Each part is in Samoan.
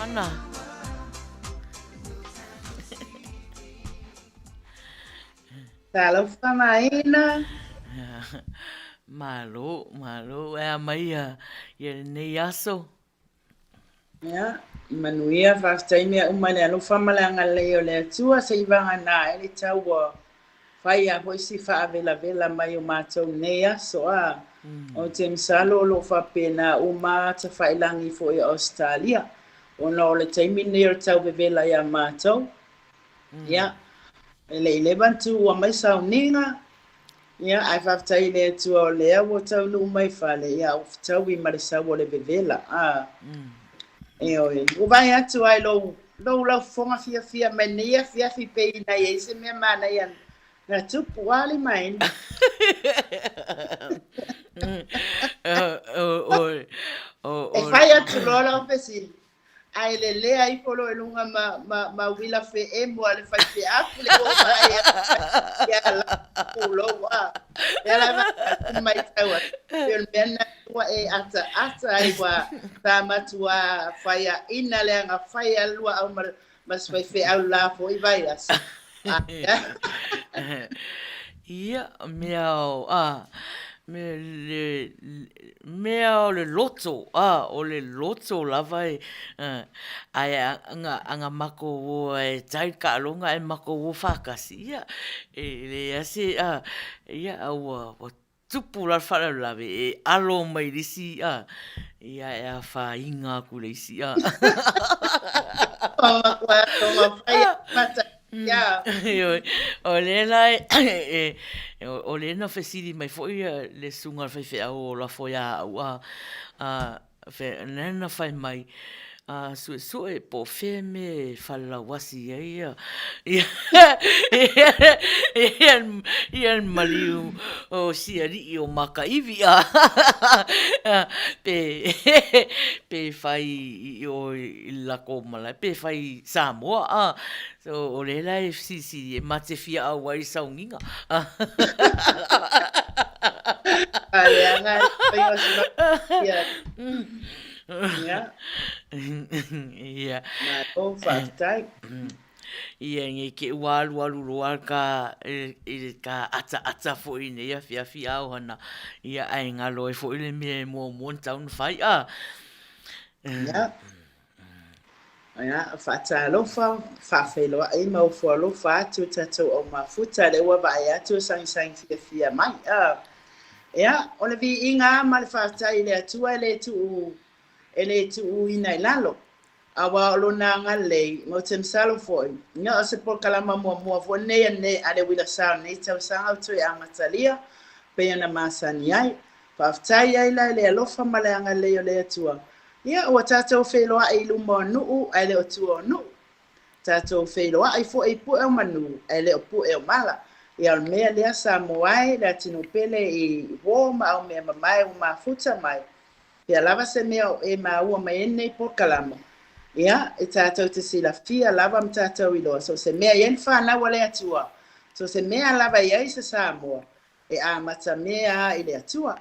Hana. Talofa Maina. Malo, malo, e a mai ia, ia lenei aso. Ia, manuia, faafetai mea uma i le alofa ma le agalelei o le Atua, se i vagana ai le tau ua fai lava foi si faavelavela mai o matou i lenei aso. A, ou te masalo o lo o faapena uma tafailagi foi o Ausetalia, ona o le taimi lenei o le tau vevela ia matou. Ia, e le i leva ona tuua mai sauniga, Ia, ae faafetai i le Atua o lea ua taunuu mai fale, ia, ua fetaui ma le sau o le vevela. A, ioe. Ua vaai atu lava i lou, lou laufofoga fiafia mai lenei afiafi pei na i ai se mea manaia na tupu, a Limaina? E fai atu loa lau fesili, Ae lelea ifo loa i luga ma, ma, ma uila feemu a le faifeau le ua vaai atu ia la pulou a. Lea la va matau atu, pei o le mea lena ua e ataata ai ua sa matua faiaina le agafai a le luaau ma, ma se faifeau la foi vaiaso. Ia, mea o, a, me, le, mea o le loto, a, o le loto lava e, ae aga, aga makou o e tai le taaloga ae makou o faatasi, ia, e leai se, a, ia, a ua, ua tupu la le faalavelave e alo mai le isi a ia e afaina atu le isi a. Ioe, o lea la e, o lea na fesili mai foi le susuga i le faifeau o lafo ia au a, a lea na fai mai, a suesue po o fea mea e falelauasi ai ia le maliu o si alii o Makaiwi pe pe fai i o i le latou malae pe fai i Samoa a. So o lea la e fesilisili e ma te fia auai i le sauniga. A leaga e fai o se ia. Ia. Ia. Malo, faafetai. Ia, nei te i ua alualu loa ka, i le ta ataata foi i nei afiafi a o hana, ia, ae galo ai foi le mea e muamua ona tatau ona fai, a. Ia. Ia, faatalofa, faafeiloai ma ofo alofa atu i tatou au mafuta, lea ua vaai atu o sagisagi fiafia mai. A. Ia, o le viiga lava ma le faafetai i le Atua e le tuu, e le tuuina i lalo. Aua o lona agalelei, ma ou te masalo foi, ia o se polokalama muamua foi lenei a le Uila Sa o lenei tausaga ua toe amatalia, pei ona masani ai. Faafetai ai la i le alofa ma le agalelei o le Atua. Ia, ua tatou feiloai i luma o nuu ae le o tua o nuu. Tatou feiloai foi i pue o manu ae le o pue o mala. Ia, o le mea lea Samoa e, le atunuu pele i uō ma aumea mamae ua mafuta mai. Pea lava se mea o e maua mai ai lenei polokalama, ia, e tatou te silafia lava ma tatou iloa, so o se mea e i ai le fanau a le Atua, so o se mea lava e i ai se Samoa, e amata mea i le Atua.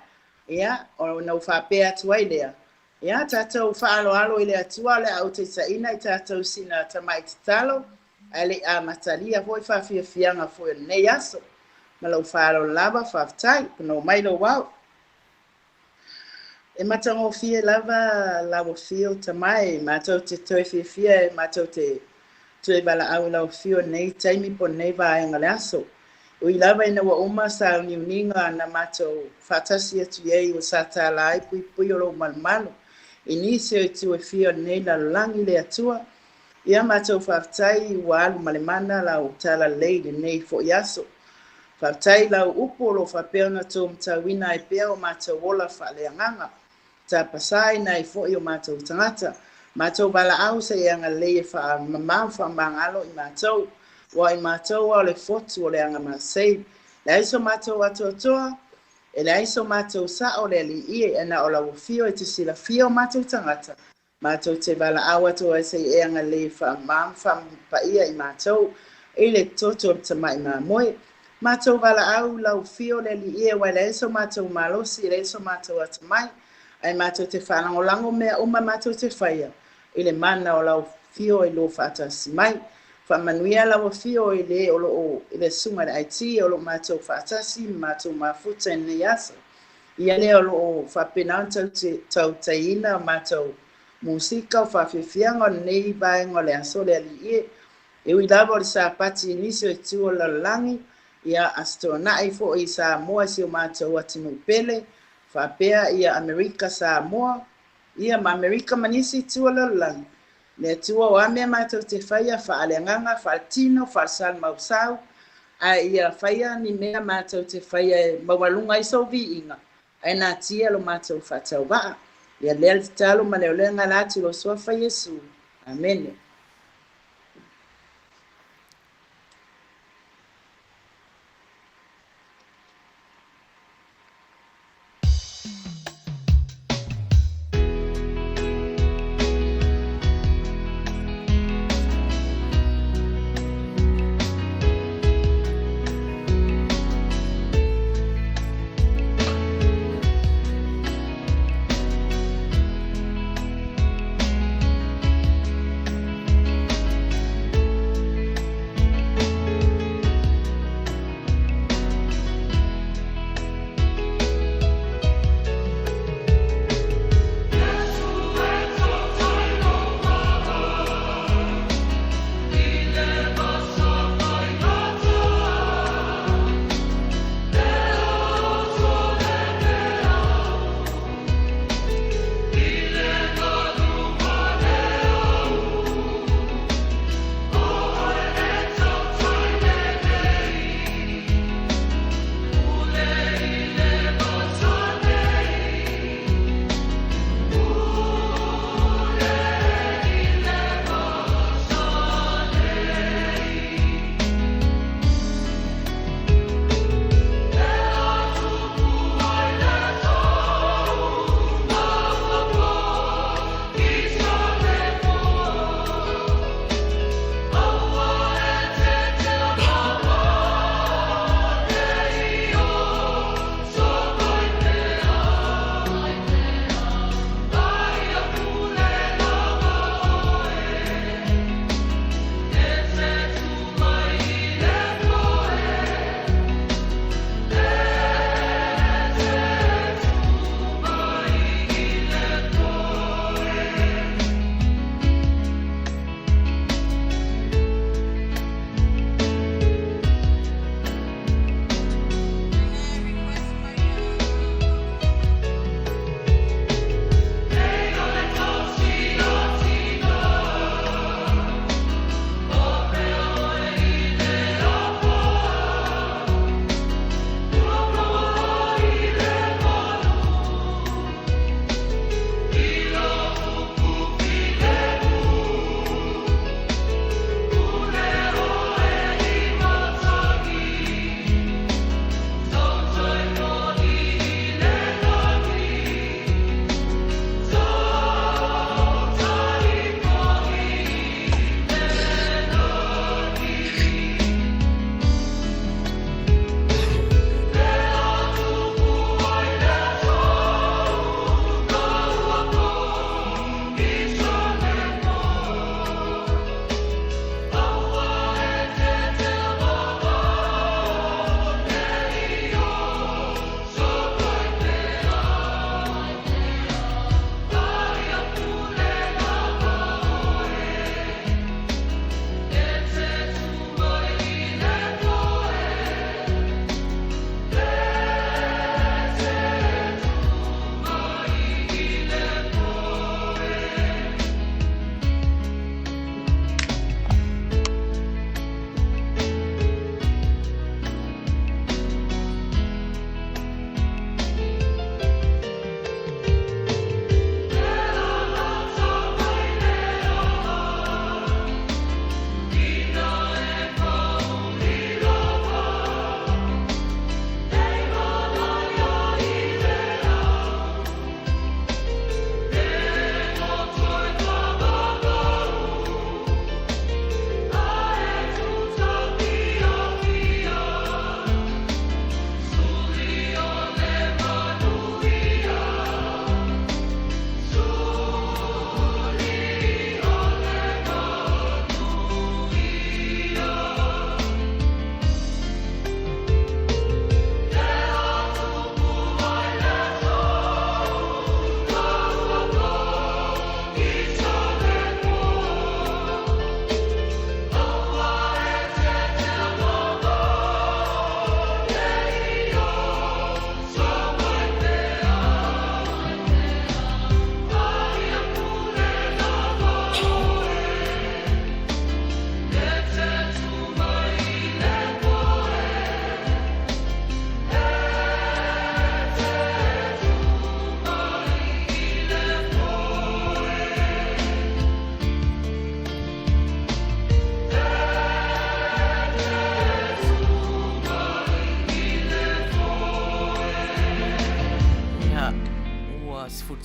Ia, ona ou faapea atu ai lea, ia, tatou faaaloalo i le Atua o le a ou taitaiina i tatou sina tamai tatalo, ae le i amatalia foi faafiafiaga foi o lenei aso. Ma lou faaaloalo lava, faafetai. Pono mai lou ao. E matagofie lava lau afio Tama e, matou te toe fiafia e matou te toe valaau i lau afio i lenei taimi po o lenei vaega o le aso. Ui lava ina ua uma sauniuniga na matou faatasi atu i ai ua sa tala ai puipui o lou malumalu i nisi o itu e fia o lenei lalolagi le Atua. Ia matou faafetai ua alu ma le mana lau talalelei i lenei foi aso. Faafetai i lau upu o lo o faapea ona tou matauina ai pea o matou ola faaleagaga, tapasaina ai foi o matou tagata, matou valaau se i agalelei e faamama ma faamagalo i matou, aua o i matou a o le fotu o le agamasei. Leai so matou atoatoa, e leai so matou sao le Alii e, ae na o lau afio e te silafia o matou tagata, Matou te valaau atu ai se i e agalelei e faamama ma faamapaia i matou i le toto o le tamai mamoe. Matou valaau lau afio le Alii e, aua e leai so matou malosi, e leai so matou atamai, ae matou te faalagolago mea uma matou te faia. i le mana o lau Afio i lo faatasi mai. Faamanuia lau Afio i le o lo o i le Susuga i le IT o lo o matou faatasi ma matou mafuta i lenei aso. Ia lea o lo o faapena ona tautaiina matou musika o faafiafiaga o lenei vaega o le aso le Alii e. E ui lava o le Sapati i nisi o itu o le lalolagi, ia Aso Toonai foi i Samoa i si o matou atunuu pele, faapea ia Amerika Samoa, ia ma Amerika ma nisi itu o le lalolagi. Le Atua o a mea matou te faia faaleagaga, faaletino, faalesalamausau, ae ia faia ni mea matou te faia e maualuga ai sou viiga, ae natia lo matou faatauvaa. Ia lea le tatalo ma le aolega ala atu i lou Suafa Iesu. Amene.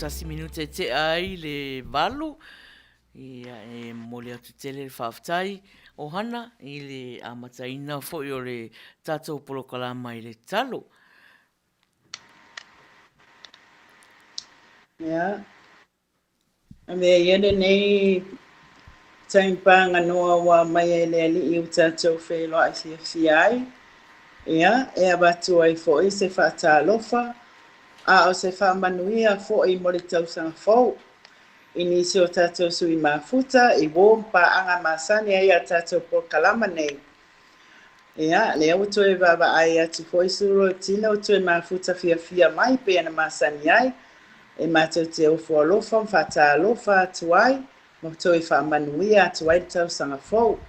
31 minute e tea ai le 8. Ia, e momoli atu tele le faafetai o Hana i le amataina foi o le tatou polokalama i le talo. Ia, avea ia lenei taimi paganoa ua aumaia e le Alii ua tatou feiloai fiafia ai, ia, e avatu ai foi se faatalofa, a o se faamanuia foi mo le tausaga fou i nisi o tatou sui mafuta i uō ma paaga masani ai a tatou polokalama nei. Ia, lea ua toe vaavaai atu foi Sulu o Tina ua toe mafuta fiafia mai pei ona masani ai, e matou te ofo alofa ma faatalofa atu ai ma toe faamanuia atu ai le tausaga fou.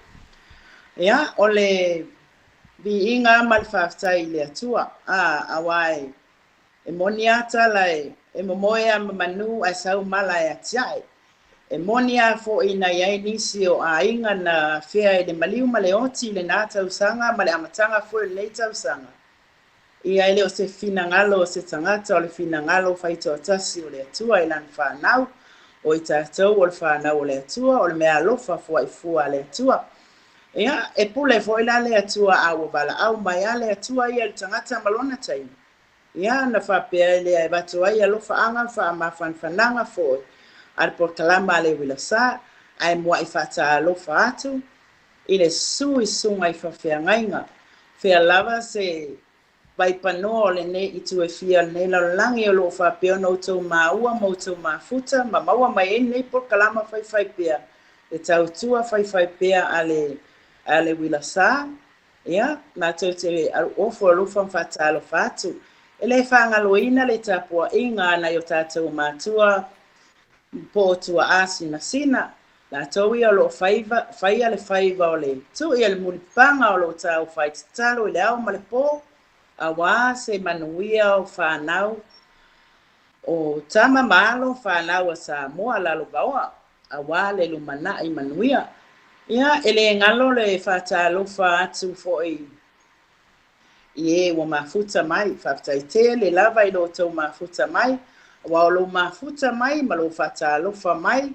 Ia, o le viiga ma le faafetai i le Atua, a, aua e, e moni a tala e, e momoe a ma manu ae sau mala e atiae. E moni a foi na i ai nisi o aiga na afea i le maliu ma le oti i lena tausaga ma le amataga foi o lenei tausaga. Ia e le o se finagalo o se tagata, o le finagalo faitoatasi o le Atua i lana fanau, o i tatou o le fanau o le Atua, o le meaalofa fuaifua a le Atua. Ia, e pule foi la le Atua a ua valaau mai a le Atua ia i le tagata ma lona taimi. Ia, ona faapea ai lea e avatu ai alofaaga ma faamafanafanaga foi a le polokalama a le Uila Sa, ae muai faatalofa atu i le susu i susuga i faafeagaiga. Fea lava se vaipanoa o lenei itu e fia o lenei lalolagi o lo o faapea ona outou maua ma outou mafuta ma maua mai ai lenei polokalama faifaipea, le tautua faifaipea a le a le Uila Sa. Ia, matou te ofo alofa ma faatalofa atu. E le faagaloina le tapuaiga a nai o tatou matua po o tuaa sinasina, latou ia o lo o faiva, faia le faiva o le tui o le mulipapaga o lo o taufai tatalo i le ao ma le po, aua se manuia o fanau o tama ma alo, fanau a Samoa lalovaoa. aua le lumanai manuia. Ia, e le galo le faatalofa atu foi i e ua mafuta mai. Faafetai tele lava i lo outou mafuta mai, aua o lou mafuta mai ma lou faatalofa mai,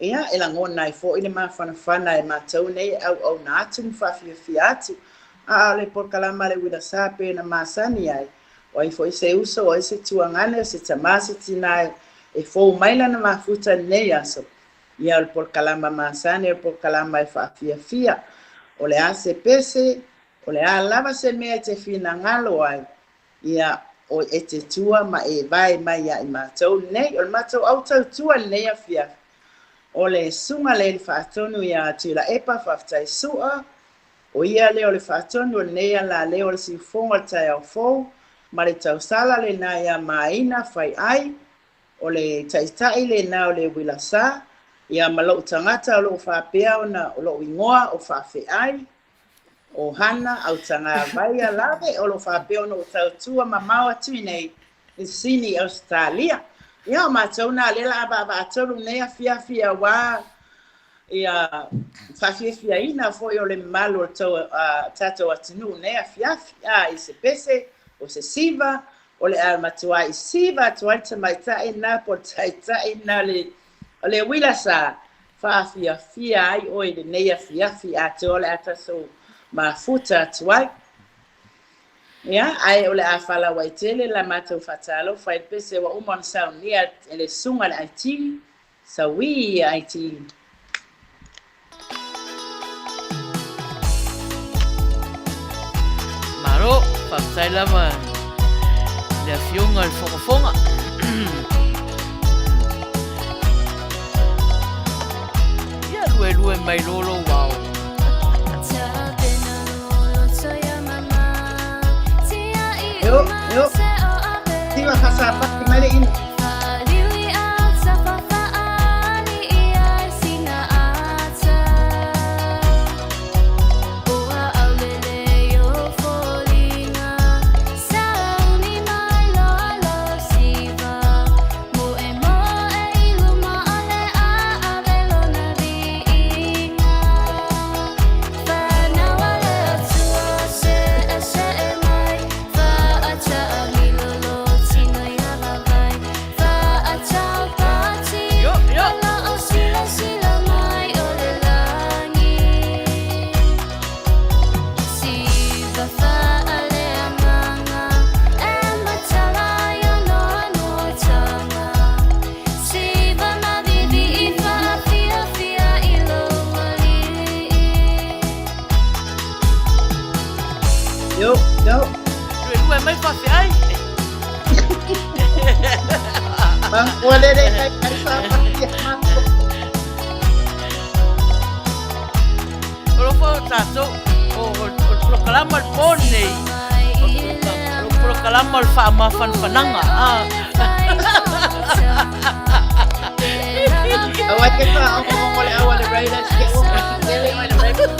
ia, e lagona ai foi le mafanafana e matou nei e auauna atu ma faafiafia atu. A o le polokalama a le Uila Sa pei ona masani ai, O ai foi se uso, o ai se tuagane, o se tamā, se tinā e fou mai lana mafuta i lenei aso, ia o le polokalama masani, o le polokalama e faafiafia. O le a se pese, o le a lava se mea e te finagalo ai, ia o e te tua ma e vae mai ia i matou lenei. O le matou au tautua i lenei afiafi, o le Susuga le Alii Faatonu ia Tuilaepa Faafetai Su'a, O ia lea o le faatonu o lenei alaleo o le siufofoga o le taeao fou, ma le tausala lena ia Maina Faiai, o le taitai lena o le uila sa, ia ma lou tagata o lo o faapea ona o lou igoa o Faafeai, o Hana Autagavaia Lave o lo o faapea ona ou tautua mamao atu i nei i Sini, Ausetalia. Ia, o matou na lea la a vaavaatolu nei afiafi aua ia faafiafiaina foi o le mamalu o le tou, tatou atunuu nei afiafi, a i se pese, o se siva, o le a matuai siva atu ai le tamaitai na po o le taitai na le, o le uila sa faafiafia ai oe i lenei afiafi atoa o le a tatou mafuta atu ai. Ia, ae o le a faalauaitele la matou faatalofa i le pese ua uma ona saunia e le susuga i le IT, Saui IT. Malo, faafetai lava i le afioga i le Fogafoga. Ia luelue mai loa lou ao. Eo, eo. Tiva fasapati mai le ina. faafeai. Ma ua lele ai ai sa ia matou. O lo fo tatou o o le polokalama le po nei. O le polokalama o le faamafanafanaga. Ah. Aua te whaongongo le awa le Raiders ke o tele mai le Raiders.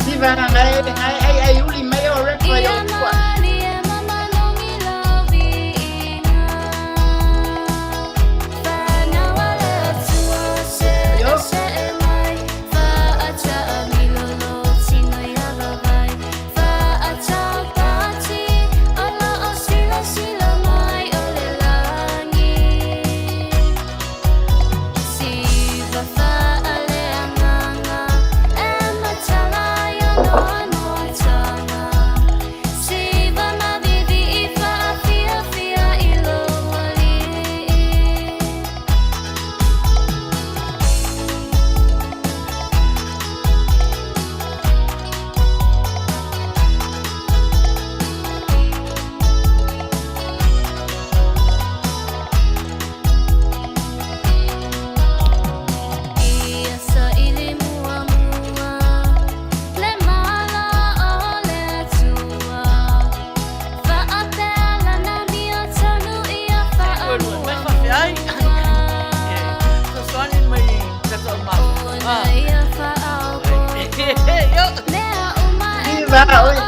Siva ngai ai ai ai uli mai o rep mai o tua. Yo. Viva, oi. Yo.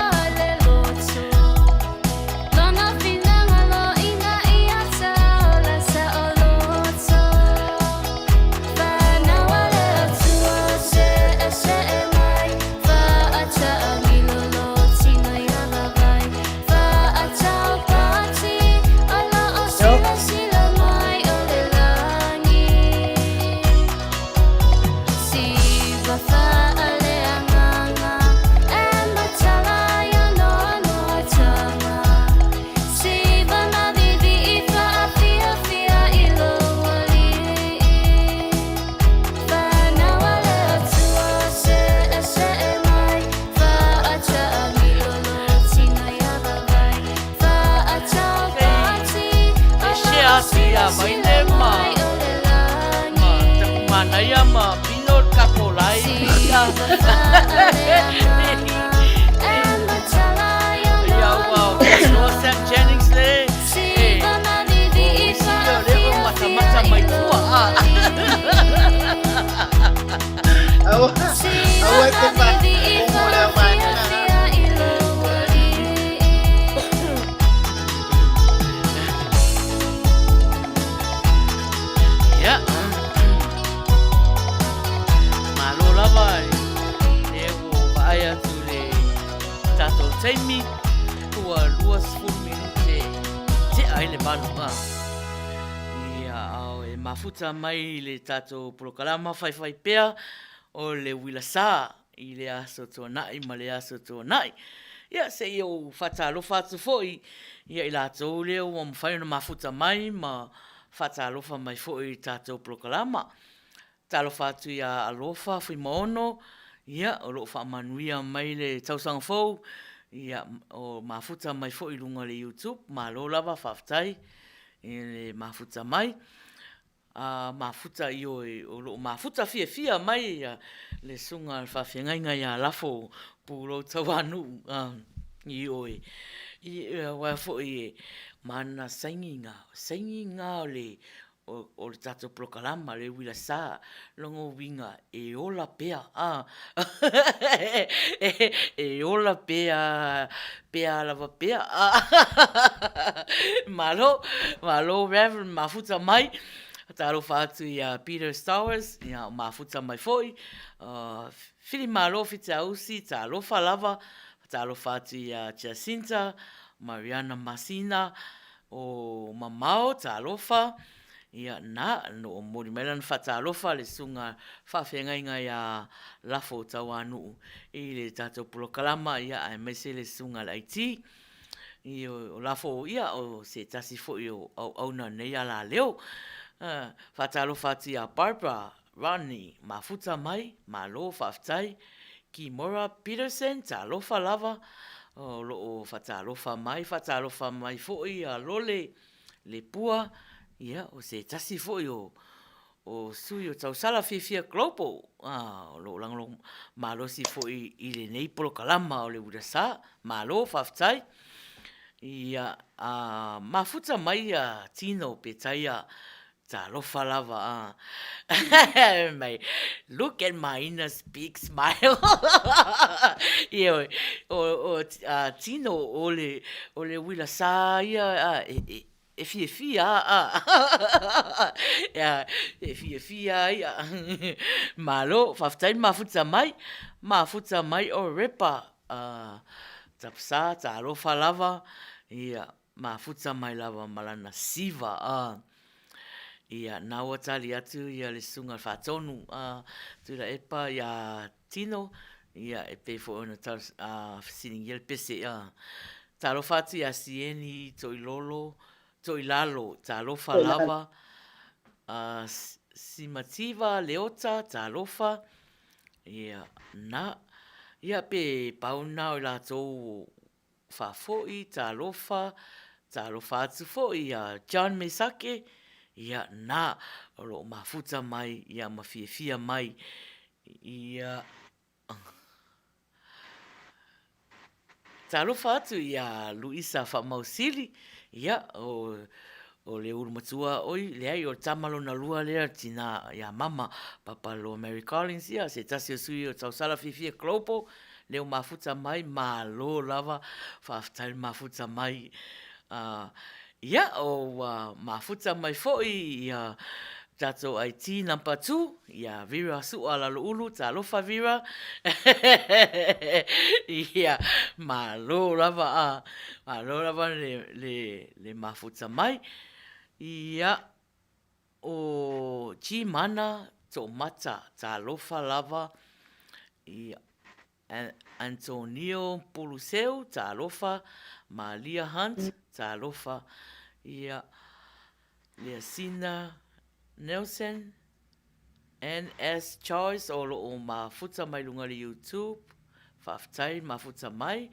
E share atu ia Vaine ma ma Takumanaia ma Pino Kakolai ia. Ia ua o Sam Jennings le e o isi ia o lea ua matamata mai tua a. Aua, aua te wha, o le au Ia. Malo lava e lea ua vaai atu le tatou taimi ua 20 minute tea ai le 8. Ia, ao e mafuta mai le tatou polokalama faifai pea o le uila sa i le aso tuanai ma le aso tuanai. Ia, se i ou faatalofa atu foi ia i latou lea ua mafai ona mafuta mai ma faatalofa mai foi i le tatou polokalama. Talofa atu ia Alofa Fuimaono, ia, o lo o faamanuia mai le tausaga fou, ia, o mafuta mai foi i luga o le YouTube, malo lava, faafetai i le mafuta mai. A mafuta, ioe, o lo o mafuta fiafia mai le susuga a le faafeagaiga ia Lafo Pulou Tauanuu, ioe, aua foi e mana saini ngā, saini ngā o le o le tatou polokalama, le uila sa, lona uiga e ola pea, a e ola pea, pea lava pea, a Malo, malo Reverend mafuta mai, talofa atu ia Peter Stowers, ia mafuta mai foi, Whirimalo Fitiausi, talofa lava, talofa atu ia Jacinta, Mariana Masina, O mamao, talofa, ia, na, no momoli mai lana faatalofa le susuga faafeagaiga ia Lafo Tauanuu i le tatou polokalama, ia, aemaise le susuga le IT. I, o Lafo, ia, o se tasi foi o auauna o lenei alaleo. Faatalofa atu ia Barbara. Rodney, mafuta mai, malo faafetai. Kimora Peterson, talofa lava, o lo o faatalofa mai, faatalofa mai foi ia Lole Lepua, ia, o se tasi foi o o sui o Tausala Fiafia Global, a, o lo o lagolago malosi foi i lenei polokalama o le Uila Sa. Malo faafetai. Ia, a, mafuta mai ia Tino Petaia, talofa lava, a. Mai, look at Maina's big smile. Ioe, o, o, a, Tino, o le, o le uila sa ia, a, e, e, E fiafia a E fiafia ai a Malo, faafetai le mafuta mai. Mafuta mai o Repa Tapsa, talofa lava, ia, mafuta mai lava ma lana siva a. Ia, na ua tali atu ia le susuga i le Faatonu a Tuilaepa ia Tino, ia, e pei foi ona fesiligia le pese a. Talofa atu ia Sieni Toilolo, Toilalo, talofa lava, a Simativa Leota, talofa, ia, na, ia pe pau na o i latou faafoi, talofa, talofa atu foi ia John Mesake, ia, na, o lo o mafuta mai, ia, ma fiafia mai, ia. Talofa atu iā Luisa Faamausili, ia, o, o le ulu matua oi, leai, o le tama lona lua lea, le tinā iā Mama, Papaloa Mary Collins, ia, se tasi o sui o Tausala Fiafia Global, leo mafuta mai, malo lava, faafetai le mafuta mai. Uh, ia, o ua mafuta mai foi ia tatou IT number 2, ia Vera Su'a Laloulu, talofa Vera. Ia, malo lava a, malo lava le, le, le mafuta mai. Ia, o Gmana Toomata, talofa lava. Ia, Antonio Puluseu, talofa, Malia Hunt, talofa, ia, Leasina Nelson, NS Choice o lo o mafuta mai luga i le YouTube, faafetai mafuta mai,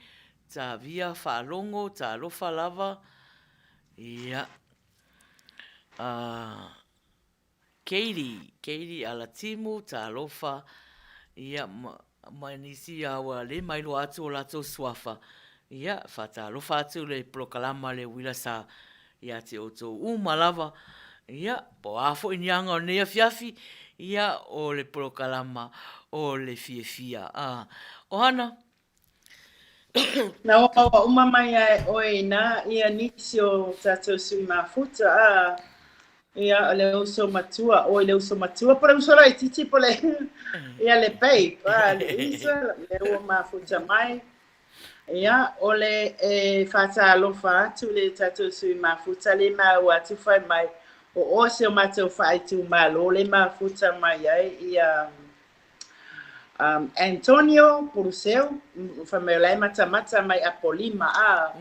Tavia Faalogo, talofa lava, ia, Katie, Katie Alatimu, talofa, ia, ma, ma nisi a ua le mailoa atu o latou suafa, ia, faatalofa atu le polokalama le uila sa ia te outou uma lava, ia, po o a foi ni aga o lenei afiafi, ia, o le polokalama o le fiafia. A, Ohana. Na ua maua uma mai a e ʻoe inā ia nisi o tātou sui mafuta, a, ia, o le uso matua, ʻoi le uso matua, po o le uso laitiiti, po o le, ia le babe, a, le Isa, le ua mafuta mai. Ia, o le e faatalofa atu le tātou sui mafuta le maua atu fai mai, o ʻoe se o matou faaitumalo le mafuta mai ai ia, Antonio Puruseu, fai mai o la e matamata mai Apolima, a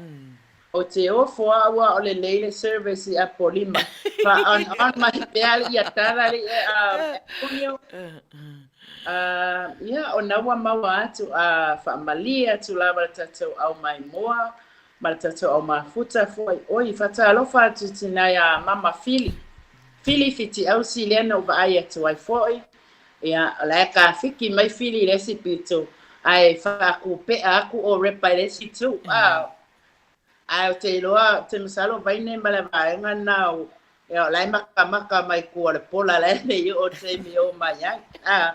o te ofo a ua o le lei le service i Apolima. Fa on on mai pea le ia tala le Antonio. Ia, o na ua maua atu a faamalie atu lava le tatou au maimoa ma le tatou au mafuta foi. Oi, faatalofa atu tinā iā Mama Fili. Fili Fitiausi lea na ou vaai atu ai foi. Ia, o la e kafiki mai Fili i le isi pito, ae faakupea aku ʻo Repa i le isi itu. A, ae ou te iloa, ou te masalo Vaine ma le vaega lena o, ia, o la e makamaka mai kua o le pola la e le i oo taimi e oo mai ai. A,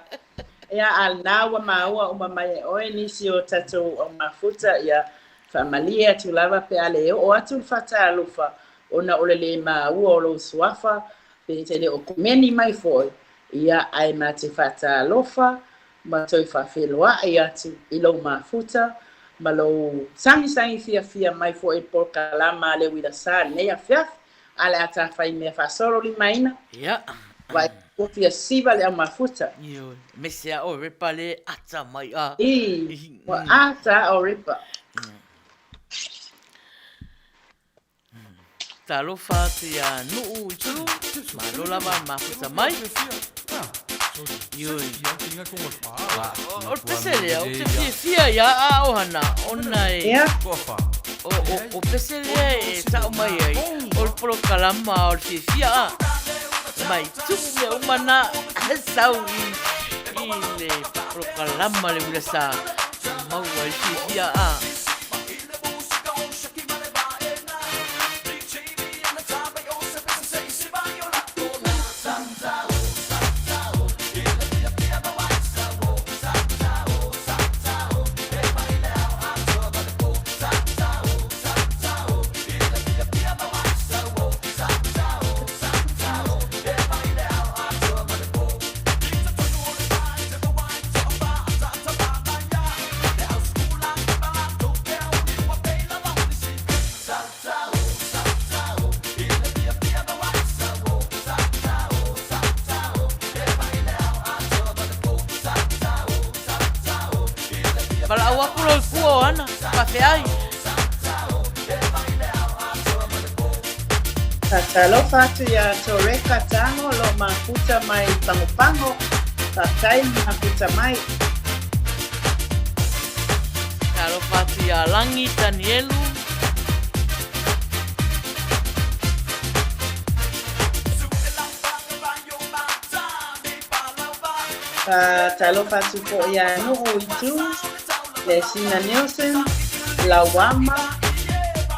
ia, a lena ua maua uma mai e ʻoe nisi o tatou au mafuta, ia, faamalie atu lava pe a le oo atu le faatalofa ona o le lē maua o lou suafa, pe te le o komeni mai foi, Ia, ae ma te faatalofa ma toe faafeiloai atu i lou mafuta ma lou sagisagi fiafia mai foi i le polokalama a le Uila Sa i lenei afiafi, a le a ta fai mea faasolo limaina. Ia. Vaai ua fia siva le au mafuta. Ioe, mese a o repa le ata mai a. I, ua ata a o repa. Talofa atu iā Nuu i Tulu, malo lava mafuta mai. Ioe. O le pese lea, ou te fiafia ia a ohana, ona e... Ia. O, o, o pese lea e sao mai ai, o le polokalama o le fiafia a. Mai tupu mea uma na sau i, i le polokalama le uila sa maua ai le fiafia a. Valaau aku lou pua o ana, faafeai. Faatalofa atu iā Toreka Tago o lo o mafuta mai Pagopago. Faafetai le mafuta mai. Talofa atu iā Lagi Tanielu. Faatalofa atu foi iā Nuu Itu, Lesina Nielsen, Lauama,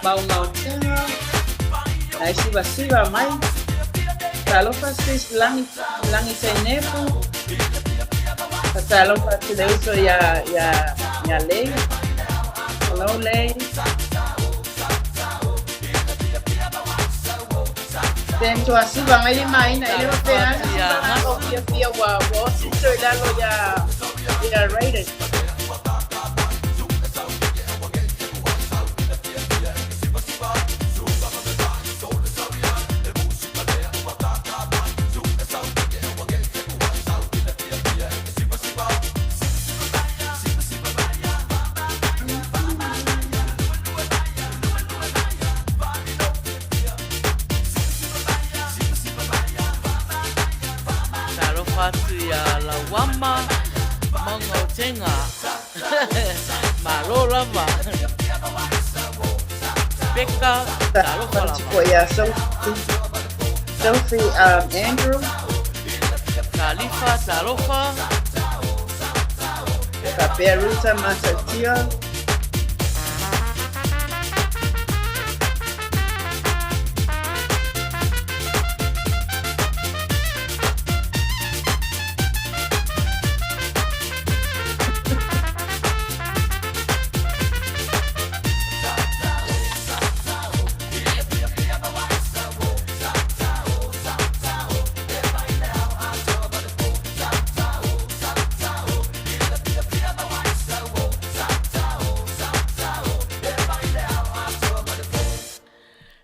Maumautega, nai sivasiva mai. Talofa sis Lagi, Lagi Tainefu. Faatalofa atu le uso iā, iā, iā Lei. Hello Lei. Ten tuasiva mai le maina e le Talofa faapea atu ana se iā tagata o Gasu. fiafia ua ua osi toe i lalo iā iā Raiden. Talofa atu iā Lauama, Maunga o Tenga. Malo lava. Peka, talofa Talofa atu lava. foi iā Sophie, Sophie Andrew. Talifa, talofa. Faapea Ruta Matautia.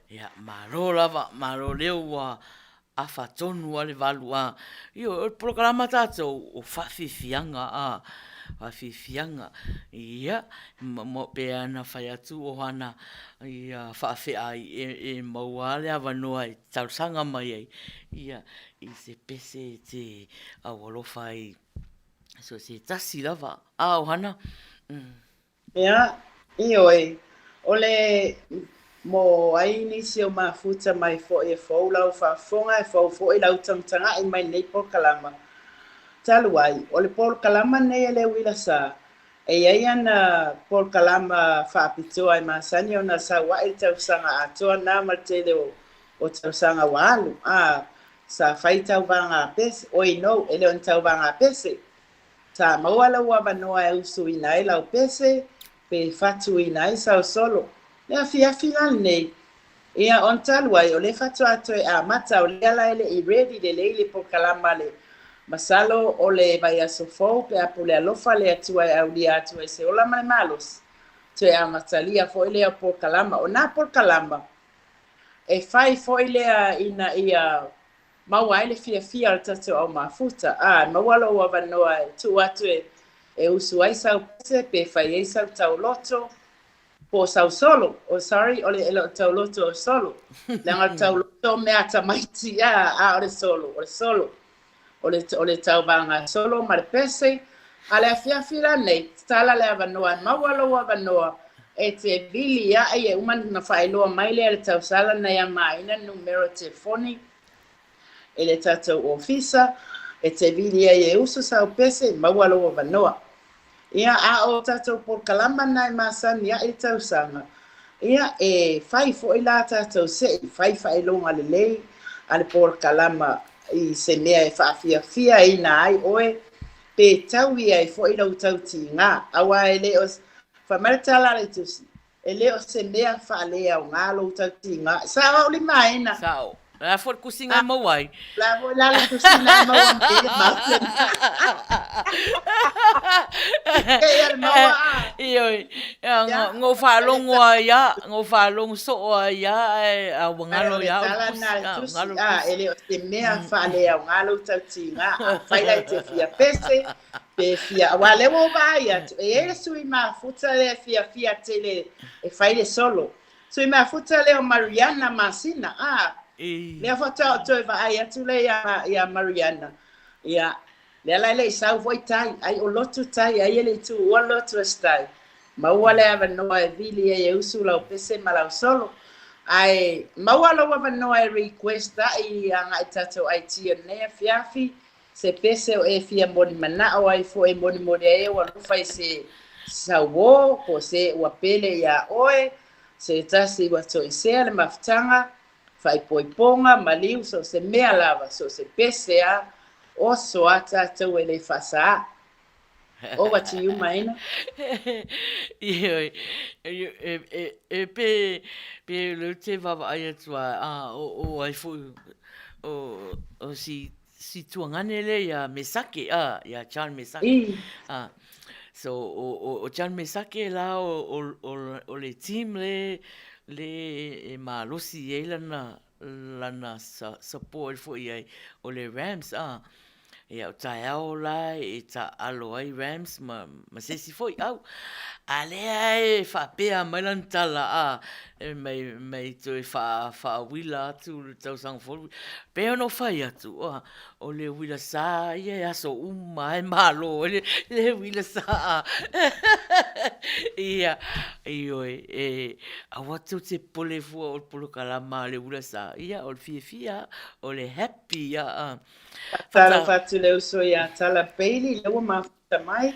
Ia, malo lava, malo lea ua afa tonu a le valu a. Ioe, o le polokalama tatou o faafiafiaga a, faafiafiaga. Ia, ma pe ana fai atu o ana ia faafeai e maua a le avanoa e talosaga mai ai, ia, i se pese e te aualofa ai so se tasi lava. A, Ohana? Ia, ioe, o le mo ai nisi o mafuta mai foi e fou lau faafofoga, e fou foi lau tagatagai mai lenei polokalama. Talu ai, o le polokalama lenei a le Uila Sa, e i ai ana polokalama faapitoa e masani ona sau ae i le tausaga atoa na ma le tele o, o tausaga ua alu, a, sa fai tauvaga pese, oi no, e le o ni tauvaga pese, Sa maua lou avanoa e usuina ai lau pese pe fatuina ai sau solo. Le afiafi la lenei, ia on talu ai o lea faatoa toe amata, o lea la e le i ready lelei le polokalama le masalo o le vaiaso fou pe a pule alofa le Atua e aulia atu ai se ola ma le malosi, toe amatalia foi lea o polokalama. O nā polokalama e fai foi lea ina ia maua ai le fiafia o le tatou au mafuta, a e maua lou avanoa e tuu atu e e usu ai sau pese pe fai ai sau tauloto po o sau solo. Oh sorry, o le e le o tauloto o solo. Leaga o le tauloto o mea a tamaiti, a, a o le solo, o le solo. O le, o le tauvagasolo ma le pese. A le afiafi lanei, tatala le avanoa e maua lou avanoa e te vili aʻe e uma ona faailoa mai lea le tausala na ia maina numera telefoni e le tatou ofisa e te vili ai e usu sau pese, maua lou avanoa. Ia, a o tatou polokalama na e masani aʻe i tausaga, ia, e fai foi la tatou seʻi fai faailoga lelei a le polokalama i se mea e faafiafiaina ai oe, pe taui ai foi lou tautiga. Aua e le o, fai mai le tala a le Tusi, E le o se mea faaleaoga lou tautiga. Sao au limaina. Sao. O le a foi le tusiga e maua ai? O le a foi la le tusiga e maua mai ai le mau lena? Kei a le maua a. Ioe. Na ou faalogo lava ia, na ou faalogo soo lava ia, ae a ua galo ia au le tusi. A o le tala lena a le tusi, a, e le o se mea faaleaoga lou tautiga. Afai la e te fia pese, pe fia, aua o lea ua ou vaai atu, e i ai le sui mafuta lea e fiafia tele e fai le solo. Sui mafuta lea o Mariana Masina, a, lea faatoa ou toe vaai atu lea ia, ia Mariana. Ia, lea la e le i sau foi tai, ai o lotu tai, ai e le i tuua lotu a se tai. Maua le avanoa e vili ai e usu lau pese ma lau solo. Ae maua lou avanoa e request ai agai tatou IT o lenei afiafi, Se pese o e fia moni manao ai foi e molimoli ai ou alofa i se sauō, po o se ua pele iā oe, se tasi ua toesea le mafutaga, faaipoipoga, maliu, so o se mea lava, so o se pese a, oso a tatou e le faasaā. Over to you, Maina. Ioe, e pe, pe leu te vaavaai atu a, a, o, o ai foi, o, o si si tuagane lea iā Mesake, a, iā John Mesake. I. A, so, o, o, o John Mesake la o, o, o, o le team le, le e malosi i ai lana, lana support foi i ai, o le Rams, a. Ia, o taeao la e taaalo ai Rams ma, ma se isi foi au. A lea e faapea mai lana tala, a, e mai, mai toe faa, faauila atu le tausaga fou. Pei ona ou fai atu, a, o le uila sa ia e aso uma lava e malo ai le, le uila sa. Ia, ioe, e, aua tou te popole fua o le polokalama a le uila sa, ia, o le fiafia, o le happy, a, a. Faatalofa atu le uso ia Tala Bailey, lea ua mafuta mai.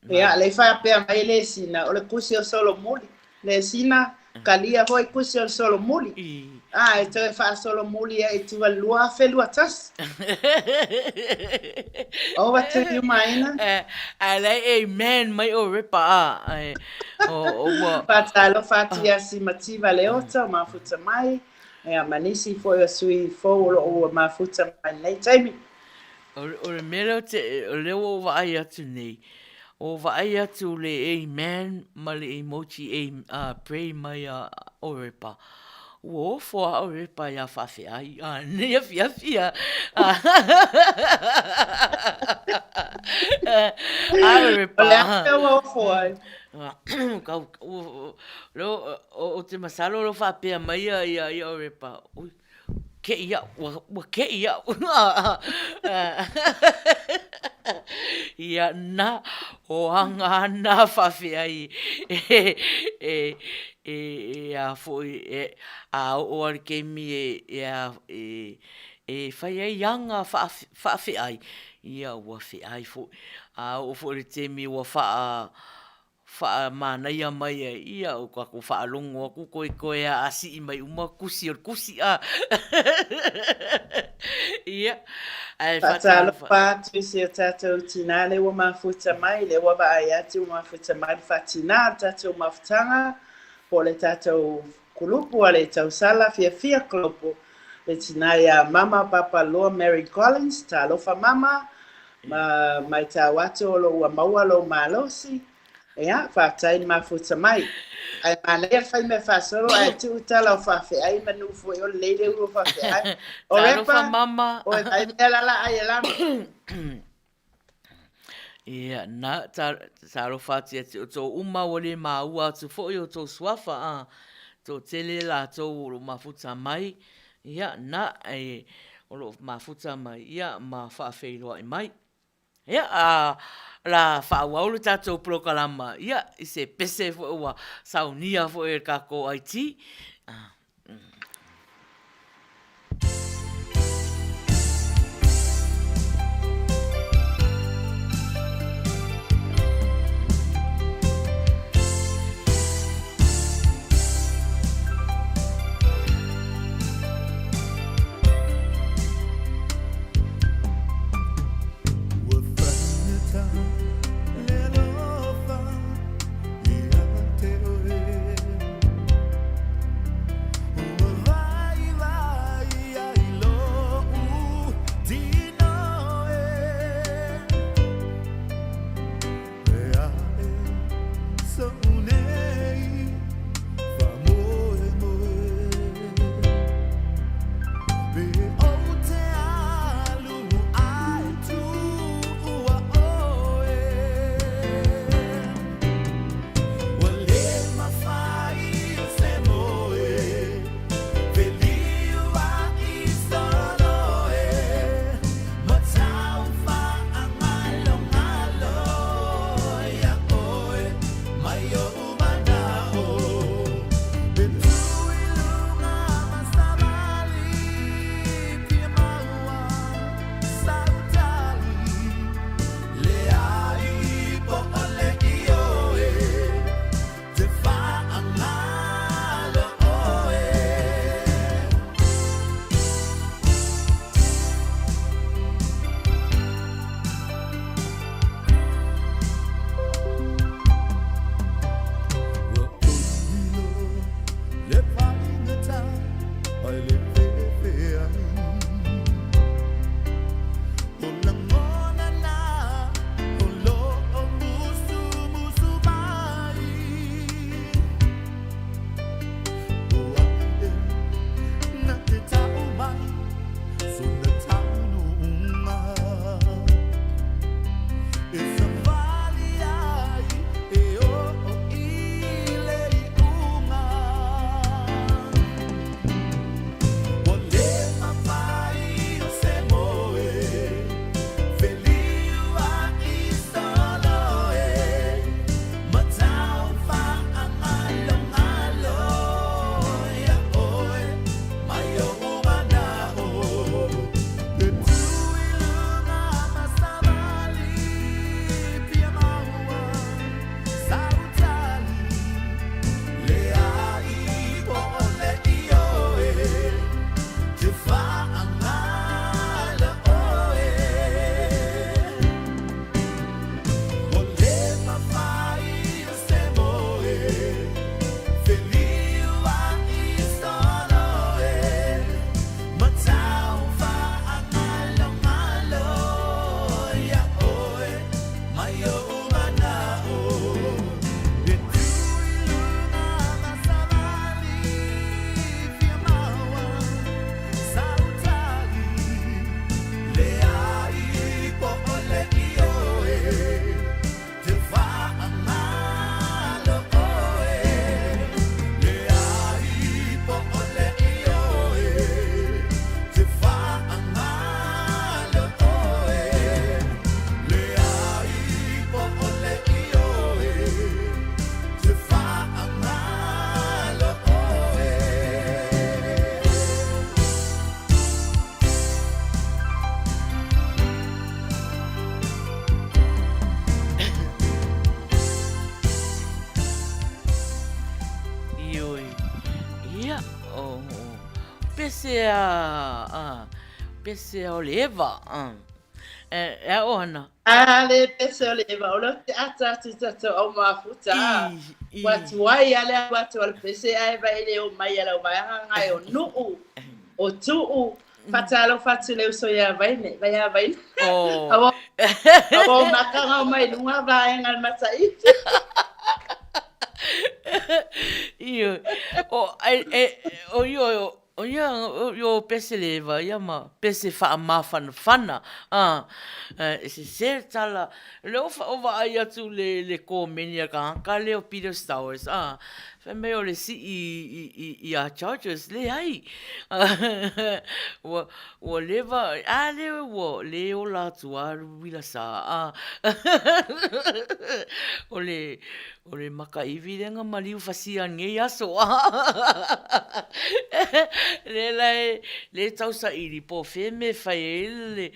Ia, lea i faapea mai le sina, o le kusi o Solomuli. Le sina, kalia foi kusi o Solomuli. A, e toe faasolomuli ai i tua 2021. Over to you, Maina. Ae la e amen mai o Repa a. O, ua... Faatalofa atu ia Simativa Leota o mafuta mai. Ia, ma nisi foi o sui fou o lo o ua mafuta mai lenei taimi. O le mea lea ou te, o lea ua ou vaai atu nei, ua ou vaai atu le amen ma le emoji pray mai a Orepa. Ua ofo a Orepa iā faafeai a lenei afiafi a. A Orepa. O le a mea ua ofo ai? Kau, leo, o te masalo o lo o faapea mai ia, ia, ia Orepa, ui, keʻi au, ua, ua keʻi au. Ia na, o aga ana faafeai e, e, e, e a foi, e, a oo lava i le taimi e, e a, e, e fai ai aga faafeai, ia ua feai foi. A oo foi i le taimi ua faa, faamanaia mai ai, ia ua tatou faalogo atu toe toe aasii mai uma tusi o le tusi a. Ia, ae faatalofa. Faatalofa atu i si o tatou tinā lea ua mafuta mai, lea ua vaai atu ua mafuta mai le faatinā o le tatou mafutaga, po o le tatou kulupu a le tausala fiafia kolopo, le tinā iā Mama Papaloa Mary Collins, talofa Mama, Ma maitau atu o lo ua maua lou malosi, ia, faafetai le mafuta mai. Ae manaia le fai mea faasolo ae tuu tala o faafeai manu foi o lelei le ulu o faafeai. O Talofa Repa, mama. oe vai mea la la ai e lama. Ia, na, ta, talofa atu ia te outou uma ua le maua atu foi o tou suafa, a, toatele latou o lo mafuta mai, ia, na, e, o lo o mafuta mai, ia, ma faafeiloai mai. Ia, a la faaauau le tatou polokalama, ia, i se pese foi ua saunia foi e le tatou IT. Ua faigata le alofa ia te oe. Ua vaivai ai lo'u tino e. E ae so'u nei faamoemoe. Le faigata ai le feafeai. O lagona na o lo'o musumusu mai. O ai e na te tau mai sona taunuuga. E savali ai e oo i le iuga. Ua le mafai o se moe, feliuai solo e, ma tau faagalogalo ia oe mai o'u mana'o. E tu i luga ma savali fia maua sautali le ai po o le ioe te faagalo oe. Ua le mafai o se moe feliuai solo e ma tau faagalogalo ia oe mai o'u mana'o. E tu i luga ma savali fia maua sautali le ai po o le ioe te faagalo oe. Le ai po o le ioe te faagalo oe. Le ai po o le ioe te faagalo oe. Ioe. Ia, o, pese a, a, pese a o le eva. A. E, e a ohana. A le pese o le eva, o le te ata atu tatou au mafuta. I, i. Ua tuai a le alu atu a le pese ae vai le o mai a lau vaega ngai o Nuu, o Tuu, Faatalofa atu le uso ia Vaine, vai a Vaine. Oh. Aua, aua o makanga o mai lunga vaega le mataiti. Io, o, e, e, o io, o ia, o io pese le eva, ia ma pese faamafanafana, a, e se se tala, le o, o vaai atu le, le komeni a ka hanga leo Peter Stowers, a, Fai mai o le sii i a charges, leai. Ua, ua leva, a lea ua le ola atu a uila sa, a. O le, o le makaiwi lea na maliu fasia nei aso, a. Lea la e, lea e tausaili po o fea mea e fai ai le,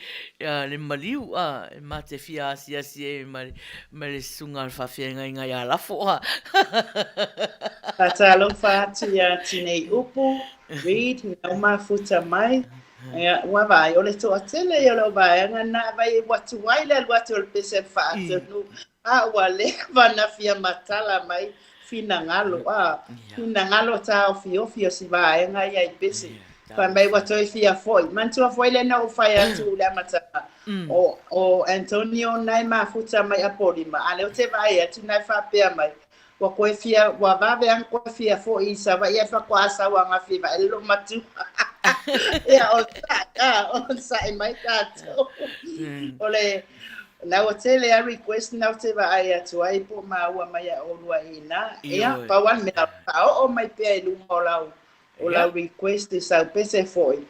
le maliu, a, e ma te fia asiasi ai ma le, Ma le susuga a le faafeagaiga ia Lafo a. Faatalofa atu ia Tinei Upu, Reid, ina ua mafuta mai. Ia, ua vaai, o le toatele ia o lau vaega na vai ua tuai le alu atu o le pese faatonu, a ua leva na fia matala mai finagalo, a, finagalo taofiofi o si vaega ia i pese. Fai mai ua toe fia foi. Manatua foi lea na ou fai atu i le amataga, o, o Antonio na e mafuta mai Apolima, a lea ou te vaai atu na e faapea mai, ua koe fia, ua vave ana koe fia foi i Savaii ae faatoa sau angafi e vaai le loomatua. Ia, o sa'i, a, o sa'i mai tatou. O le, na ua tele a request na ou te vaai atu ai po o maua mai ia oulua i ina. Ia, pau lava le mea, faaoo mai pea i luga o lau O lau request e sau pese foi.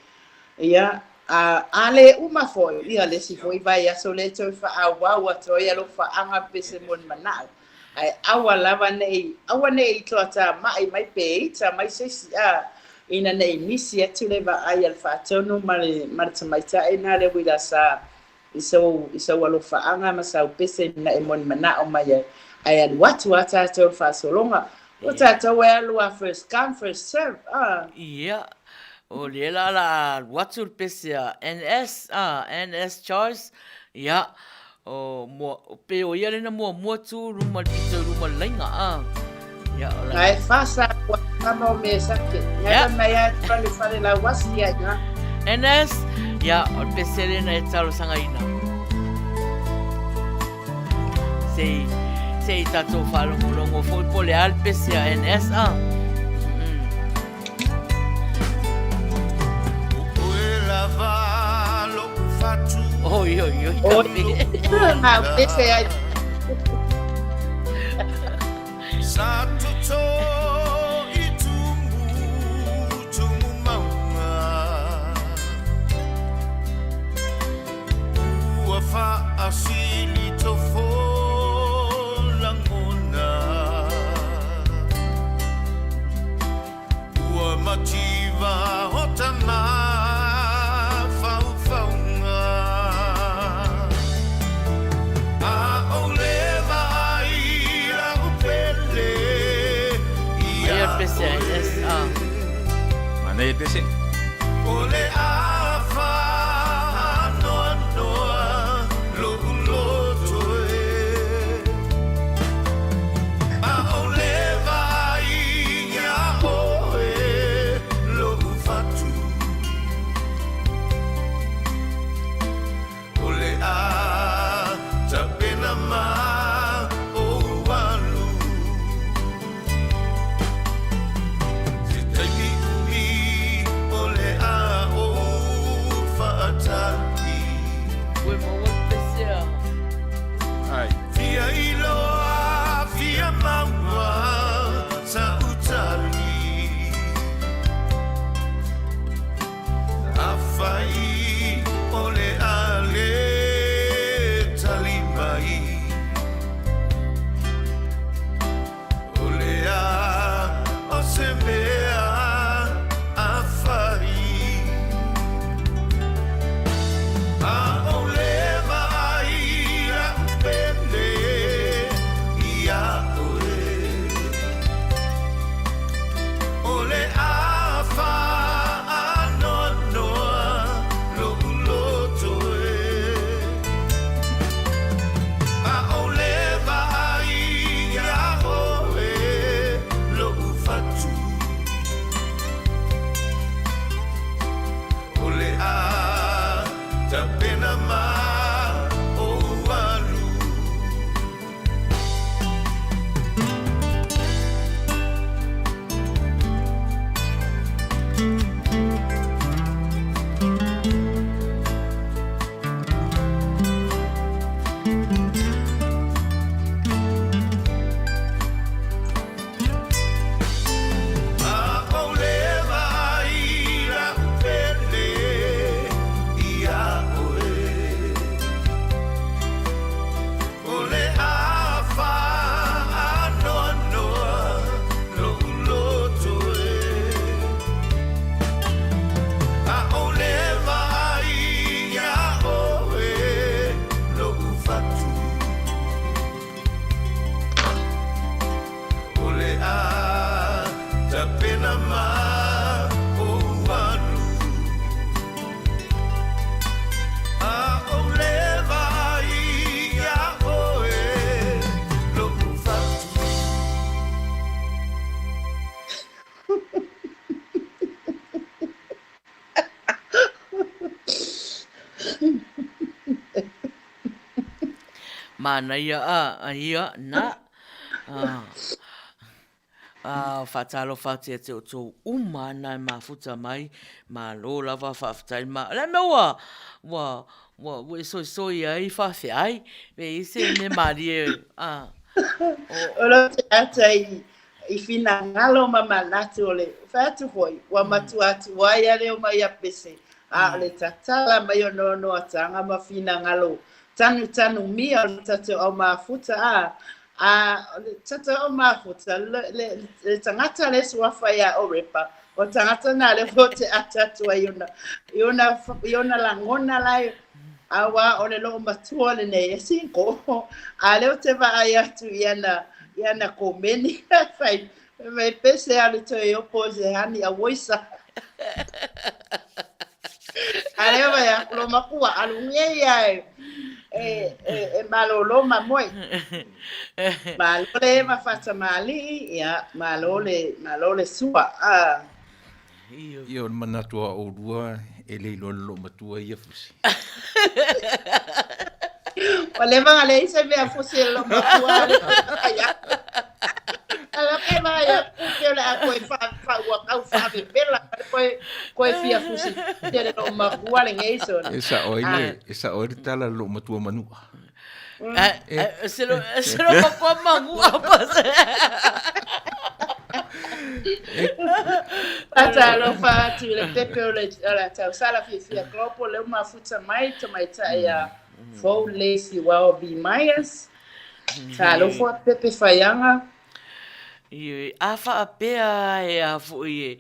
Ia, a, a le uma foi, ia le isi foi vaiaso lea e toe faaauau atu ai alofaaga pese mo le manao. Ae aua lava ne i, aua ne i toatamai mai pe ita mai se isi, a, ina ne i misi atu le vaai a le faatonu ma le, ma le tamaitai na le uila sa i sou, i sou alofaaga ma sau pese na e monimanao mai ai. Ae alu atu a tatou le faasologa. O tatou e alu a first come, first serve. Ah. Ia, o lea la la alu atu le pese a NS, ah, NS Charles, ia, o, mua, pe o ia lena muamua tu luma le pito i luma le laina, ah. Ia, o la... Ae fasa kua tama o Mesake. Ia mai ai fale fale la wasi ia ina. NS, ia, o le pese lena e talosagaina. Sei, sei tatou faalogologo foi po le a le pese a NS, ah. Oi, oi, oi, Oi, ngā pese ai. Sa toto i tumu, tumu maunga. Ua whaasili tofo langona. Ua mativa o tama whauwhaunga. A o le vaai lau pele ia oe. Manaia pese. O le afa anoanoa lo'u loto e. A o le vaai ia oe lo'u fatu. O le a tapena ma ou alu. Se taimi umi o le a ou faatali. Ue maua le pese a. Ai. Fia iloa, fia maua sa utali. Afai o le a le tali mai. O le a o se mea a fai. A o le vaai a'u pele ia oe. O le a faanoanoa lo'u loto e. A o le vaai ia oe lo'u fatu. O le a tapena ma ou alu. ma ou alu. ʻAʻole vaai iā ʻoe loʻu fatu. Manaia a ia na a faatalofa atu ia te outou uma ana e mafuta mai, malo lava faafetai ma le mea ua ua ua ua e soisoi ai faafeai pe i se mea malie a o lo te ata i i finagalo ma manatu o le fai atu foi ua matua atu ai a leo mai a pese a o le tatala mai o noanoatanga ma finagalo tanutanu mia o le tatou au mafuta a a o le tatou au mafuta le, le, le tagata le suafa ia o repa o tagata na le fo te ata atu ai ona i ona i ona lagona lai aua o le loo matua lenei e sinko a leo te vaai atu i ana i ana komeni fai mai pese a le toe opo se hani a woisa a leo vai a lo makua alu nge ia e e e, e malolo ma moe malo le ma fata mali ia malo le malo le sua a Ia o le manatu a oulua e le iloa le loomatua ia fusi. Ua leva na leai se mea fusi e le loomatua le ai Ala ke mai aku ke o le a koe wha wha ua kau wha vevela koe koe fia fusi te le loomatua le ngei sona. E sa oi le e sa oi le tala le loomatua manua. Se lo se lo matua manua pa se. Faatalofa atu i le pepe o le o le tausala fiafia Global lea ua mafuta mai tamaitai a Fou Lacey Welby Myers. Talofa Pepe Faiaga. Ioe, a faapea e a foi e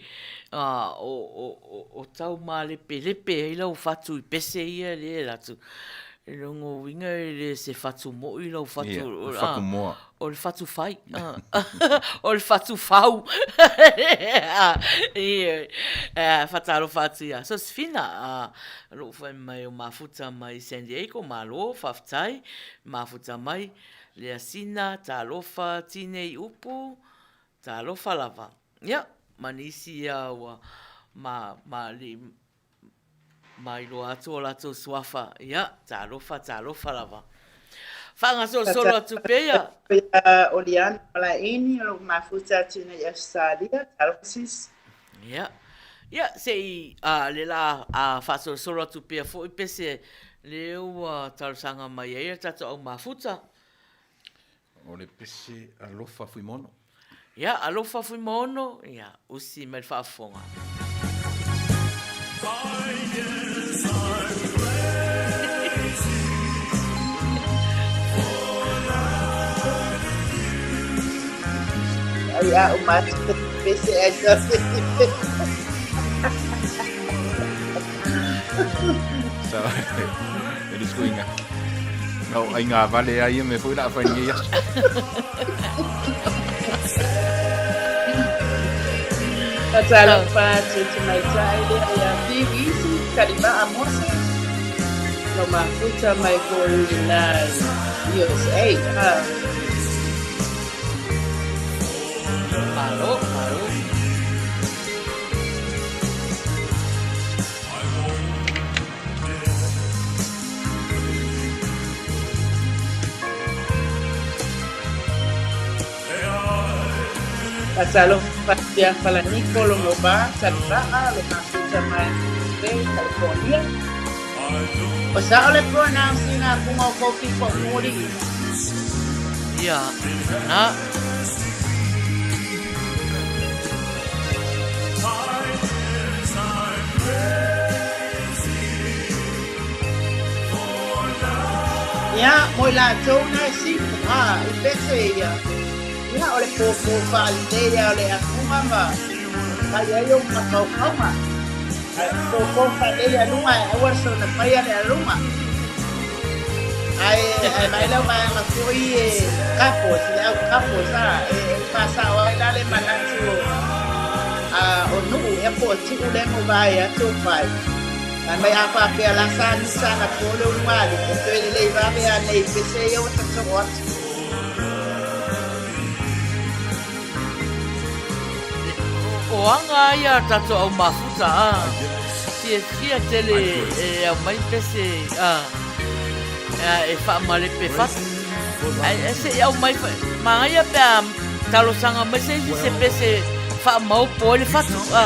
a o o o o tau malepelepe ai lau fatu i pese ia le ela atu. E logo uiga e le se fatu moʻi lau fatu Ia, o le fatu moa. O le fatu fai. O le fatu fau. Ioe, faatalofa atu ia Sosefina, lou fai mai o mafuta mai San Diego, malo, faafetai, mafuta mai. Leasina, talofa, tinei upu, talofa lava. Ia, ma nisi ia ua ma, ma alii ma iloa atu o latou suafa. Ia, talofa, talofa lava. Faagasolosolo atu pea ia. Ia Oliana Malaini o lou mafuta atu nei i Ausetalia, talofa sis. Ia, ia se i a le la a faasolosolo atu pea foi pese le ua talosaga mai ai a tatou au mafuta. O le pese alofa Fuimaono. Ia, alofa Fuimaono, ia, usi mai le faafofoga. Ai a uma atu te pese ai ta se Sa e le suiga. Nau ai ngā vale ai ia me foi la whai nei aso. Faatalofa atu te maitai lea ia Fiuisi Kaliva'a Mose no mafuta mai foi i USA. Ah. Malo, malo. Faatalofa atu ia Falaniko Logova Saliva'a lo mafuta mai Bay, California. O sa'o le pronounce ina akunga o kou piko muli. Ia, na. Ia, mo i latou na e sifu, a, i pese ia. Ia, o le pōpō faalelei ia o le atunga ma fai ai ou makaukauga. Ae pōpō faalelei aluga e aua le soona faia le aluga. Ae, ae mai lau vaega foi e couples, le au couples, a, e, e faasao ai la le manatu o, a, nuu ea po o ti'u lea na ou vaai atu o fai. Fai mai a faapea la sa nusa anapo le ulugalii, e toe lelei vave a nei pese ia ua tatoo atu. O aga a ia a tatou au mafuta a fiafia tele e aumai pese a e faamalepe fatu ae se i aumai manaia pe a talosaga mai se isi se pese faamaopo ai le fatu a.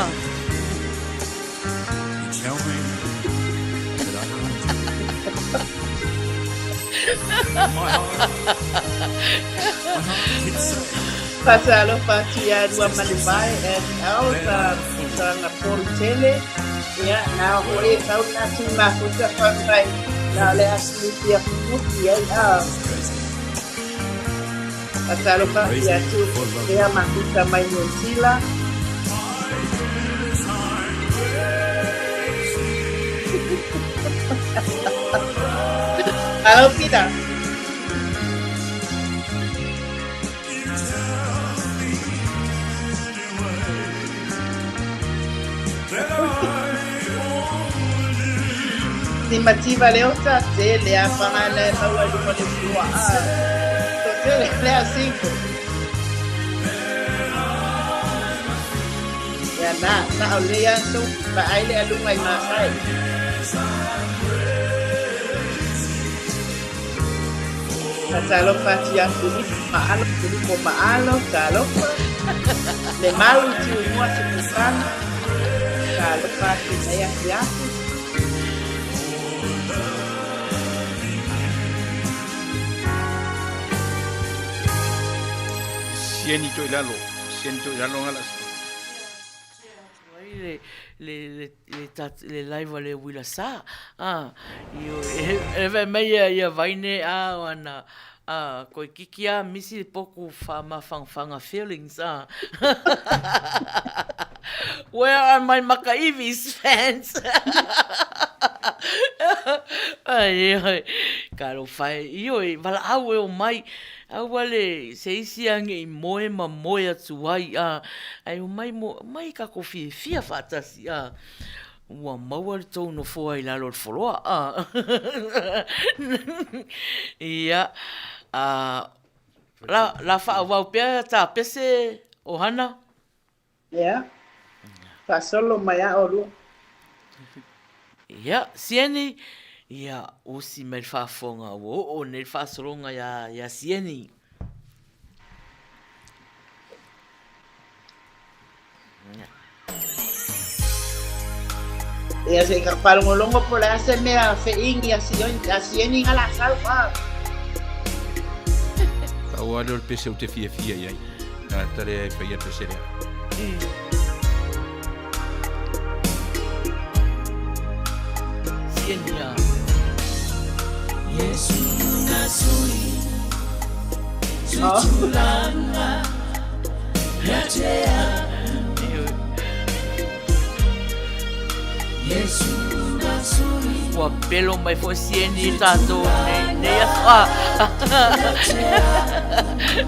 Faatalofa atu ia lua ma le vae NL sa sa Paul Tele ia na hoi e tau na tu mafuta whawhai na o le asilipia puputi ai a Faatalofa ia tu pea mafuta mai New Zealand. Hello, Peter. Ni mativa leota tele a whanga le maua luma le fua a. To tele le a cinco. Ia na, na o le ia so pa ai le alunga i masai. Talofa atu ia Filipo Maalo, Filipo Maalo, talofa. Le malu i Tiumua Sipufana, talofa atu i nei afiafi. Sieni to ilalo, sieni to ilalo ngala. Ai le le le le tat le live le wila sa. Ah, io e ve mai ia ia vaine a ana a koe kiki a misi le poku wha mawhangawhanga feelings a. Where are my Makaivis fans? Ai, ai, ka ro whai, io e wala au e o mai, aua le se isi ange i moe ma moe atu ai, a, ai o mai mo, mai ka ko fiafia whaatasi, a, ua maua le tou nofoa i lalo o le foloa, a. Ia, a, la, la whaawau pea tā pese o Hana? Ia, faasolo mai a olua. Ia, Sieni, ia, osi mai le faafofoga, ua oo nei le faasologa iā, iā Sieni. Ia se ka faalogologo po o le a se mea feʻigi a Sieni ga la sau a. Pau lava lea o le pese ou te fiafia i ai. Tagata lea e faia le pese lea. Sieni a. Ua pelo mai foi Sieni i tatou nei, nei aso. Ah.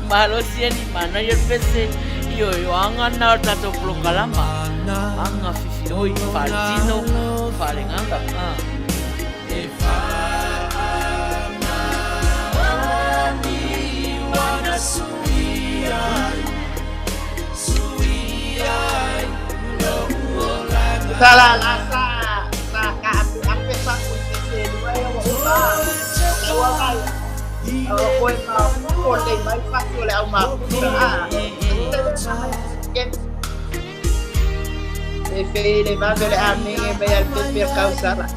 Malo Sieni, manaia le pese. Io, io aga na o le tatou polokalama. Aga fifioi, faaletino, faalegaga. Ah. Sa la la sa sa ka ape ape fa ko te se lua ia ua uma. E ua mai. O koe ma ko le mai fatu o le au mafuta a. E fei le vave le amenge mai al pepe o kausala.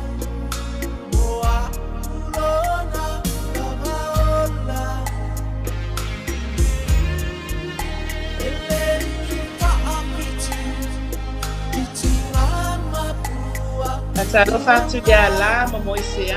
Talofa atu ia la ma Moise a.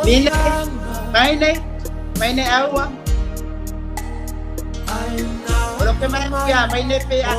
Mile, maine, maine aua. O lo ke mai ia, maine pe a.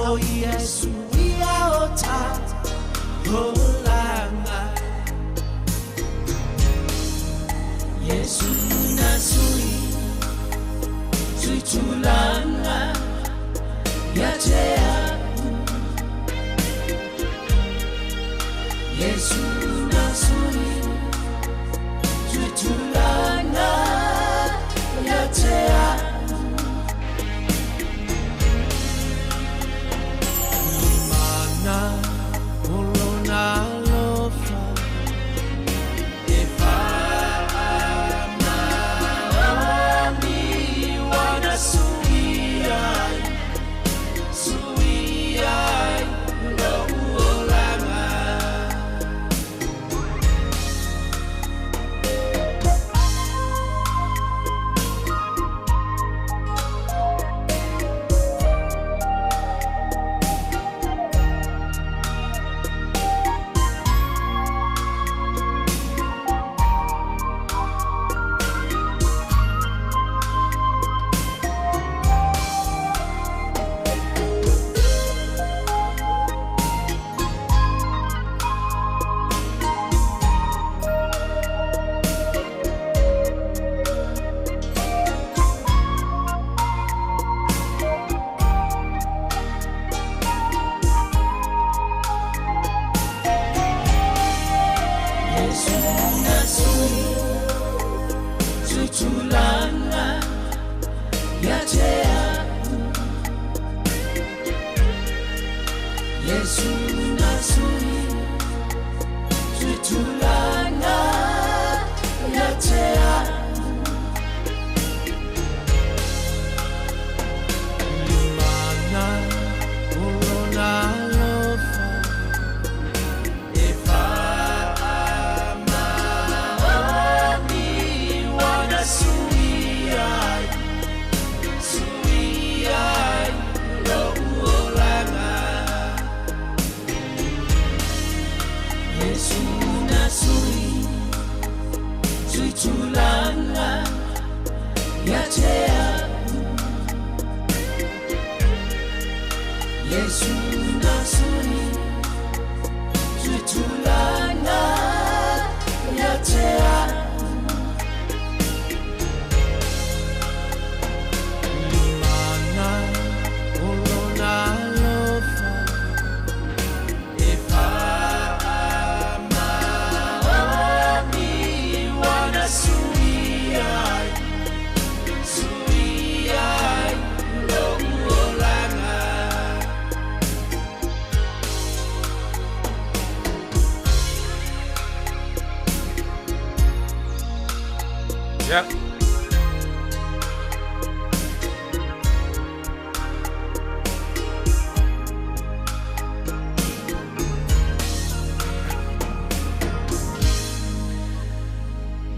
Ia.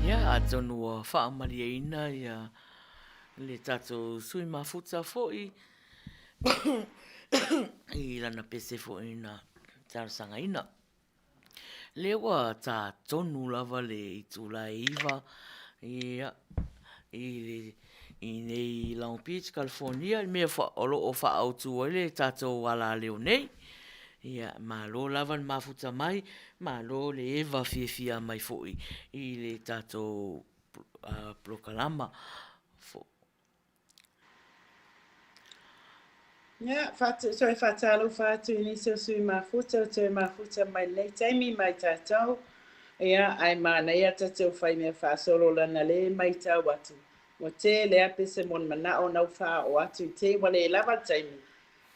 Ia, atonu ua faamalieina ia le tatou sui mafuta foi i lana pese foi na talosagaina. Lea ua ta tonu lava le itula e 9 ia, i le i nei Long Beach, California, i le mea o lo o faaautu ai le tatou alaleo nei. Ia, malo lava le mafuta mai, malo le eva fiafia mai foi i le tatou polokalama. Ia, toe faatalofa atu i nisi o sui mafuta o toe mafuta mai lenei taimi mai tatou. Ia, ae manaia tatou fai mea faasolo lana le maitau atu. Ua tele a pese mo le manao nau faaoo atu i te ua le lava le taimi.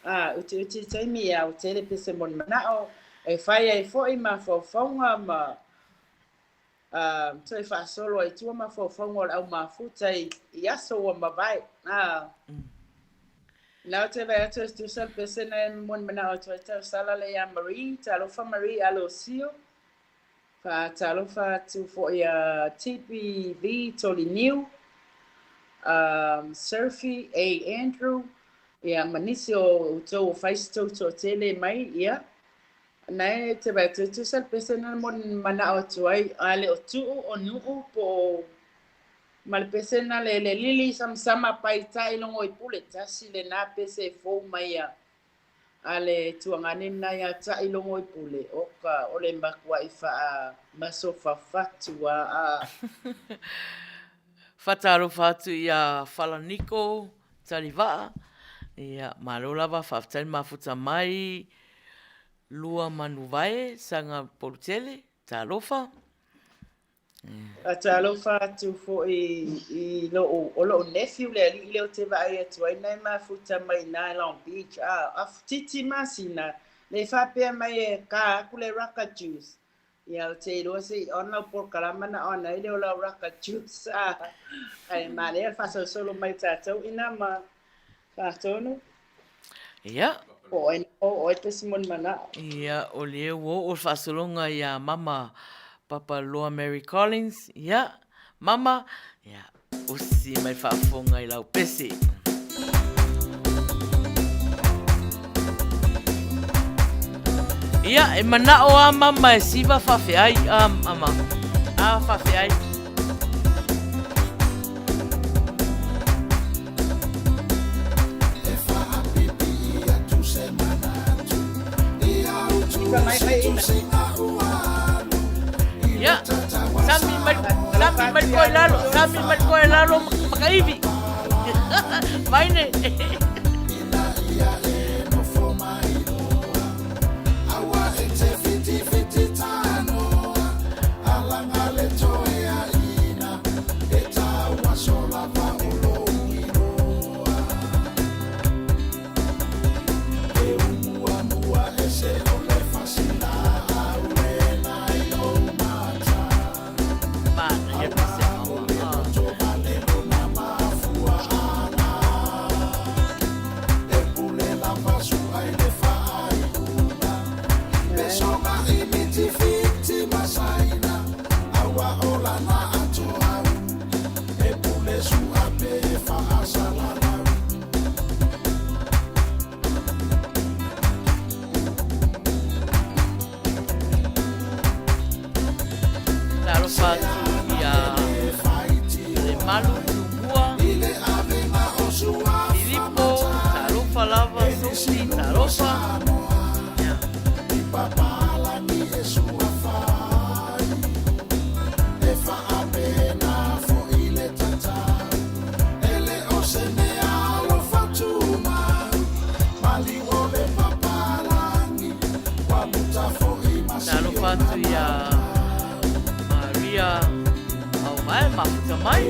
A, utiuti le taimi, ia ua tele pese mo le manao e fai ai foi mafaufauga ma toe faasolo ai tua mafaufauga o le au mafuta i aso ua mavae. A, na ou te vaai atu e tusa le pese na e moni manao atu ai tausala le ia Marie, talofa Marie Alosio. Faatalofa atu foi ia TPV Toliniu, Surfy A Andrew, ia ma nisi o outou o fai se tou toatele mai, ia. Na e te vaai atu e tusa le pese na moni manao atu ai, a le o Tuu o Nuu po o ma le pese na le le lili samasama paitai logo i pule tasi lena pese e fou mai ia a le tuagane lena ia Taʻilogoipule, oka, o le matuaʻi faa-masofafatu a, a. Faatalofa atu ia Falaniko Talivaa, ia malo lava faafetai le mafuta mai Lua Manuvae Saga Polutele, talofa. Faatalofa atu foi i lou, o lou nephew le alii lea ou te vaai atu ai na e mafuta mai i ina i Long Beach, a Afutiti masina, le faapea mai e ka aku le Raka Juice. Ia ou te iloa se i on lau polokalama na on ai lea o lau Raka Juice, a ae manaia le faasolosolo mai o tatou ina ma faatonu. Ia. Po o ai na oo ai pesi mo le manao. Ia, o lea ua oo le faasologa ia Mama Papaloa Mary Collins. Ia, Mama, ia, usi mai le faafofoga i lau pese. Ia, e manao a Mama e siva faafeai, a Mama, a faafeai. Ia, sami mai, sami mai koe lalo, sami mai koe lalo makaiwi. Vaine. Manaia pese mama. Talofa atu ia Lemalu Tumua, Filipo, talofa lava, Sofi, talofa. Ia. Talofa atu ia Maria Auvae, mafuta mai.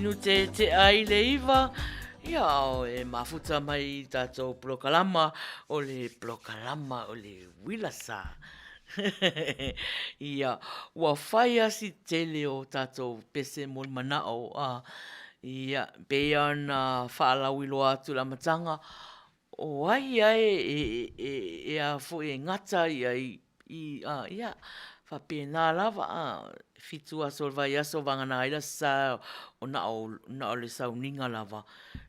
minute tea i le 9, ia e mafuta mai i tatou polokalama, o le polokalama o le uila sa. Ia, ua fai lava si tele o tatou pese mo le manao, a, ia, pei lava ona faalauiloa atu i le amataga, o ai lava e a foi e gata i, a, ia, faapena lava, a, 7 aso o le vaiaso vagana ai le Aso Sa na o le sauniga lava,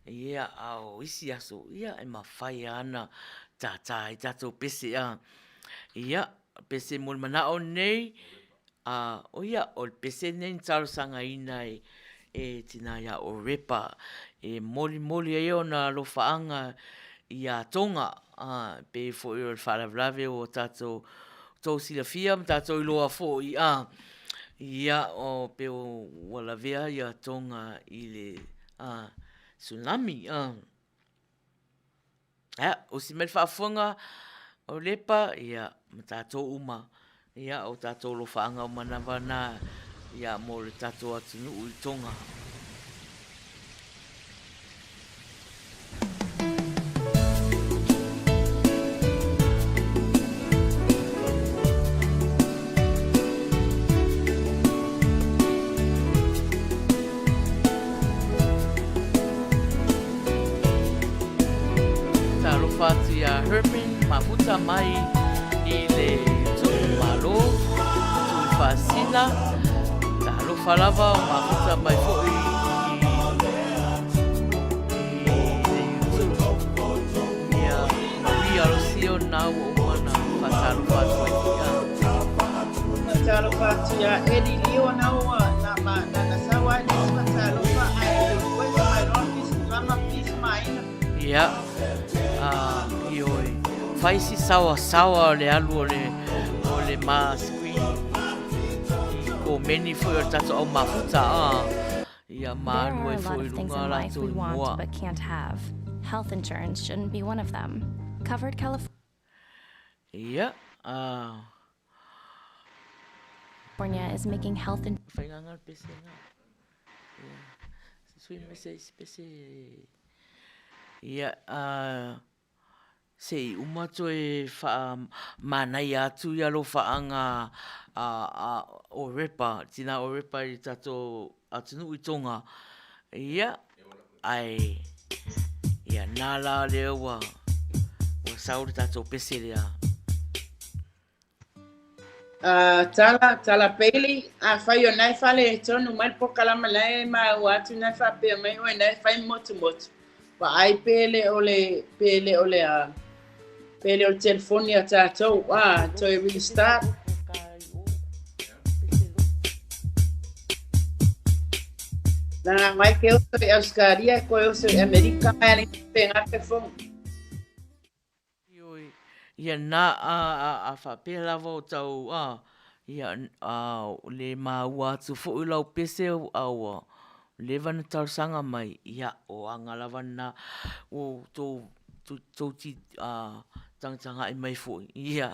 ia, a o isi aso, ia e mafai lava ona tata ai tatou pese, a. Ia, pese mo le manao lenei, a, o ia, o le pese lenei na talosagaina e le tina ia Orepa e molimoli ai ona alofaaga ia Toga, a, pei foi o le faalavelave ua tatou tou silafia ma tatou iloa foi, a, ia, pei ua lavea ia Toga i le Tsunami, a. Ia, usi mai le faafofoga o Lepa, ia, ma tatou uma, ia, o tatou alofaaga uma lava na, ia, mo le tatou atunuu i Toga. Talofa atu iā Herman Mahuta mai i le itumalo Tuifaasina. Talofa lava o Mahuta mai foi i le YouTube. Ia, Maria Alosio na ua uma ona faatalofa atu ai foi. Talofa atu iā Eddie Leo na ua na ma na na sau ai le isi faatalofa ae request mai loa pisi lama pisi maina. Ia, a, ioe, fai si saoasaoa o le alu o le, o le ma screen i komeni foi o le tatou au mafuta, a, ia ma There alu are ai a lot foi i of things luga in life latou we i want mua. but can't have. Health insurance shouldn't be one of them. Covered California Ia, a. is making health in Whainganga le pese nga. Ia. Sui mai se isi pese. Ia, a, se i uma toe wha manaia atu ia alofaaga a, a, o Repa, tina o Repa i le tatou atunuu i Tonga. Ia, ae, ia, nā la lea ua, ua sau le tatou pese lea. Uh, tala, tala Bailey, afai o nae fale tonu mai le polokalama nae maua atu nae faapea mai oe nae fai motumotu. Vaai pe le o le, pe le o le, uh, pe le o le telefoni a tatou, ah, toe restart. Na mai ke oso i Australia, koe oso i Amerika, mai ale pe ngā pe fong. Ioe, ia nā, a, a, a faapea lava o tau, a, ia, a, le māua atu foi lau pese, a ua leva na talosaga mai, ia, o aga lava na, ua tou tou ti tagatagai mai foi, ia,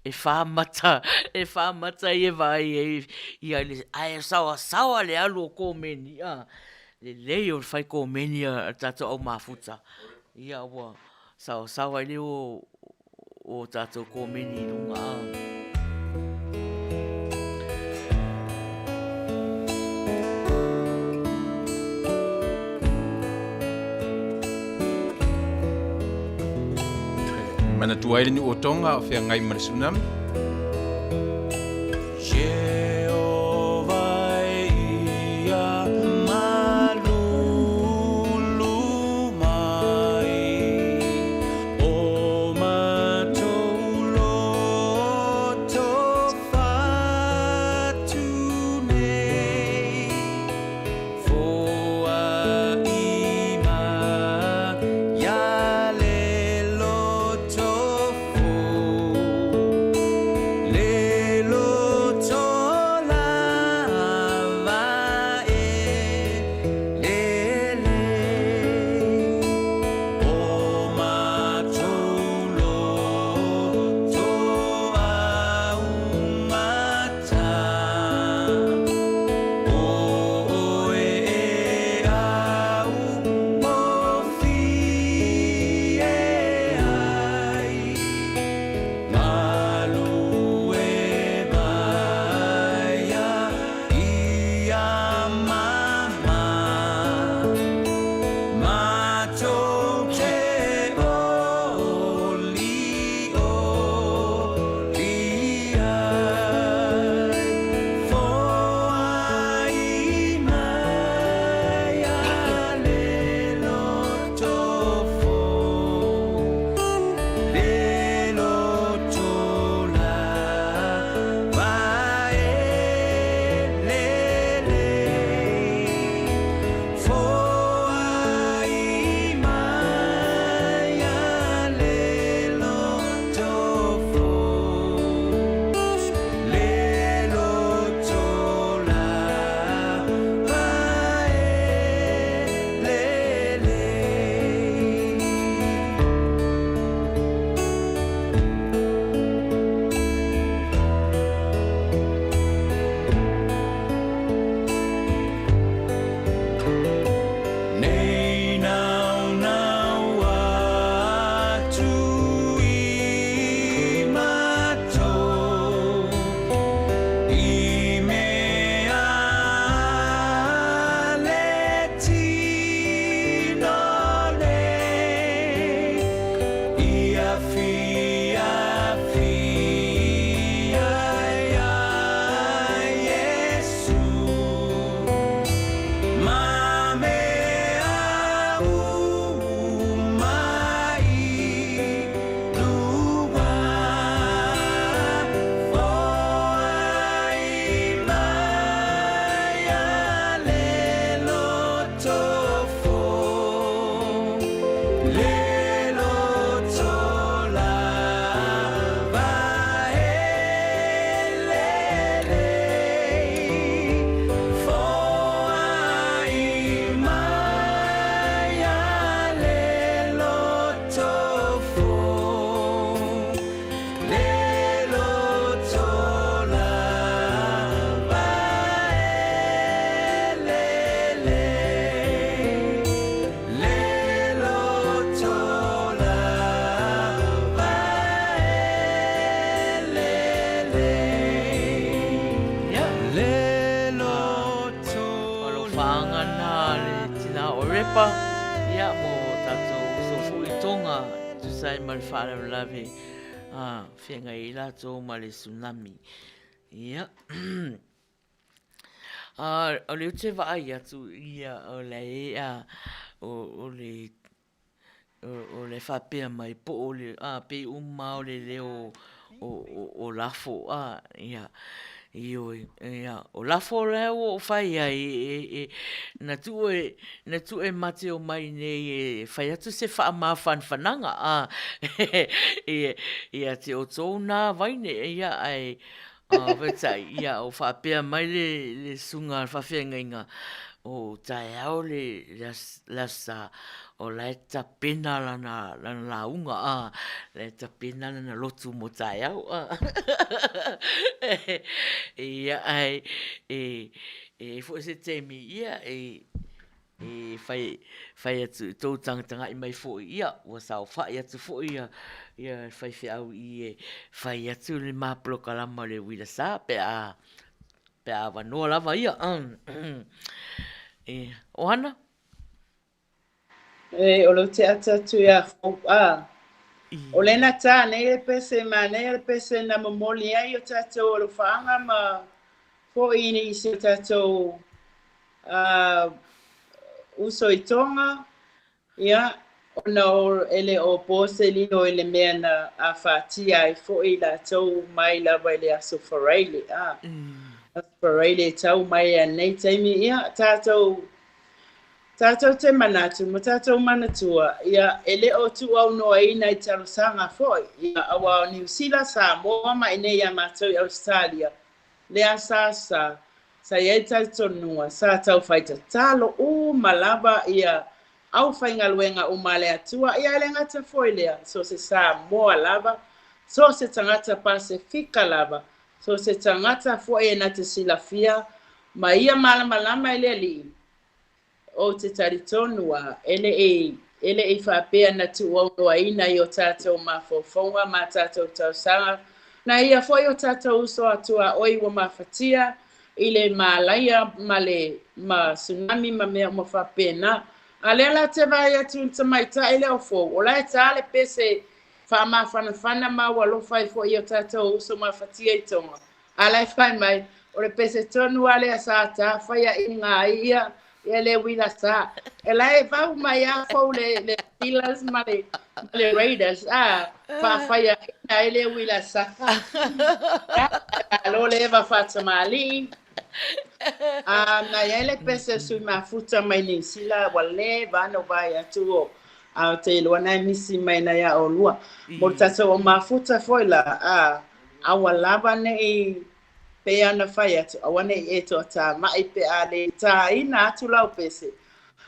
e wha mata, e wha mata ia vaai ai ia le, ae saoasaoa le alu o komeni, a, lelei o le whai komeni a tatou au mafuta, ia ua saoasaoa ai le o o tatou komeni i luga, a. Manatua ai le nuu o Tonga o feagai ma le tsunami. I mea le tino nei i awhiawhi ai a Iesu Ma mea uma i luga Foai mai a le loto fou, le loto lava e lelei. Foai mai a le loto fou, le loto lava e lelei, le loto lava e lelei, le loto Alofaga na le tina o Repa, ia mo tatou uso foi i Tonga, tusa ai ma le faalavelave a feagai ai latou ma le tsunami. Ia. A o le ou te vaai atu ia o le a o le o le faapea mai po o le a pei uma o le leo o Lafo a ia ioe ia o Lafo lea ua ou fai ai e na tuu e na tuu e ma te omai nei e fai atu se faamafanafanaga a ia te outou na vaine ia ae peitai ia o faapea mai le susuga a le faafeagaiga o taeao le Aso Sa o la e tapena lana lauga a la e tapena lana lotu mo taeao a ia ae e i ai foi se taimi ia e fai fai atu i tou tagatagai mai foi ia ua saofai atu foi ia le faifeau i i e fai atu le ma polokalama o le uila sa pe a pe a avanoa lava ia. O Hana? E, o le te ata atu ia fou a. O lena tā nei le pese ma nei le pese na momoli ai o tātou alofaga ma foi i si o tātou uso i Tonga, ia, ona o e le o po se lilo i le mea na afatia ai foi latou mai lava i le Aso Faraile, a. Aso Faraile e tau mai a nei taimi, ia, tātou Tātou te manatu ma tātou manatua, ia, e le o tuuaunoaina i talosaga foi, ia, aua o Niu Sila, Samoa ma inei iā mātou i Ausetalia, lea sa, sa, sa i ai talitonuga, sa tau fai tatalo uma lava ia aufaigaluega uma a le Atua, ia e le gata foi lea, so se Samoa lava, so se tagata Pasefika lava, so se tagata foi e na te silafia ma ia malamalama i le Alii, Ou te talitonu a, e le i, e le i faapea na tuuaunoaina i o tātou mafaufauga ma tātou tausaga, na ia foi o tātou uso a tuaoi ua mafatia i le mālaia ma le, ma tsunami ma mea uma faapena. A lea la te vaai atu i le tamaitai lea o Fou, o la e tā le pese faamafanafana ma ua alofa ai foi i o tātou uso mafatia i Tonga. A la e fai mai, o le pese tonu a lea sa ta faiaʻiga ai ia, ia le uila sa. E la e vau mai a fou le, le Steelers ma le, ma le Raiders, a, faafaiaʻiga ai le uila sa. Malo le eva faatamalii. A, na i ai le pese o sui mafuta mai Niu Sila, ua leva ana ou vaai atu o, a o te iloa na e misi mai na iā ʻolua. Mo le tatou o mafuta foi la, a, Aua lava ne i pei ona fai atu, aua ne i e toatāmaʻi pe a le tāina atu lau pese.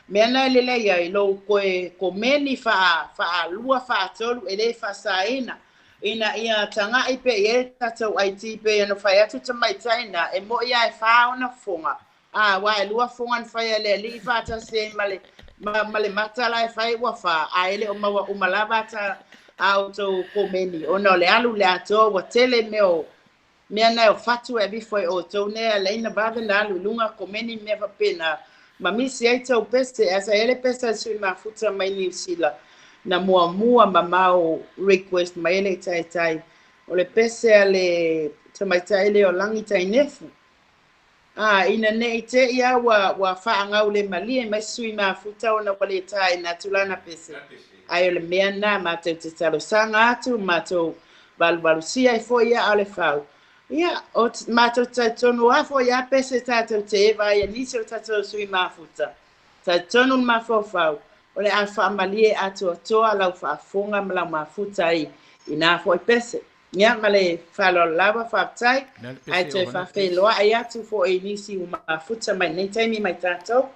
Mea na e lelei ai lou koe komeni faa, faalua, faatolu e le faasaina, ina ia tagaʻi pea i ai le tatou IT pei ona fai atu tamaitai na, e moʻi a e fā ona foga, Ā, aua e lua foga na fai a le alii faatasi ai ma le, ma, ma le mata la e fai ua fā, a e le o maua uma lava ta, a outou komeni, ona o le alu i le atoa ua tele mea o, Mea na e o fatu e avifo ai outou nei a laina vave na alu i luga komeni mea faapena ma misi ai tou pese. Ae sa i ai le pese a le sui mafuta mai Niu Sila na muamua mamao request mai ai le taitai o le pese a le tamaitai lea o Lagi Tainefu. A, ina ne i te i a ua, ua faagaulemalie mai se sui mafuta ona ua le taina atu lana pese. Ae o le mea lena matou te talosaga atu, matou valuvalusia ai foi ia a o le fau. Ia, o matou te talitonu a foi a pese tatou te eva ai e nisi o tatou sui mafuta. Talitonu le mafaufau, o le a faamalie atoatoa lau faafofoga ma lau mafuta ai i na foi pese. Ia, ma le faaaloalo lava, faafetai. Ae toe faafeiloai atu foi i nisi ua mafuta mai lenei taimi mai tatou.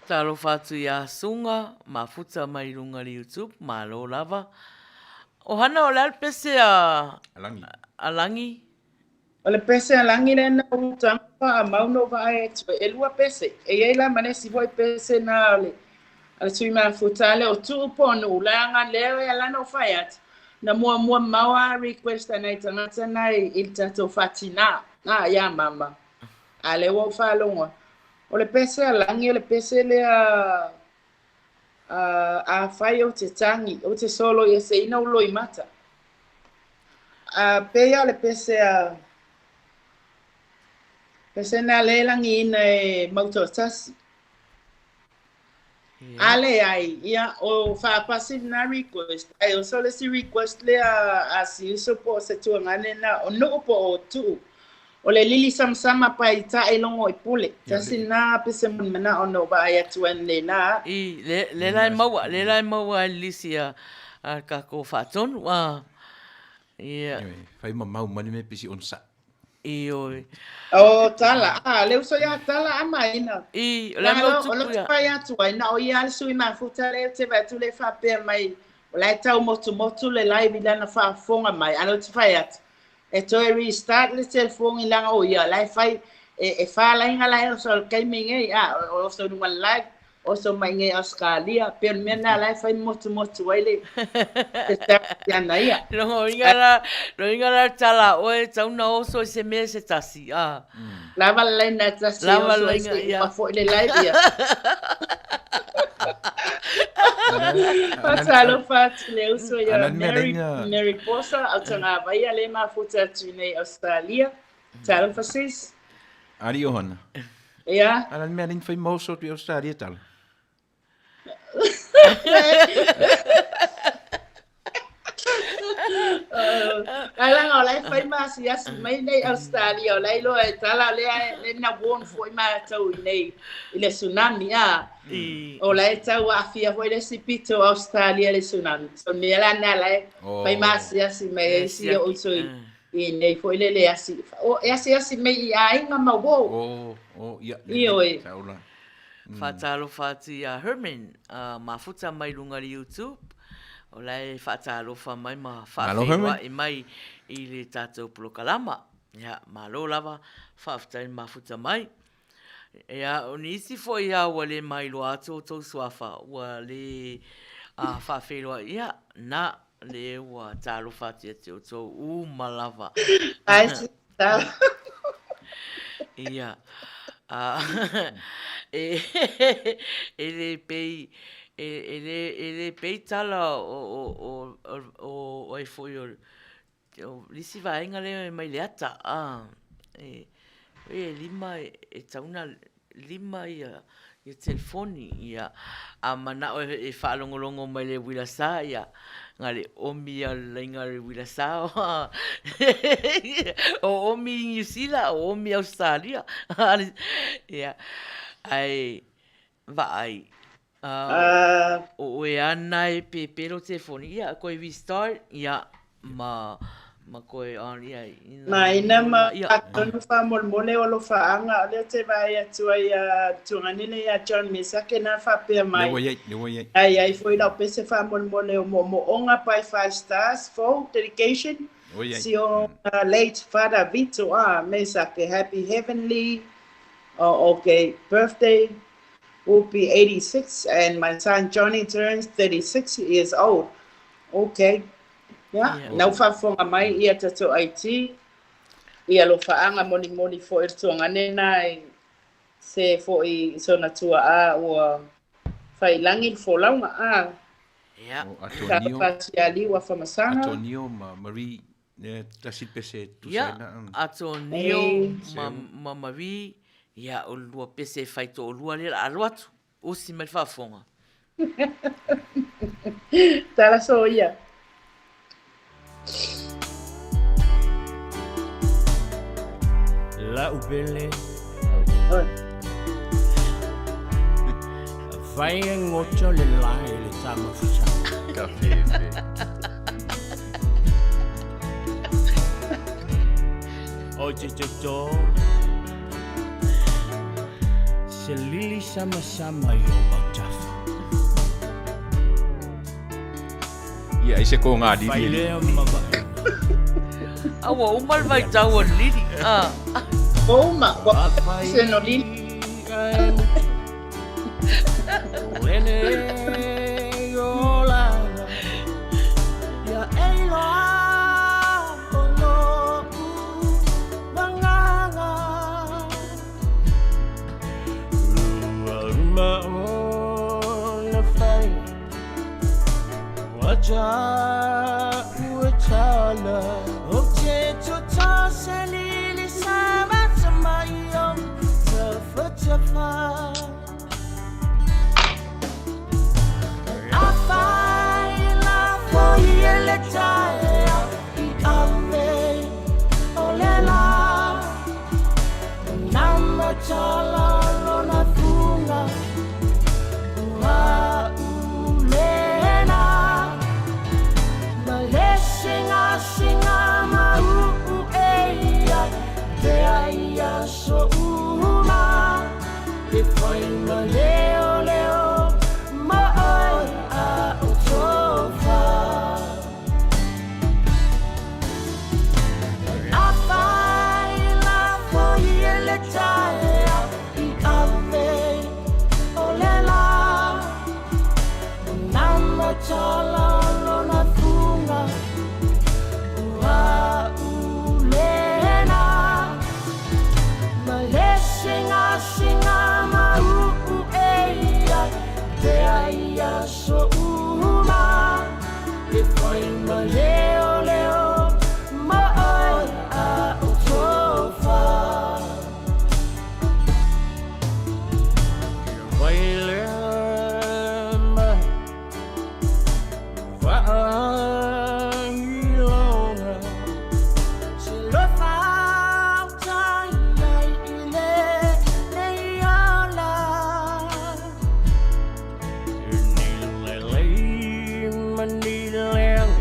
Talofa atu ia Suga, mafuta mai i luga i le YouTube, malo lava. O Hana o le a le pese a a Lagi? O le pese a Lagi lea na ou tago faamau na ou vaai atu ai, ʻelua pese. E i ai la ma le isi foi pese na o le a le sui mafuta a le o Tu'u po o Nu'u, leaga lea e ala ona ou fai atu, na muamua mamao a request a nai tagata na i le tatou faatinā, a, iā mama. A lea ua ou faalogo atu. O le pese a Lagi o le pese lea afai ou te tagi, ou te soloieseina ou loimata. A pei o le pese a pese na lea e lagiina e Mautoatasi. A leai, ia, o faapasi lena request, ae oso le isi request lea a si uso po o se tuagane na o Nu'u po o Tu'u. O le lili samasama pai ta'i logo i pule. Tasi lena pese mo le mana'o na ou vaai atu ai nei la. I, le, le la e maua, le la e maua ai le lisi a, a le tatou faatonu, a, ia. Fai mamau mai le mea pisi onosai. Ioe. O Tala, a, le uso ia Tala a maina. I, o le a mea o tupu ia. O le fai atu ai, na o ia a le sui mafuta lea ou te vaai atu lea e faapea mai, o la e tau motumotu le live i lana faafofoga mai, a o lea ou te fai atu, e toe restart le telefoni leaga o ia, o la e fai, e fa laiga la e oso i le taimi nei, a, o oso i luga o le live, oso mai nei Ausetalia, pei o le mea lena la e fai motumotu ai le te ana ia. Logoina la, logoina la le tala a oe, tau na oso i se mea se tasi, a. Lava le laina e tasi e oso ai se i uma foi le live ia. Faatalofa atu le uso ia Mary, Mary Posa, Autagavaia le mafuta atu i nei Ausetalia. Talofa sis. Ali Johanna. Ia. Ala le mea lea fai ma oso atu i Australia tala. Ai langa o la e fai ma asiasi mai nei Australia o la e iloa e tala lea le na warn foi matou i nei i le tsunami a. O la e tau aafia foi le isi pito o Australia i le tsunami. So mea la na la e fai ma asiasi mai ai si o uso i i nei foi lele e asi, o, e asiasi mai i aiga ma uo. O, o, ia, Ioe. Saula. Faatalofa atu ia Herman, mafuta mai luga i le YouTube. O la e faatalofa mai ma faafeiloai mai i le tatou polokalama. Ia, malo lava, faafetai le mafuta mai. Ia, o nisi foi lava ua le mailoa atu outou suafa, ua le faafeiloai, ia, na, le ua talofa atu ia te outou uma lava. Ai, sister. Ia, e, e le pei, e le, e le pei tala o, o, o, o, o ai foi o, O le isi vaega lea e mai le ata, a, e, e lima, e tau na lima ia, ia telefoni, ia, a manao e, e faalogologo mai le uila sa, ia, na le omi ia le laina le uila sa, o omi i Niu Sila, o omi i Ausetalia, ia, ae, vaai, O oe ana e pēpē lo telefoni, ia, koe restart, ia, ma, ma koe on, ia, ina. Ma ina ma tonu faamolemole o alofaaga, o lea ou te vaai atu ai ia Tuaganele ia John Mesake na faapea mai. Lea ua i ai, lea ua i ai. A i ai foi lau pese faamolemole o moomooga by Five Stars Fou Dedication. Ua i ai. Si o late Father Vito a Mesake Happy Heavenly oh, okay birthday will be 86 and my son Johnny turns 36 years old. Okay. Yeah. Yeah. Nau faafofoga mai ia tatou IT. I alofaaga molimoli foi le tuagane na i se foi i sona tuaa ua failagi le folauga a. Ia. O Atonio. Talofa Sialiu Afamasaga. Atonio ma Marie, lea tasi le pese e tusa Ia, ai na. Atonio Ei. ma, ma Marie, ia, o le lua pese e fai toalua lea o le a alu atu. Usi mai le faafofoga. Tala soia. La'u pele Fai e goto le lae le tama fusa. Café. O te toto Se lili sama sama i o autafa. Ia, ai se ko ngā Fai lili. lea mavaega. A ua uma le vaitau o le lili. Ah. Ua uma, ua Afai se no lili. ae mutu. O lele o laga. Ia e iloa o lo'u magaga. Ua uma ona fai. Ua ta'u e tala. O te toto se lili sa mata mai o tafatafa. Afai lafo i ele taea i ave o le la. Nama tala lona fuga ua ulena. Ma le singasinga ma uu e ia te ai aso uma. E fai ma leo leo ma oe a o tofa. Afai lafo i ele taea i ave o le la. Nama tala lona fuga ua ulena. Ma le singasinga ma uu e ia te ai aso uma. E fai ma leo leo ma oe a o tofa. Vai lea mai vaailoga. Se lofa utai ai i lenei ola. E ni lelei ma ni leaga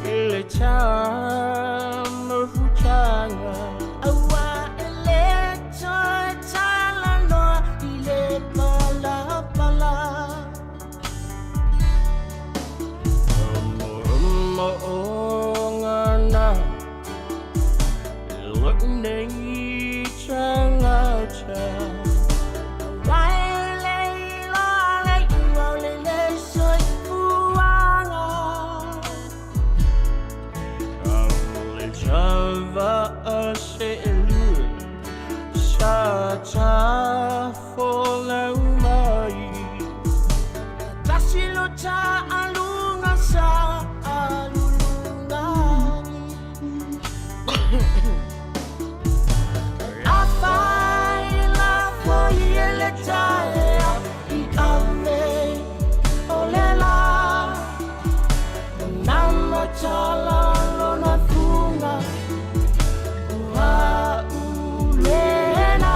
i le tamafutaga. Aua e le toe talanoa i le palapala. Mo'omo'oga na la'u nei tagata. Aua e le iloa le i'a o le le soifuaga. Le tava'a se'elua sa tafolau mai. Tasi lo ta'aluga sa aluluga ai. Afai lafo i ele taea i ave o le la. Nama tala lona fuga ua ulena.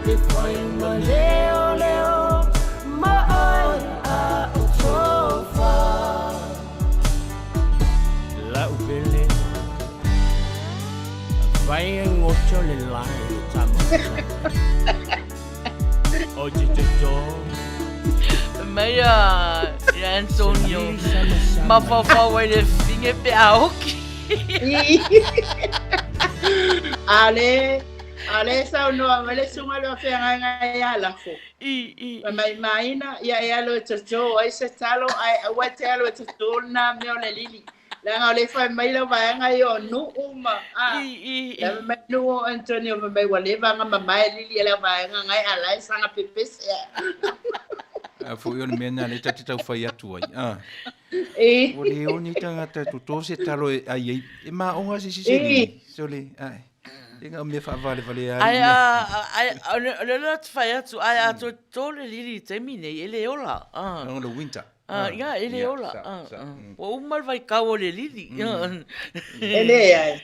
E fai ma leoleo ma ai a o tofa. Lau pele Fai e goto le lae o tama O te toto Mai a ia Antonio mafaufau ai le fine pe a oki. A le a le saunoa mai le susuga le faafeagaiga ia Lafo. Fai mai Maina, ia e alu e toto ai se talo ae aua e te alu e toto lena mea o le lili. Leaga o le fai mai lau vaega ia o Nuu ma a. Le fai mai Nuu o Antonio fai mai ua leva ona mamae lili a le vaega ngai a la e saga pepese a. A foi o le mea lena lea ta te tau fai atu ai. A. Ua le o ni tagata e toto se talo e ai ai. E maoga se isi se lili. Sole, ae. E na o mea faavalevalea ai. Ae a, ae, o le, o le la te fai atu, ae a toe toto le lili i taimi nei, e le ola. A. O le winter. A, ia, e le ola. A, a. Ua uma le vaitau o le lili. E leai.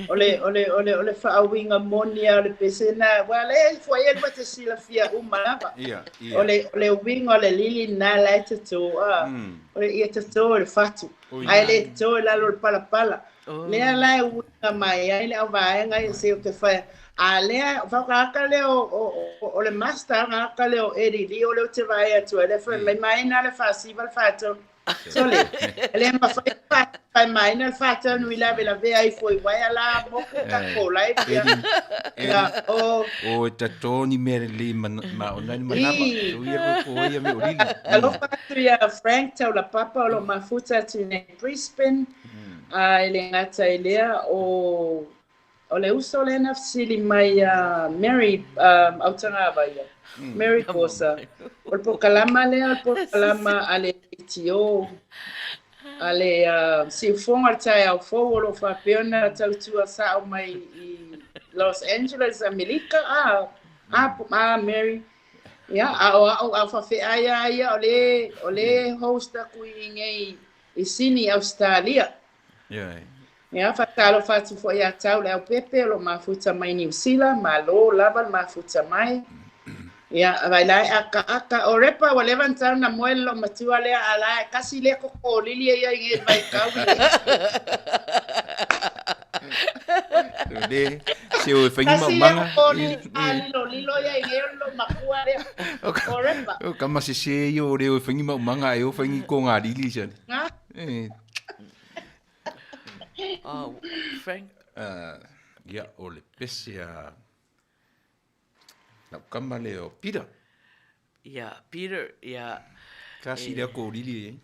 O le, o le, o le, o le faauiga moni lava o le pese lena, aua o lea e foi e lua te silafia uma lava. Ia, ia. O le, o le uiga o le lili lena la e toto, a, o le, ia toto i le fatu, ae le toto i lalo o le palapala. Lea la e uiga mai ai le auvaega ia se o te fai, a lea, whakaaka lea o, o, o, o le master gaka lea o Eddie Lee o lea ou te vaai atu ai, lea fai mai maina le faasiva le faatonu. Sole, e le mafai fai maina le faatonu i lavelavea ifo i waea la moku takou life ia. Ia, o. O e tatō ni mea lelei ma ona ni manawa. So ia koe ko ia me o lili. Alofa atu ia Frank Taulapapa o lo mafuta atu i nei Brisbane. A e le gata i lea o O le uso lea na fesili mai ia Mary Autagavaia, Mary Kosa, o le polokalama lea o le polokalama a le ATO, a le siufoga o le taeao fou o lo o faapea ona tautua sao mai i Los Angeles, Amerika, a, a, a Mary, ia, a o a'u, a o faafeai lava ia o le, o le host aku i inei i Sini, Ausetalia. Ia, faatalofa atu foi ia Tau Leaupepe o lo o mafuta mai Niu Sila, malo lava le mafuta mai. Ia, vai la e akaaka. O Repa, ua leva ona tau na moe le loomatua lea, a la e kasi lea kokolili e ia i ngei vaitau i Le, se o e whaingi Kasi lea maumanga. kokolili a lilolilo ia i ngei o le loomakua lea. O Repa. O kama se se i o leo e whaingi maumanga e o whaingi ko ngā lili sale. Nga? E. Oh, Frank. Ia, o le pese a lau kama lea o Peter. Ia, Peter, ia. Kasi lea ko lili e.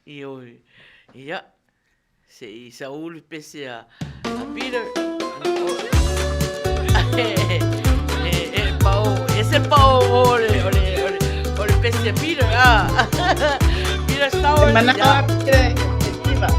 Ioe, ia, se i saulu le pese a Peter. E pao, e se pao o le, o le, o le, o le pese a Peter, a. Peter E Stowers, manao ia. a Peter e tiva.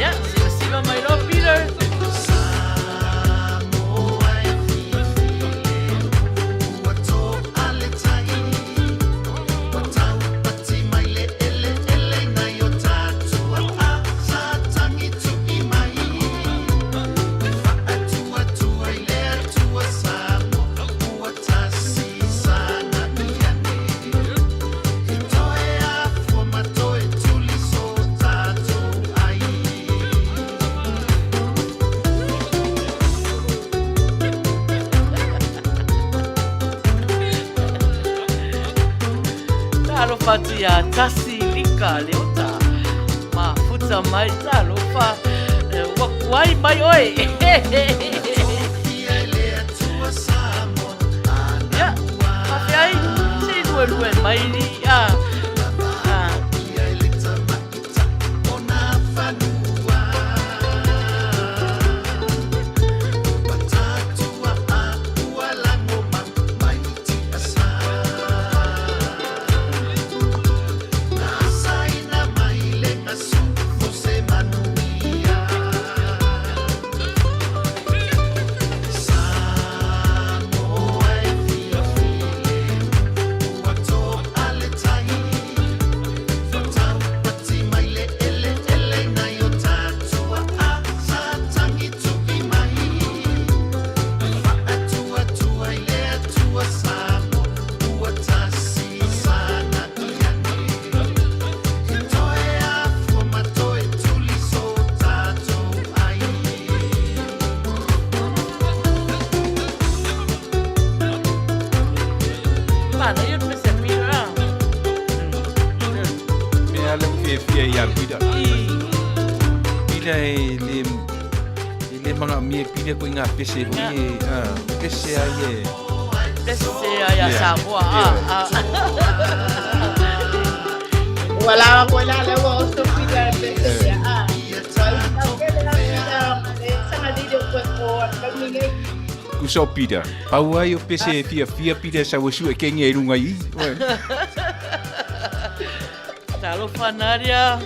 Ia, sivasiva mai loa Peter. Talofa atu ia Tasi Lika Leota. Mafuta mai talofa. Ua kuai mai oe. Ia, faafeai, se i luelue mai ni a. Pila e le e le manaomia e pili aku i ngā pese foi e ah, pese ai e Pese ai a Samoa ah, ah. Ua lava koe la lea ua oso pila e pese ia ah. Ua i tau kele la pila e sagalili o koe ko a tauni nei. Kusa o Pita, pau ai o pese e fiafia Pita e sau e sue kengi e runga i. Oe. Talofa Nadia.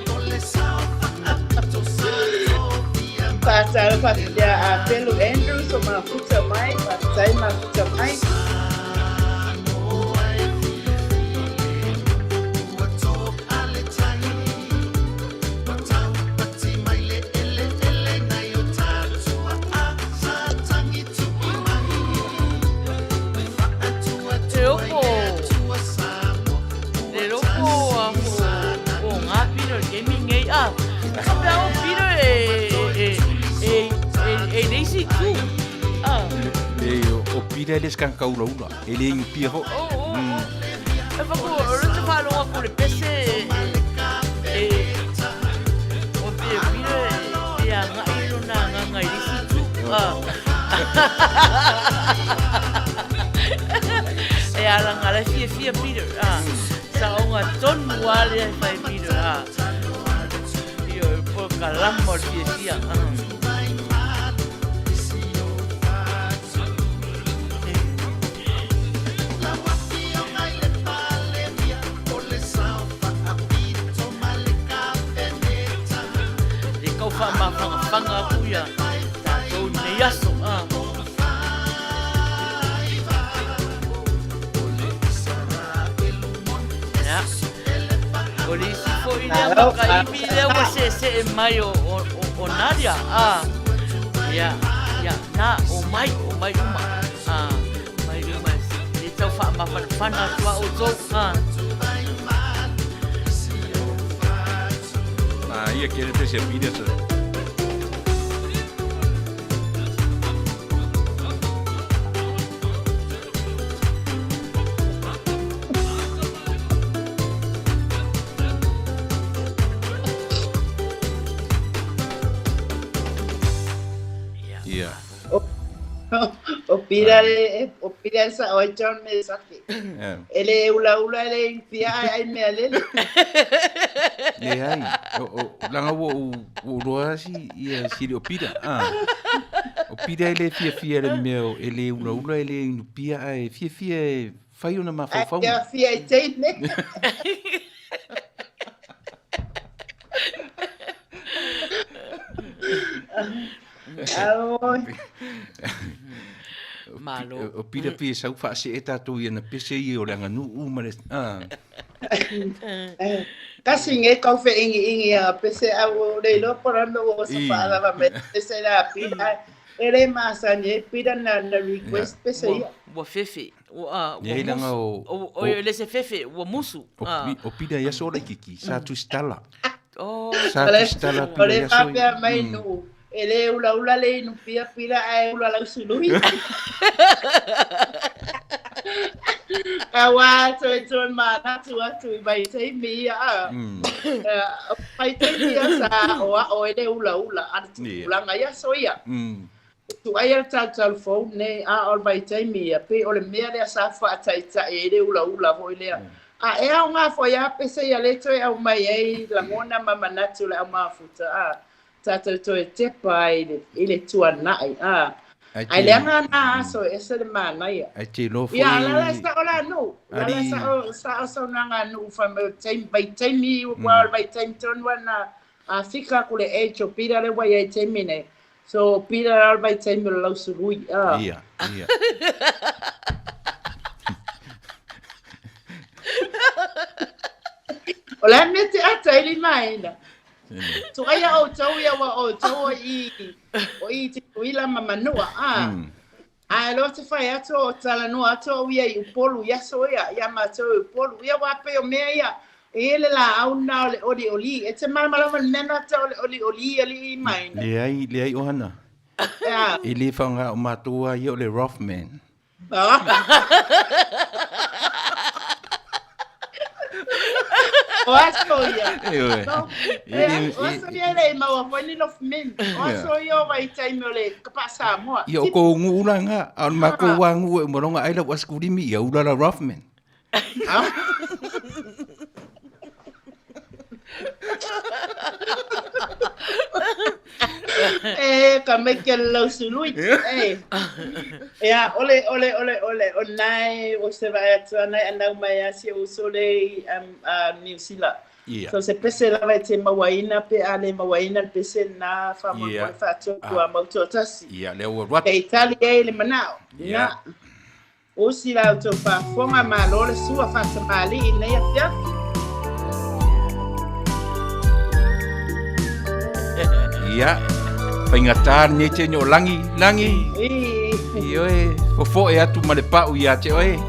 Faatalofa atu ia a Pelu Andrews o mafuta mai, faafetai mafuta mai. Te opo, le loko a o ngā piro i kemi ngei a. Ka pea o piro e, e, e, e, e leisi tu. A. Le, o pira e le skan kaulaula, e le ingi pia ho. O, o, o. E whaku, o roto whalonga ko le pese e, e, o te piro e, e a ngai no nā nganga i leisi tu. A. E ala ngā lai fia fia Peter. A. Sa onga tonu wale ai whai Peter. A. Io e po ka lama o le fia fia. A. Le kau whaamawhangawhanga aku ia tātou nei aso. A. Ia. O le isi foi lea makaivi lea ua seesee mai o, o, o, o Nadia. A. Ia, ia, na, o mai, o mai uma. A, mai uma, le tau whaamafanafana atu a outou. A. Ah, ia ke le pese pira sa. Ia. O pira le, o pira sa o John me saki. E le ulaula e le infia ai ai mea lele. Leai, o, o, langa ua ou, ua ou loa si, ia si le o pira. Ah. O pira e le fiafia le mea o, e le ulaula e le inupia ae fiafia e fai ona Ai mafaufauga. fiafia i teine. Auoi. Malo. O pira pia e sau faasee tatou i ana pese ia o le aganuu ma le, ah. Kasi nge kau feʻigiʻigi a pese au o le iloa po o le a le mea ua oso faalava mai ai pese la a Pita ae e le masani ai Pita na na request pese ia. Ua fefe. Ua, ua Leai langa musu. o, O, o, le se fefe, ua musu. o, o Pita i aso laitiiti, sa tusitala. Oh. Sa tusitala O Pita le i aso. faapea mai nuu e le ulaula le inu pia Pita ae ula lausului. Auā toe toe manatu atu i vaitaimi ia a. O vaitaimi ia sa aʻoaʻo ai le ulaula a le tupulaga i aso ia. Tuai a le tautau fou nei, a o le vaitaimi ia, pei o le mea lea sa faataitai ai le ulaula foi lea. A e aoga foi a pese ia le toe aumai ai lagona ma manatu o le aumafuta, a tatou toe tepa ai i le, i le tuanai, a. Ai leaga na aso e ese le manaia. Ai te iloa foi. Ia, a la la sao la nuu. La la sao, sao saunoaga a nuu fai mai o le taimi, vaitaimi, ua o le vaitaimi tonu lava na a fika aku le age o Peter lea ua i ai i taimi nei. So, Peter la o le vaitaimi o le lausului, a. Ia, ia. O le a le mea te ata ai limaina? Tuaia outou ia ua outou o i o i te tuila ma manua a. Ae loa te whai atu o talanoa atu au ia i Upolu i aso ia, ia matou i Upolu. Ia wā pei o mea ia, e i le laau na o le olioli. E te malamalama le mea na tau o le olioli alii i maina. Leai, leai ohana. Ea. E le whaonga o matou a ia o le Rothman. O aso ia. Ioe. No. E le- O aso ia e le i maua foi ni Loughman. O aso ia o vaitaimi o le kapaa Samoa. Ia o kou nuu la nga, a o le makou lava nuu e uma loa ona ai lau asikulimi, ia ula la Roughman. E ka mai ke lau sului. E. Ia, ole, ole, ole, ole, o nae, o se vaai atu ana e anau mai a si ou uso le i Niu Sila. Ia. So se pese lava e te mauaina pe a le mauaina le pese na faamoemoe faatuatua mau toatasi. Ia, lea ua alu atu. Kei tali ai le manao. Ia. Na. Usi la outou faafofoga, malo le sua faatamalii i lenei afiafi. Ia, faigata lenei teine o Lagi, Lagi. Ioe, fofoe atu ma le pau ia te oe.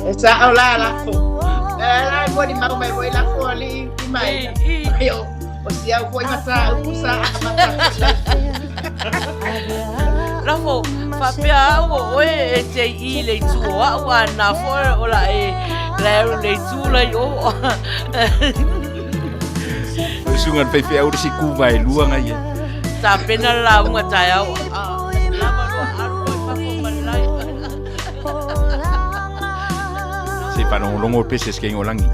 E sa'o la lafo. E la e molimau mai foi lafo alii i mai. Ai o o si au foi mataupu sa amata foi lafo. Lafo, faapea au o oe e te i le itu o a'u a na foi o la e la e le itu la i o. O le susuga i le faifeau le isi kuva e lua nga ia. Tapena le lauga taeao a lava loa alu loa i fafo ma le lai. Se i faalogologo le pese a si kaiga o lagi.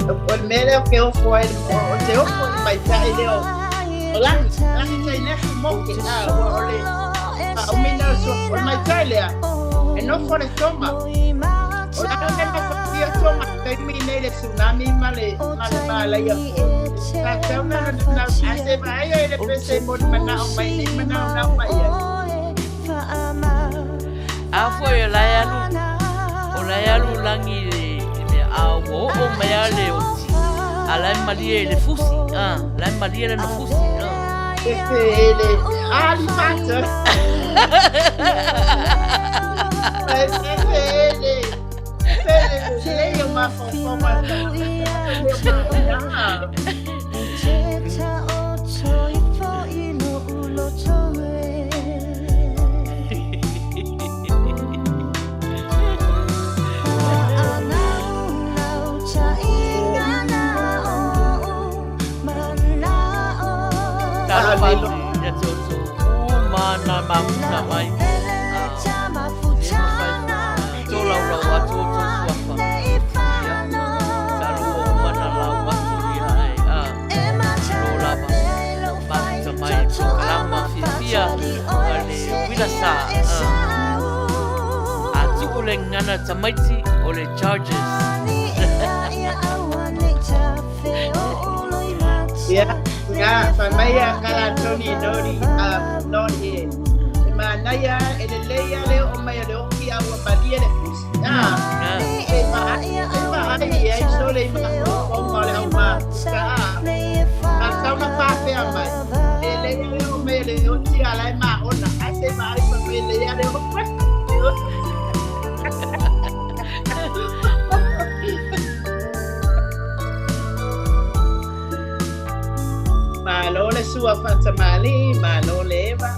O le mea lea ou te ofo ai, o te ofo i le maitaʻi lea o lagi, lagi tai nefi moke, a ua o le faaumina o le suafa, o le maitaʻi lea, e nofo le toma. O lalo le mafatia toma i taimi nei le tsunami ma le ma le malaia foi. Sa tatau na na a se vaai ai le pese mo le manao mai nei manao nao mai ai. A foi o la e alu, o la e alu lagi i le mea, a ua oo mai a le oti, a la e malie i le fusi, a, la e malie lana fusi, a. Pepe le ali fata. Pepe le pepe le lei o mafaufau ma Talofa atu ia te outou uma na mafuta mai. A, e mafai ona tolaulau atu outou suafa. Ia, talo ua uma na lau atu ia e, a, malo lava. Mafuta mai i polokalama fiafia ma le uila sa, a. A tuu le gagana tamaiti o le Chargers. Ia, nga, fai mai a Kala Tony Nori, Nori e. E manaia, e lelei lava le oo mai o le oki a ua malie le fusi. Ah, e vaai, e vaai i ai sole i mafaufauga o le au mafuta. Ah, a tau na fafea mai. E lelei lava le oo mai o le oti a la e maona. Ae se vaai fai mai e lelei lava le oo mai. Malo le sua faatamalii, malo le eva.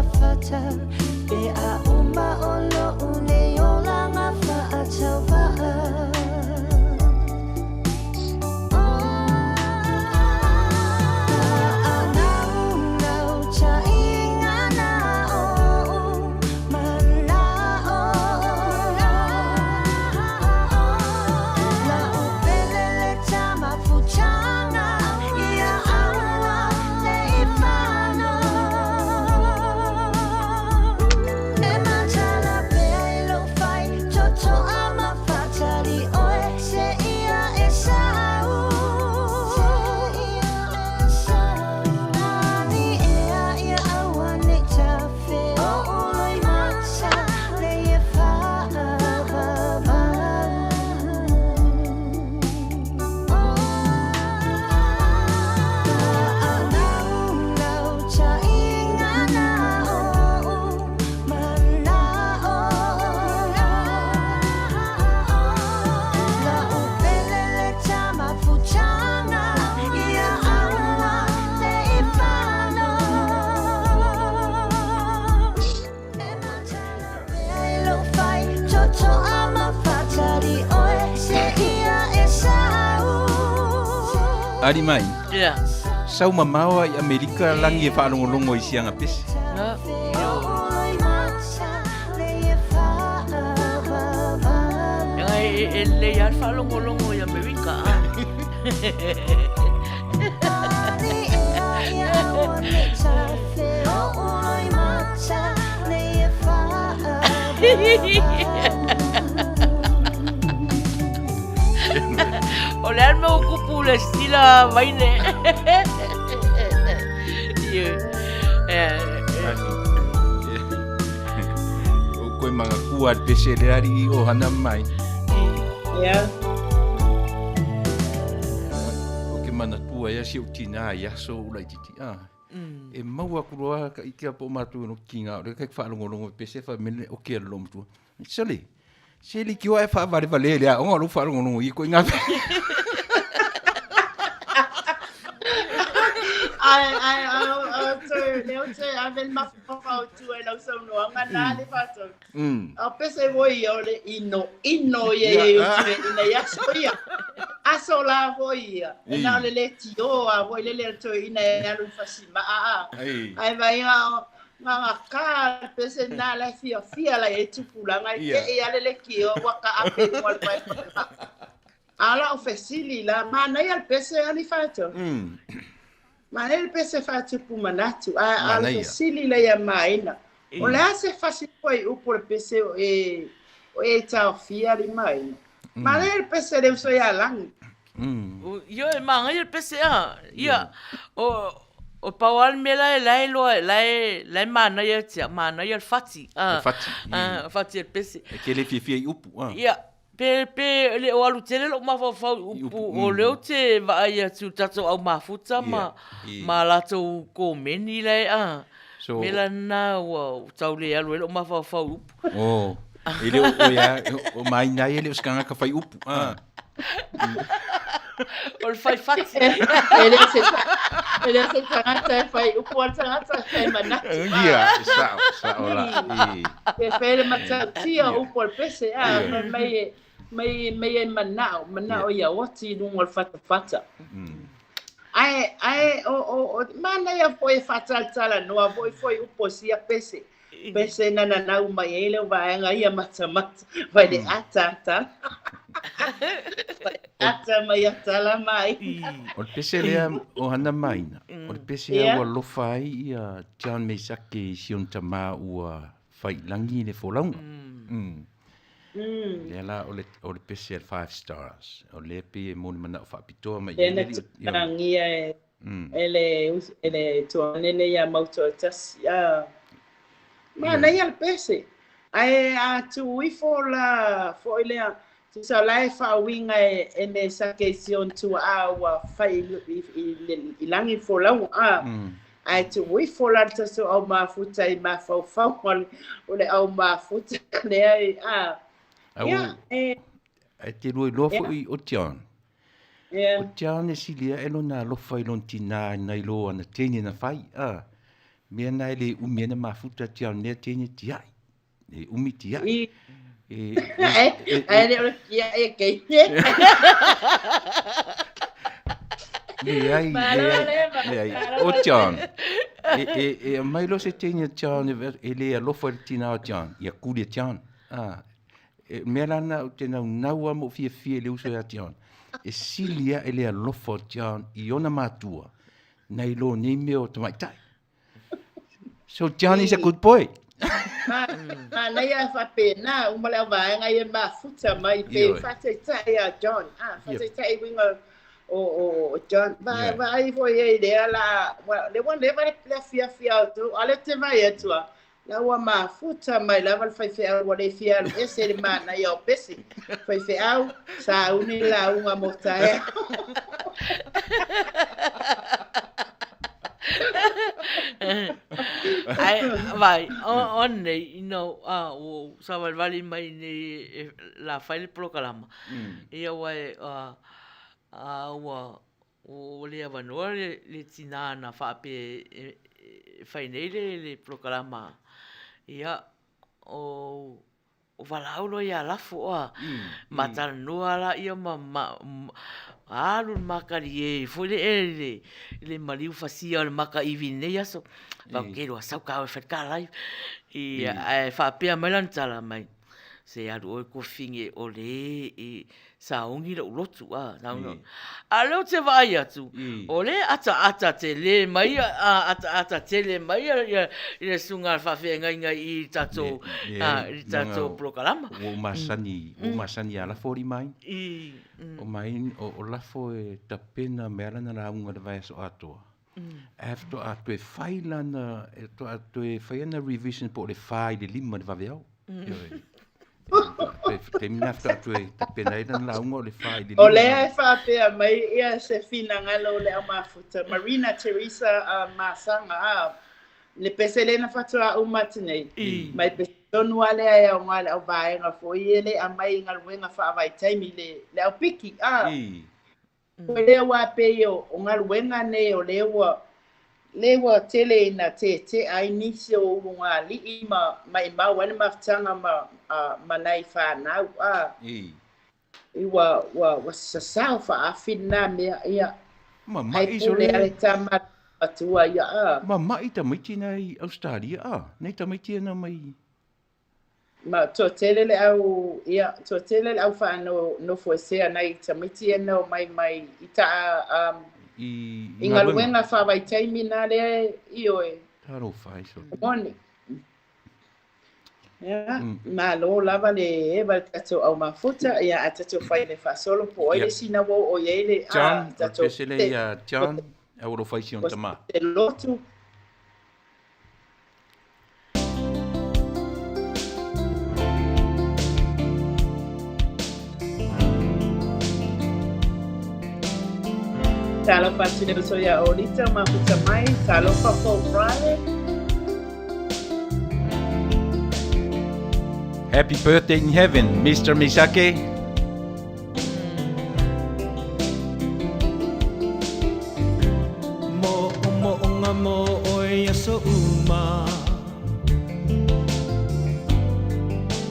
fatafata Pe a uma o loʻu nei olaga faatauvaa Ali mai. Yeah. Sau mamao ai Amerika lagi e faalogologo i siaga pese. E e lelei lava le faalogologo i Amerika a. O le a le mea ua kupu le stila vaine. O koe magakua le pese le alii o hana mai. Yeah. O ke manatua ia si ou tinā i aso ula i titi. Ah. E maua aku loa ka ike po matou no kinga o le kai whaalongolongo e pese fa mele o ke lo matua. Sole. Se li ki e whaavale vale le a onga lo whaalongolongo i ko inga. Ai ai ai ai leo te ave le mafaufau tu e lau saunoaga na le fatou. A pese foi o le ino ino ia ia o te ina ia aso ia. Aso la foi ia. E na o le le tio a foi le le to ina e alu fasi ma a. Ai vai a nga ka pese na la fia fia la e tupulanga e te ia le le kio wa ka ape mo le pai. Ala o fesili la manaia le pese ali fatou. Manaia le pese faatupu manatu. A le fesili la ia maina. O le a se fasi foi upu le pese o e o e taofia li maina. Manaia le pese le uso ia lagi. Ioe e magaia le pese a. Ia o o pau lava le mea la e la e iloa la e la e manaia tia manaia le fati a. Le fati. A fati e le pese. E te le fiafia i upu a. Ia pe pe le o alu tele lou mafaufau i upu o lea ou te vaai atu i le tatou au mafuta ma ma latou komeni la e a. So, Mea la lena ua tau le alu ai lou mafaufau i upu. Oh, e le o oe a, o maina ai e le o se kangaka fai upu. Ah. O le fai fati. E le o se e le o se tagata e fai upu a le tagata e fai manatu. Ia, e sao, sao la. I. E fai le matautia o upu a le pese, a fai mai e mai mai e manao, manao ia oti i luga o le fatafata. Ae, ae, o, o, o, manaia foi e faatalatalanoa foi foi upu o sia pese. Pese na nanau mai ai leo vaega ia matamata, vai le ataata. Vai ata mai atala mai. O le pese lea o hana maina, o le pese Ia. ua alofa ai ia John Mesake i si ona tamā ua faiilagi i le folauga. Mm. Lea la o le, o le pese a le Five Stars. O lea pei e mo le manao faapitoa mai Lea i na le alii o- tulagia e, e le, e le tuanene ia Mautoatasi. A, manaia le pese. Ae a tuu ifo la foi lea, tusa o la e faauiga e, e Mesake i si ona tuaa ua fai i, i, i, i lagi le folauga. A, ae tuu ifo la le tatou au mafuta i mafaufau o le, o le au mafuta lea i, a, Au, ia, e, ae te lua iloa Ia. foi o John. ia. O John e sili ae lona alofa i lona tinā nai lo ana teine na fai. A, Mea na e le umi ai na mafuta John lea teine tiai. E umi tiai. E, e, e, le o le tiai e kei. Leai, leai, leai. O John, e, e, e mai lo se teine John e le alofa i le tina o John, ia kuli e John. Ah, e mea lana o te naunau a mo fiafia i le uso ia John. E sili a e le alofa o John i ona matua, nai lo nei mea o tamaitai. So John is a good boy. Manaia e faapena, uma le auvaega ia mafuta mai pe faataitai ia John. Ah, faataitai uiga o o John. Va vaai foi ai lea la le ua leva le afiafi a outou, a o lea ou te vaai atu lava, la ua mafuta mai lava le faifeau ua le fia alu ese i le manaia o pese. Faifeau, sauni lauga mo taeao. Ai, vai, o nei, you know, ua ou savalivali mai nei e la fai le polokalama. Ia ua e, ua, ua le avanoa le tinā na faapea e fai nei le polokalama. Ia, o valaau loa ia Lafo oa, ma talanoa laia ma alu le makalie foi lea i le maliu fasia o le makaiwi i lenei aso. Fai atu, kei sau ka oe e fai le ka live. Ae faapea mai lana tala mai, se alu oe kofine o le e sauni lou lotu a sauni. A o lea ou te vaai atu, o lea e ataata tele mai ataata tele mai ia le susuga a le faafeagaiga i le tatou i le tatou polokalama. Ua ou masani, ua ou masani ia Lafo alii mai. O mai o Lafo e tapena mai lana lauga i le vaiaso atoa. Ae faatoa toe fai lana, e faatoa toe fai ana revision po o le 4 i le 5 i le vaveao. Ioe. Taimi na faatoa toe tapena ai lana lauga o le 4 i le 5. O lea e faapea mai ia se finagalo o le aumafuta Marina Teresa Masaga a le pese lea na faatoa uma atu nei mai pese tonu a lea e aoga i le auvaega foi e le aumai i galuega faavaitaimi le le aupiki a O lea ua pei o galuega nei o lea ua lea ua tele ina tētē ai nisi o ulugalii ma maimau ai le mafutaga ma ma nai fanau a i ua ua ua sasao faaafi lena mea ia Mama'i hai pule a le tama matua ia a. Mama'i tamaiti na i Australia a nei tamaiti na mai. Ma toatele le au, ia, toatele le au whaanofoesea nei tamaiti e nao mai mai i taa um, I, i galuega faavaitaimi na lea ioe. Talofa e so. Moni. Ia, malo lava le eva le tatou au mafuta, ia a tatou fai le faasolo po o ai le sina ua oo i ai le a John, o le pese lea ia John, a ua fai si ona tama. Te lotu. Talofa atu le uso ia Olita mafuta mai, talofa Paul Bryan. Happy birthday in heaven, Mr. Misake. Moʻomoʻoga mo ʻoe i aso uma.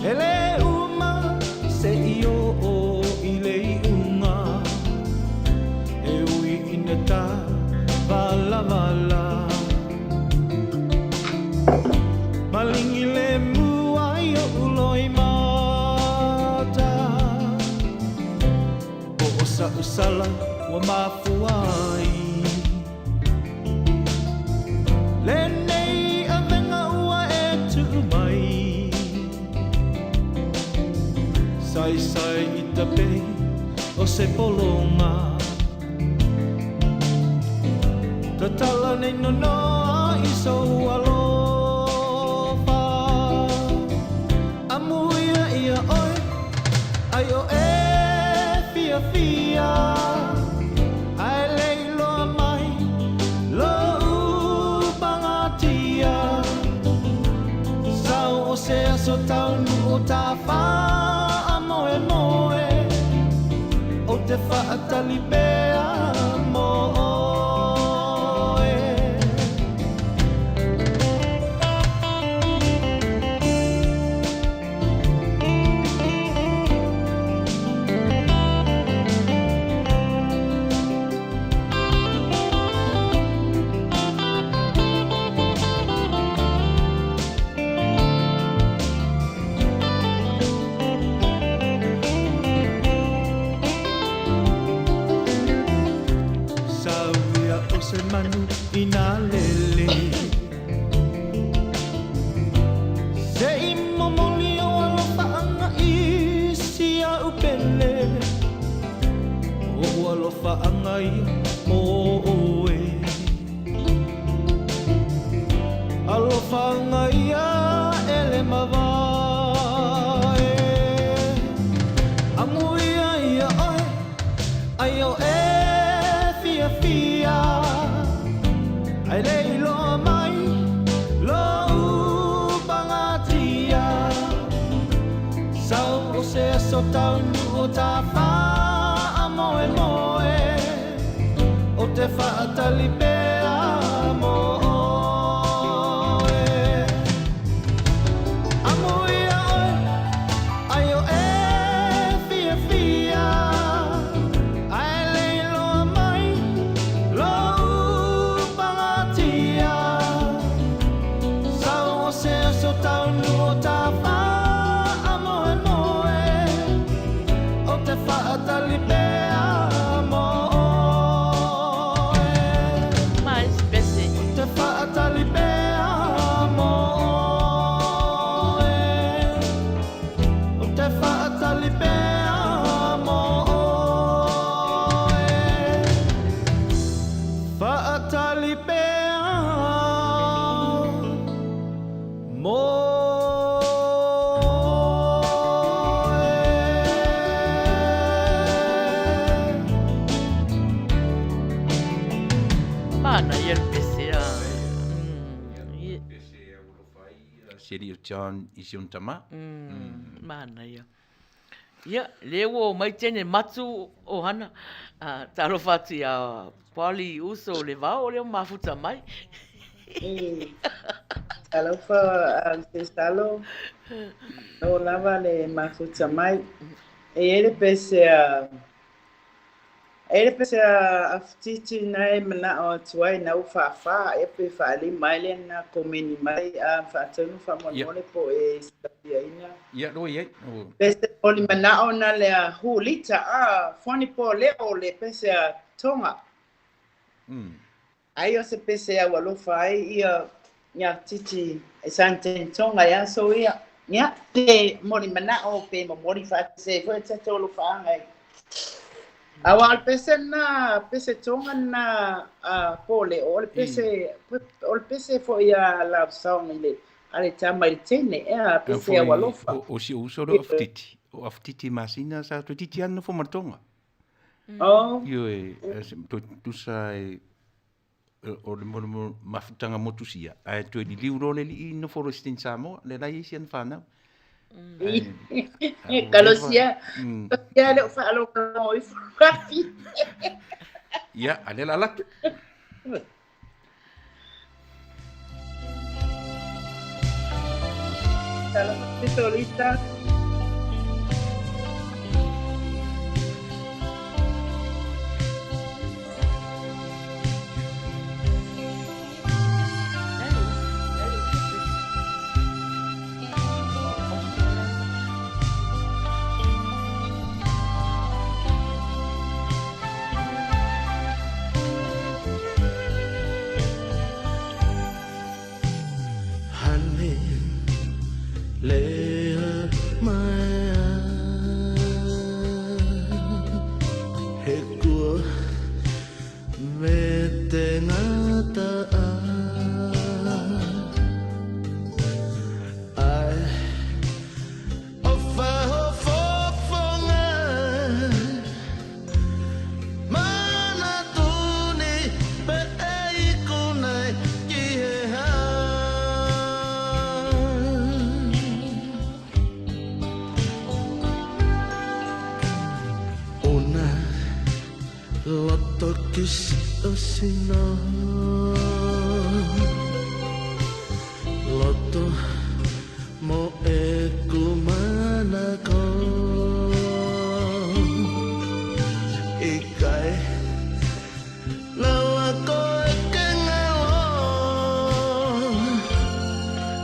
Hele uma se i oʻo i le iʻuga. E ui i na ta walawala. Malingi le mua i oʻu loimata. Po o saʻu sala ua mafua ai. Lenei avega ua e tuu mai. Saisai i tapehi o se pologa. Tatala nei nonoa i sou alofa. Amuia ia oe, ai o e fiafia. Ae le iloa mai lou pagatia. Sau o se aso taunuu o ta faamoemoe. Ou te faatali pea mo oe. i nā lele. Se i momoli o alofa i si au pele. O alofa anga ia mo oe. Alofa anga ia ele mavae. Amuia ia oe, ai o e fia fia. Ai le iloa mai lo upagatia. Sau o se aso taunu o ta wha moe moe. O te whaatali pea mo oe. Amuia oe, ai o e fia fia. Ai le iloa mai lo upagatia. Sau o se aso taunu o ta wha moe moe. O te whaatali pea mo oe. Mas pese. O te whaatali pea mo oe. O te whaatali pea mo oe. Whaatali pea mo oe. Mana ia le pese a. Pese a ua lofa ai si alii o John i si ona tamā. Mana ia. Ia, lea ua omai tene matu o hana. Talofa atu ia Pali uso o le vao lea ua mafuta mai. Talofa Sesalo, o lava le mafuta mai. E i ai le pese a e i ai le pese a Afutiti na e manao atu ai na ua faafa e pe faalima ai lea na komeni mai a faatonu faamolemole po e silafiaina. Ia, lo i ai. Pese o le manao na lea hulita a foni po leo le pese a Tonga. Ai o se pese au alofa ai ia ia titi e san Tonga ia so ia. Ia pe moli manao pe momoli faatese foi tatou alofaaga ai. Aua o le pese na pese Tonga na po le o le pese o le pese foi a love song i le a le tama i le teine ea pese au alofa. O si ou uso lea o Afutiti. O Afutiti masina sa toeitiiti lava nonofo ma le Tonga. Oh. Ioe, tusa e o le mafutaga motusia, ae toe liliu loa le alii nofo Resident Samoa, lea la e i ai si ana fanau. Kalosia, kalosia le o faalogologo ifo afi. Ia, a lea o le a alu atu. Talofa Pistolita. He kua me te ngata a. Ai o whahofofonga mana tuni pe e i konei ki he hā. Ona loto ki siosina loto mo e kumana ko i kai lawa ko e ke ngalo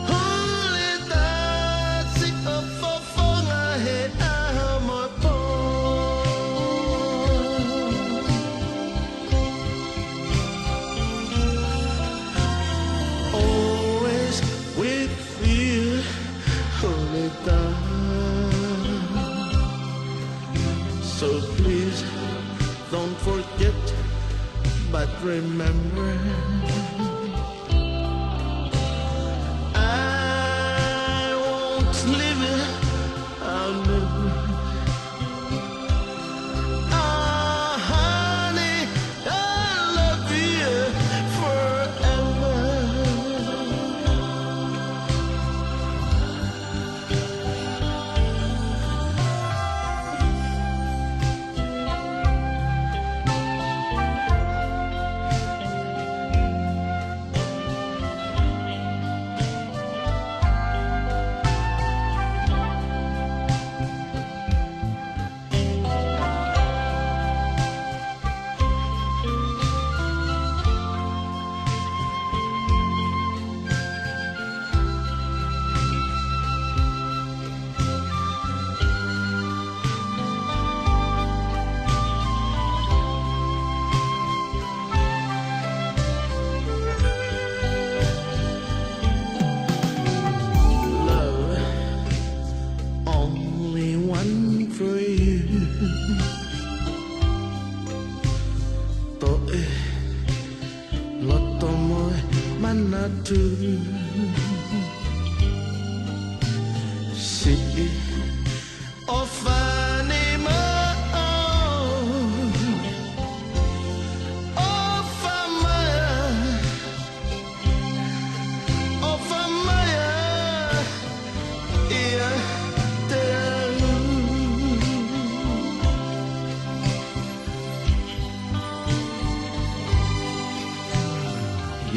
huli tasi o fofonga he aha mo po. remember I won't leave it. I'll never. Ah, honey, I love you forever. Love, only one for you. To'e loto moe manatu. Si'i o fani ma'o. O fa'amaea, o fa'amaea ia te au.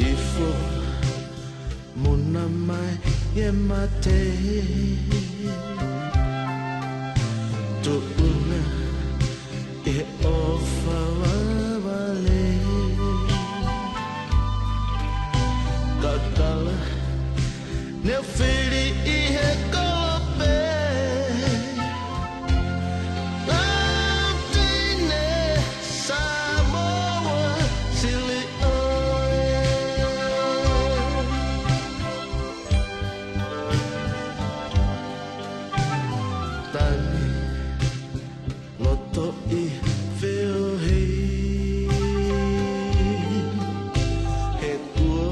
Ifo mona mai e mate. Tu'uga e ofa vavale. Tatala neu fili i he kolope. Latine Samoa sili oe. Tani loto i feohi. He ua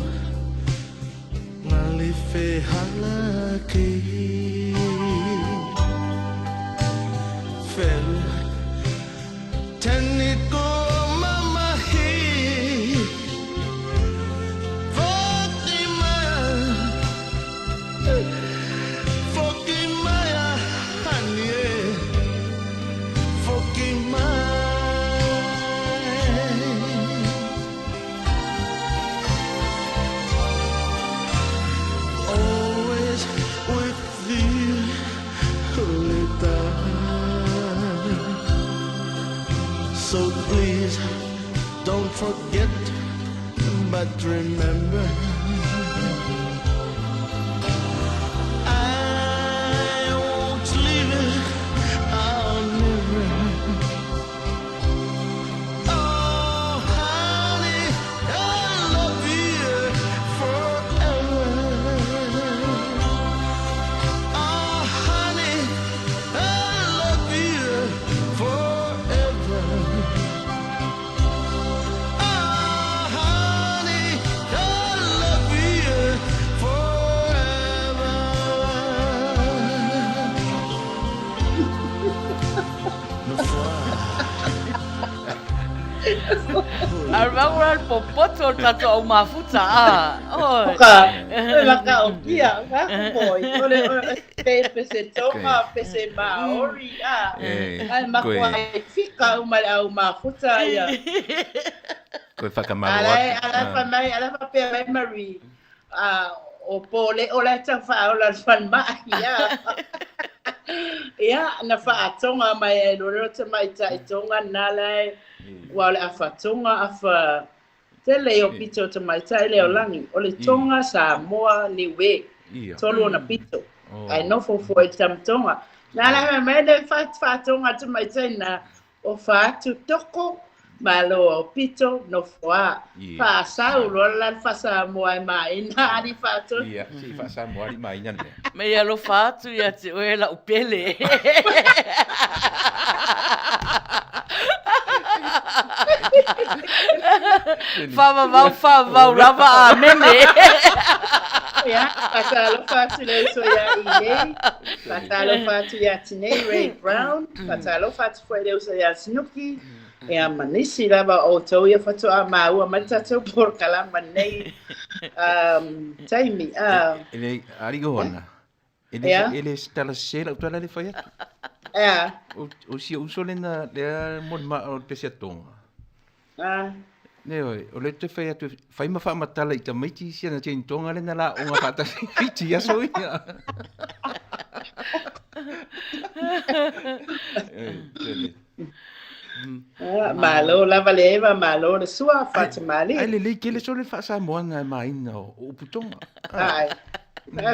ngali fehalaki. Felu teni ko mamahi. Foki mai, foki mai, honey, e. Foki mai. Always with you, Lita. So please don't forget, but remember. I won't leave it, I'll never. Oh, honey, I love you forever. Oh, honey, I love you forever. Oh, honey, I love you forever. No Ae maua le popoto o le tatou au mafuta a. Oi. Ka, la ka o kia, ka moi. O le pe pe se tonga, pe se Maori, a. Ai makoa e fika uma le au mafuta ia. Koe whakamalo Ala atu. ala fa mai, ala fa pe mai Marie. A o pole o la ta fa o la fan ma ia. Ia na fa tonga mai e lo ro te mai ta tonga na le. Ua o le afa Tonga, afa tele o pito o tamaitai le o lagi, o le Tonga, Samoa, Niue, tolu ona pito. Ae nofo fua i tama Tonga. Na la mai mai le fa Tonga tamaitai na o fa atu toko, malo o pito, nofo a. Fa sau loa la fa Samoa e maina ali fa Tonga. Ia, si fa Samoa ali maina le. Me i alofa atu ia te oe lau pele. Faavavau, faavavau lava, amene. Ia, faatalofa atu i le uso ia Ilei, faatalofa atu ia Tinei Ray Brown, faatalofa atu foi i le uso ia Sinuki, ia ma nisi lava o outou ia faatoa maua mai le tatou polokalama nei um, taimi. Uh, E le, alii Ioana, e le, Ia. e le se tala sese lau tala le fai atu. Ea, O, o si ou uso lena, lea mo le ma, o le pese a Tonga. ah, Ne oi, o le te fai atu, fai ma faamatala i tamaiti si ana tini Tonga lena la onga faatasi Fiti aso ia. E, tele. ah, malo lava le eva, malo le sua, Ai faatamalii. lelei tele sole le faa-Samoana e maina o o upu Tonga. Ai,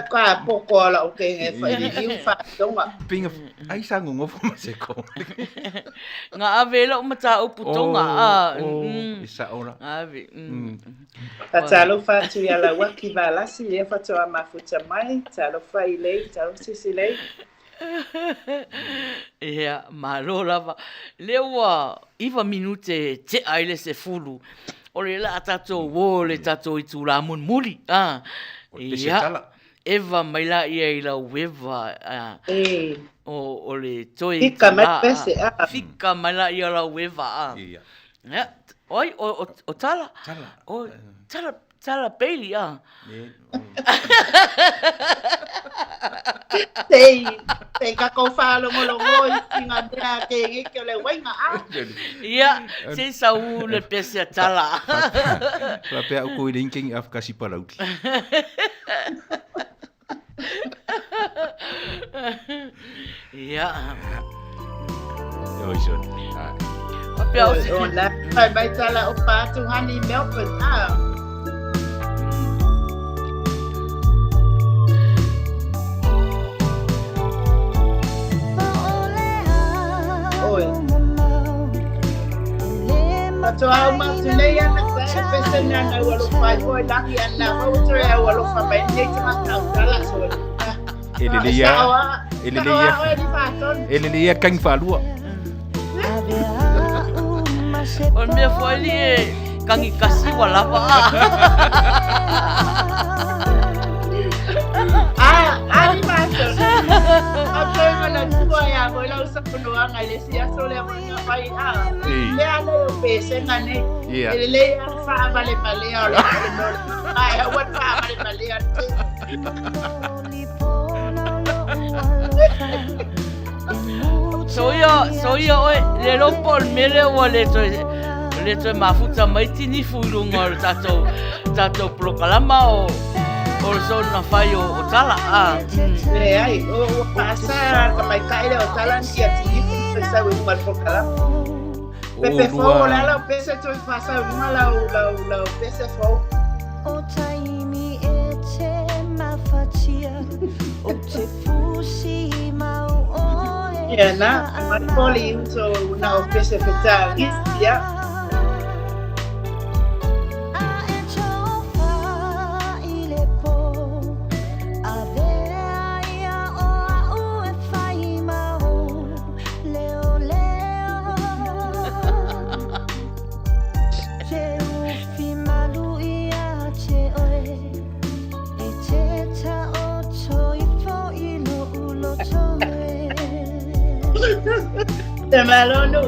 ka poko ala o ke he whai i whatonga. Pinga, ai sa ngongofo ma se ko. Nga ave e lau mataupu Tonga. Oh, Ah, oh, mm. e sao la. Ave. Mm. Talofa atu ia Lauaki Valasi, lea faatoa mafuta mai, talofa i lei, talofa sisi lei. Ia, malo lava. Lea ua 9 minute tea i le 10. O le laa tatou o le tatou itulā mulimuli. Ah. O le pese Ia, tala. eva mai la ia i lau eva. Ah. E, O, o le toe fika mai itulā. pese, Ah. ah. Fika mai la ia lau eva. Ah. Ia. Ia, oi, o, o, o tala. Tala. O, tala, tala Bailey, ah. Ne, o. Te, te kako whaalongolongo i ngā mea ke nge ke o le wainga, ah. Ia, se sau le pese a tala. Faapea au ko i le inkengi afakasi palauli. Ia. Oi son. Ah. Faapea o O, se... o la, mai mai tala o pātu hani Melbourne, ah. Oi. Faatoa au matu nei ana sa e pese na na ua lofa i hoi langi ana hau toe au alofa mai nei te matau tala so. Ah, E lelei e ia. sao a, E lelei sao ia. a oe ni whātonu. E lelei ia kangi whaalua. O le mea foi li e kangi kasi wa lava. Ah, ah ni whātonu. A toe mana tua ia hoi lau sa konoanga i le si aso lea mo ngā mai ah. E. Lea le o pese ngā nei. Ia. E lelei a whaavale malea o le le no. Ai, a ua whaavale malea te. So ia, so ia oe, le lopo o le mele ua le toe, le toe mafuta mai tinifu i luga o le tatou, tatou polokalama o, o le sona fai o, o tala. Ah. Mm. Le ai, o ua whaasa ka mai kai le o tala ni a tinifu pe sa ui lunga le pokalama. O Pepe fou, o lua. le ala o pese toe whaasa lunga lau, lau, lau pese fou. Ia na, mai poli uso na o pese feta ia. Te malo nu.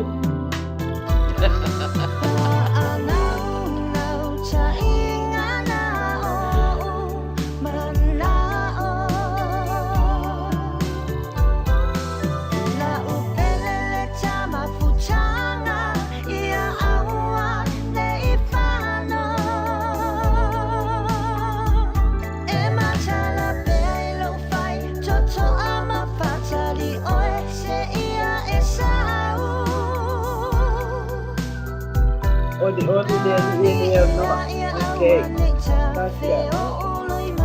Odi odi le le le no. Okay. Pasha.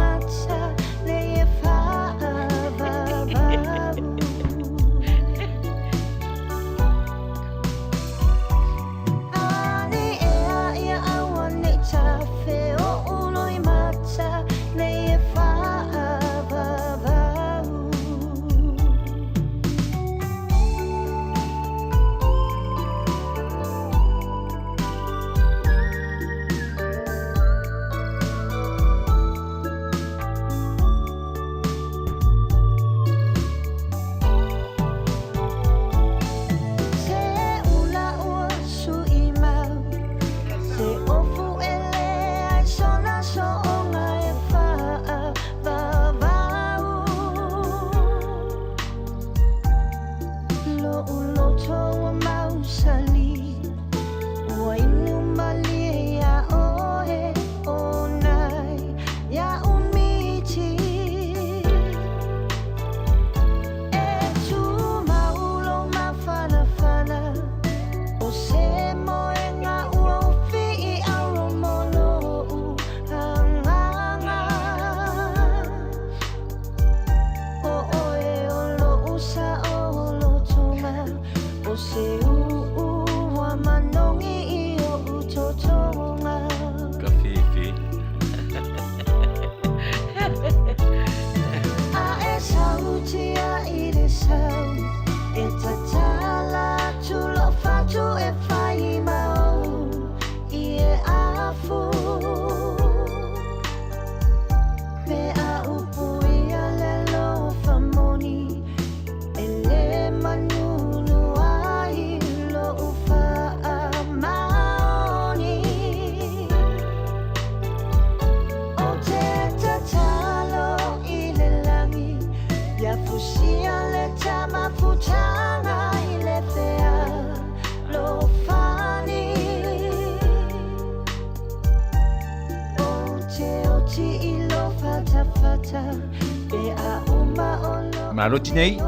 Malo tinei.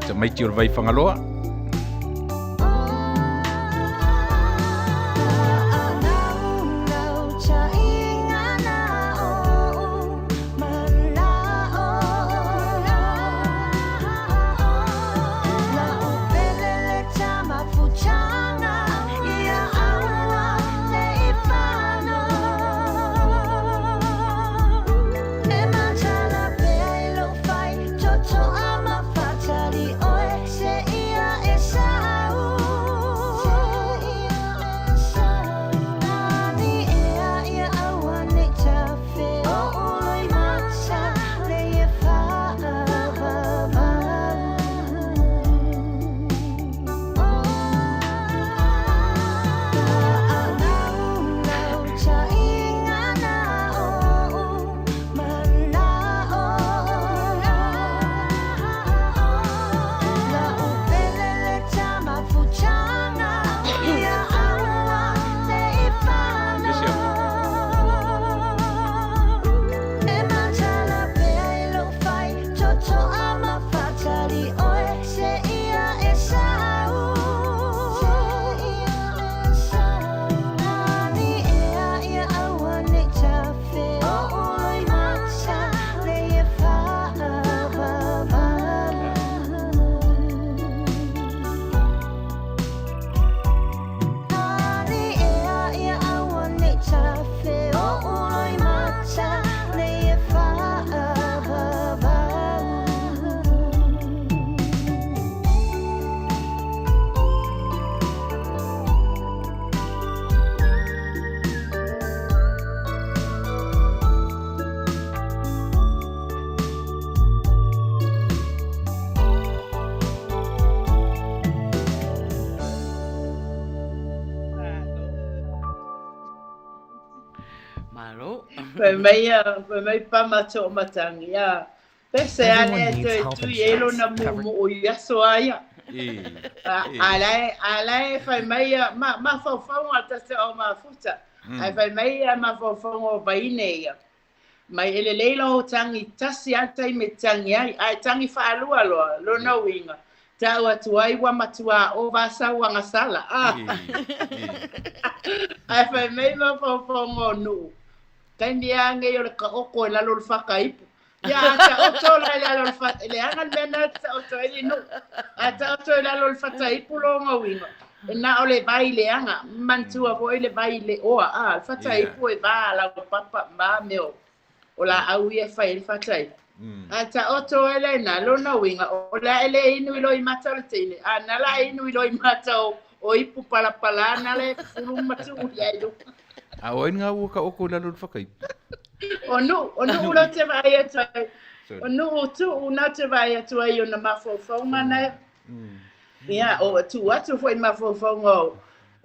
Tamaiti o le vai Fagaloa. Malo. Fai mai a, fai mai pama toamatangi a. Pese a Everyone lea needs toe health tui e insurance lona covered. muumuu i aso a ia. E, A, e. a lae, a lae fai mai a, ma, mafaufauga o le tatou au mafuta. Ae fai mai a mafaufauga o vaine ia. Mai e lelei lou tagi tasi lava le taimi e tagi ai, ae tagi faalua loa, lona uiga, tau atu ai ua matuā ova sauaga sala. A. Ae fai mai mafaufauga o nuu, taimi lava nei o le taoto i lalo o le fakaipu. Ia, a taoto la i lalo o le fa, leaga le mea lena e taoto ai le nuu. A taoto i lalo o le fataipu lona uiga, e na o le vai leaga, manatua foi le vai le oa, a, le fataipu e va laupapa ma mea o, o laau ia e fai ai le fataipu. A taoto ai la ina, lona uiga, o le a e le inu i loimata o le teine, a na la e inu i loimata o, o ipu palapala na le fulu ma tuu i ai i luga. A o ai ngā ua ka oko i lalo o le whakaipu? O nuu, o nuu lau te vaai atu ai. Sorry. O nuu tuu na te vaai atu ai ona mafaufauga na. Ia, o tuu atu foi mafaufauga o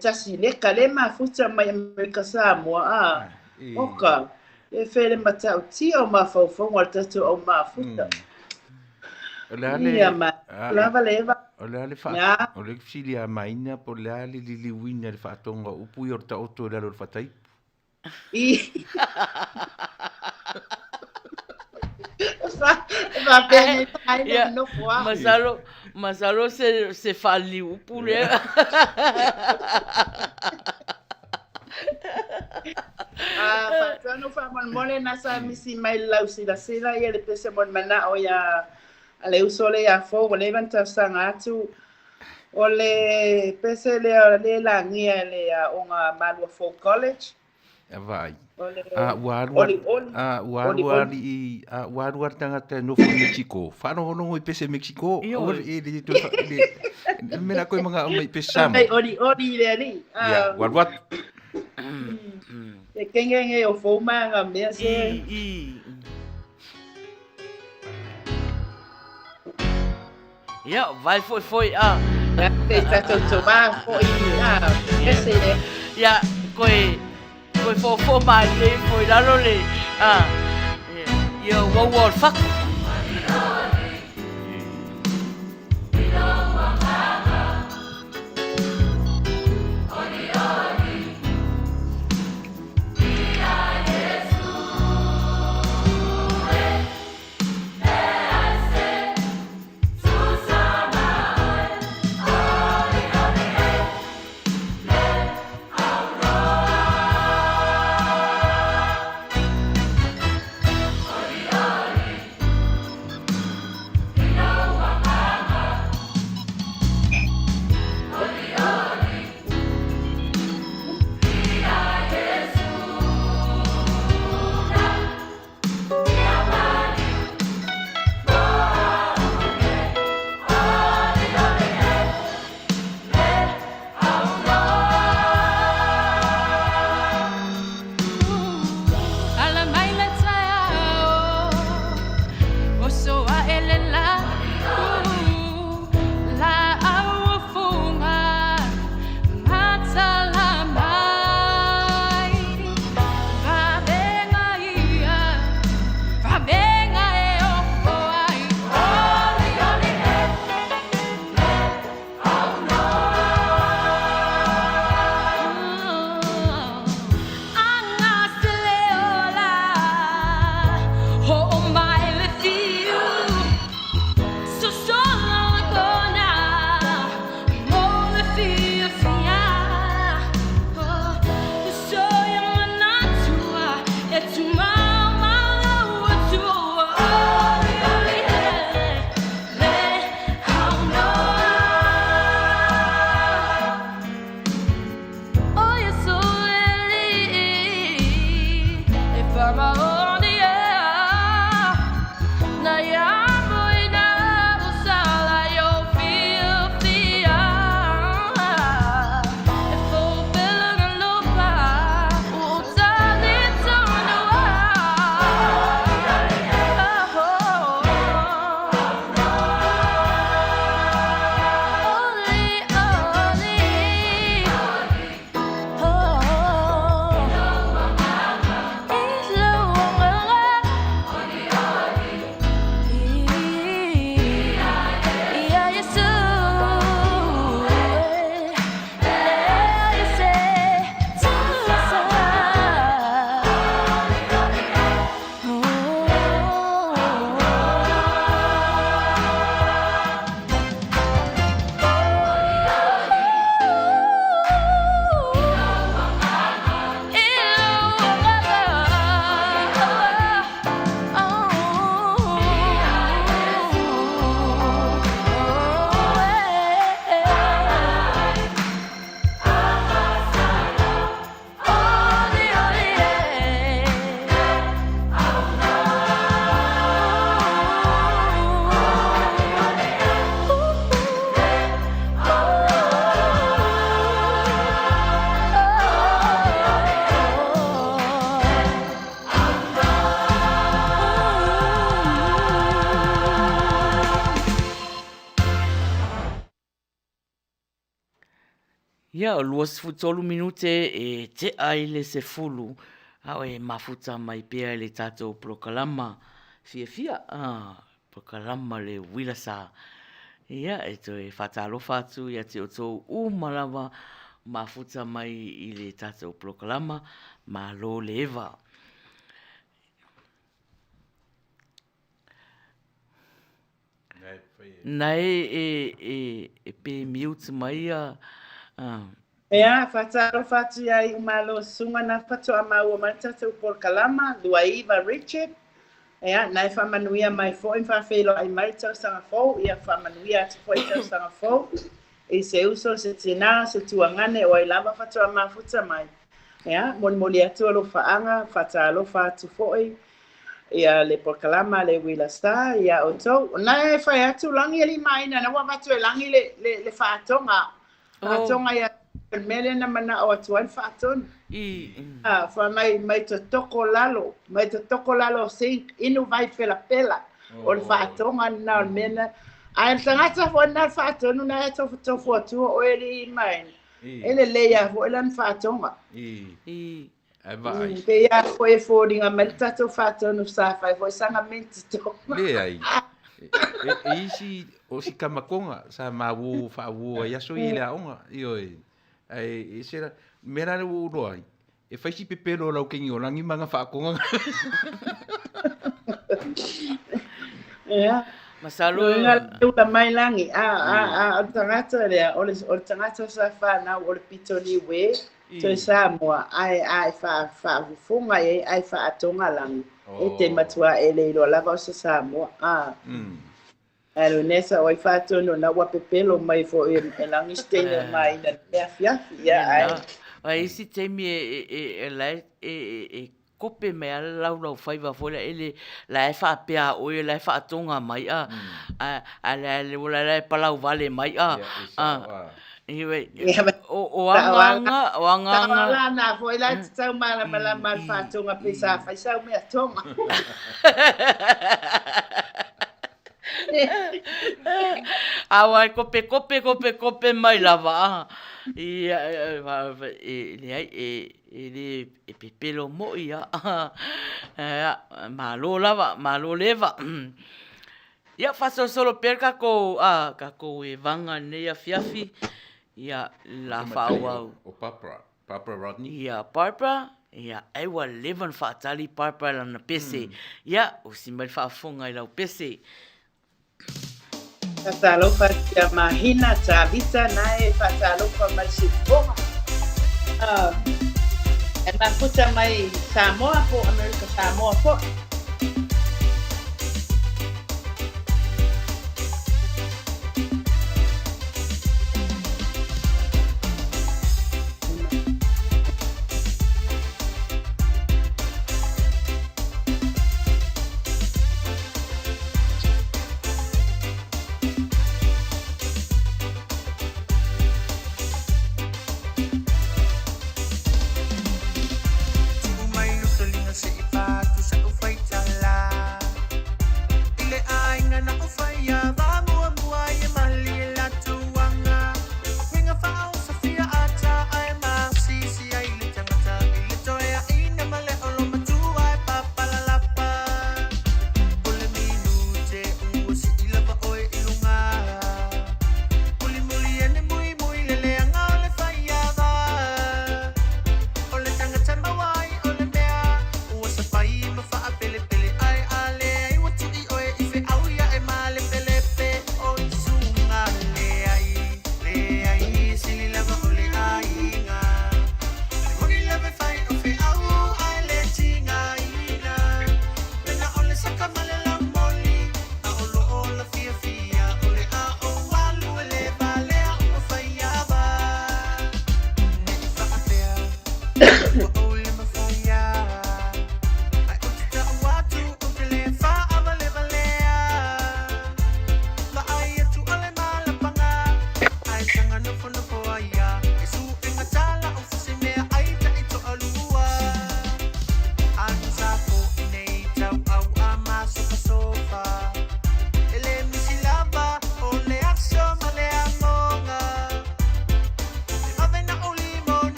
tasi leka le mafuta mai Amerika Samoa, a. Oka, e fe le matautia o mafaufauga o le tatou au mafuta. O le a le, Ia ma, a, lava le eva. o le a le wha, Ia. o le fesili a maina po o le a le liliuina le whaatonga o upu ia o le taoto i lalo o le whataipu. I. Faapea nei ai Ia, le nofo a. masalo, masalo se, se faaliliu upu lea. A faatonu faamolemole na sa misi mai le lausilasila ia le pese mo le manao ia a le uso lea ia fou ua leva ona talosaga atu. O le pese lea o lea e lagia e le aoga Malua Fou College. E vaai. O le A ua alu olioli, a ua alu olioli. alii, a ua alu a le tagata e nofo i Mexico. Faalogologo i pese Mexico. Aua Ioe. le e le toe fa le le mea la koe manga mai pese Fai mai Samoa. olioli le alii. Ia, ua alu atu. E kengenge o fou ma mea se. I, i. Ia, vai foi foi a. Ia, te tatou tova foi a pese le. Ia, koe, koe fofo malie foi lalo le, a, ia uaua o le fatu. Ia, o 23 minute e tea i le 10, a o e mafuta mai pea i le tatou polokalama fiafia, a, polokalama le uila sa. Ia, e toe faatalofa atu ia te outou uma lava mafuta mai i le tatou polokalama, malo le eva. Na e e e pe mute mai ia. Ea, faatalofa atu ia Iumalo Susuga na faatoa maua mai le tatou polokalama, Luaiva Richard. Ea, na e faamanuia mai foi ma faafeiloai mai le tausaga fou, ia faamanuia atu foi le tausaga fou i se uso, se tina, se tuagane, o ai lava faatoa mafuta mai. Ea, molimoli atu alofaaga, faatalofa atu foi ia le polokalama le uila sa ia outou. Na e fai atu Lagi e limaina, na ua avatu e Lagi le, le, le faatoga. Faatoga ia le mea lea na manao atu ai le faatonu. I. Ah, fa mai, mai totoko lalo, mai totoko lalo sink, inu vai pelapela. O le faatoga lena o le mea na. Ae le tagata foi lena le faatonu na e tofotofo atua oe e limaina. E lelei lava foi lana faatoga. I. I. Ae vaai. Pei lava foi e foliga mai le tatou faatonu sa fai foi sana minti tonga. Leai. E isi o si kamakonga sa ma uo faauo ai aso ia i le aoga. Ioe. Ae ese la, mea la lea ua ou iloa ai, e fai si pepelo o lau kegiolagi ma ana faakoga. Ia. Masalo. Luga le ula mai lagi. A, a, a, o le tagata lea, o le, o le tagata sa fanau o le pito niue, Toe Samoa, ae ae faa, faafofoga i ai, ae faatoga lagi. E te matua e le iloa lava o se Samoa. A. Ae lo nesa o ai faatonu na ua pepelo mai foi e lagi se teine o maina i le afiafi. Ia, ae. A isi taimi e, e, e, e, la e, e, e kope mai a le laulau faiva foi la ele la e faapea a oe la e faatoga mai a a a la le la la e palau vale mai a a o aga aga o aga aga la na foi la te tau malamalama le faatoga pe sa fai sau mea tonga. Aua e kope kope kope kope mai lava a ia e leai e E le e pepelo moi a. Ia, malo lava, malo leva. Ia, faasolosolo pea le takou, a, takou evaga i lenei afiafi, ia, la faaauau. O Barbara, Barbara Rodney. Ia, Barbara, ia, ai ua leva ona faatali Barbara i lana pese. Ia, usi mai le faafofoga i lau pese. Faatalofa atu ia Mahina, Tavita, na e faatalofa mai Siufofoga. E mafuta mai Samoa po Amerika Samoa foi.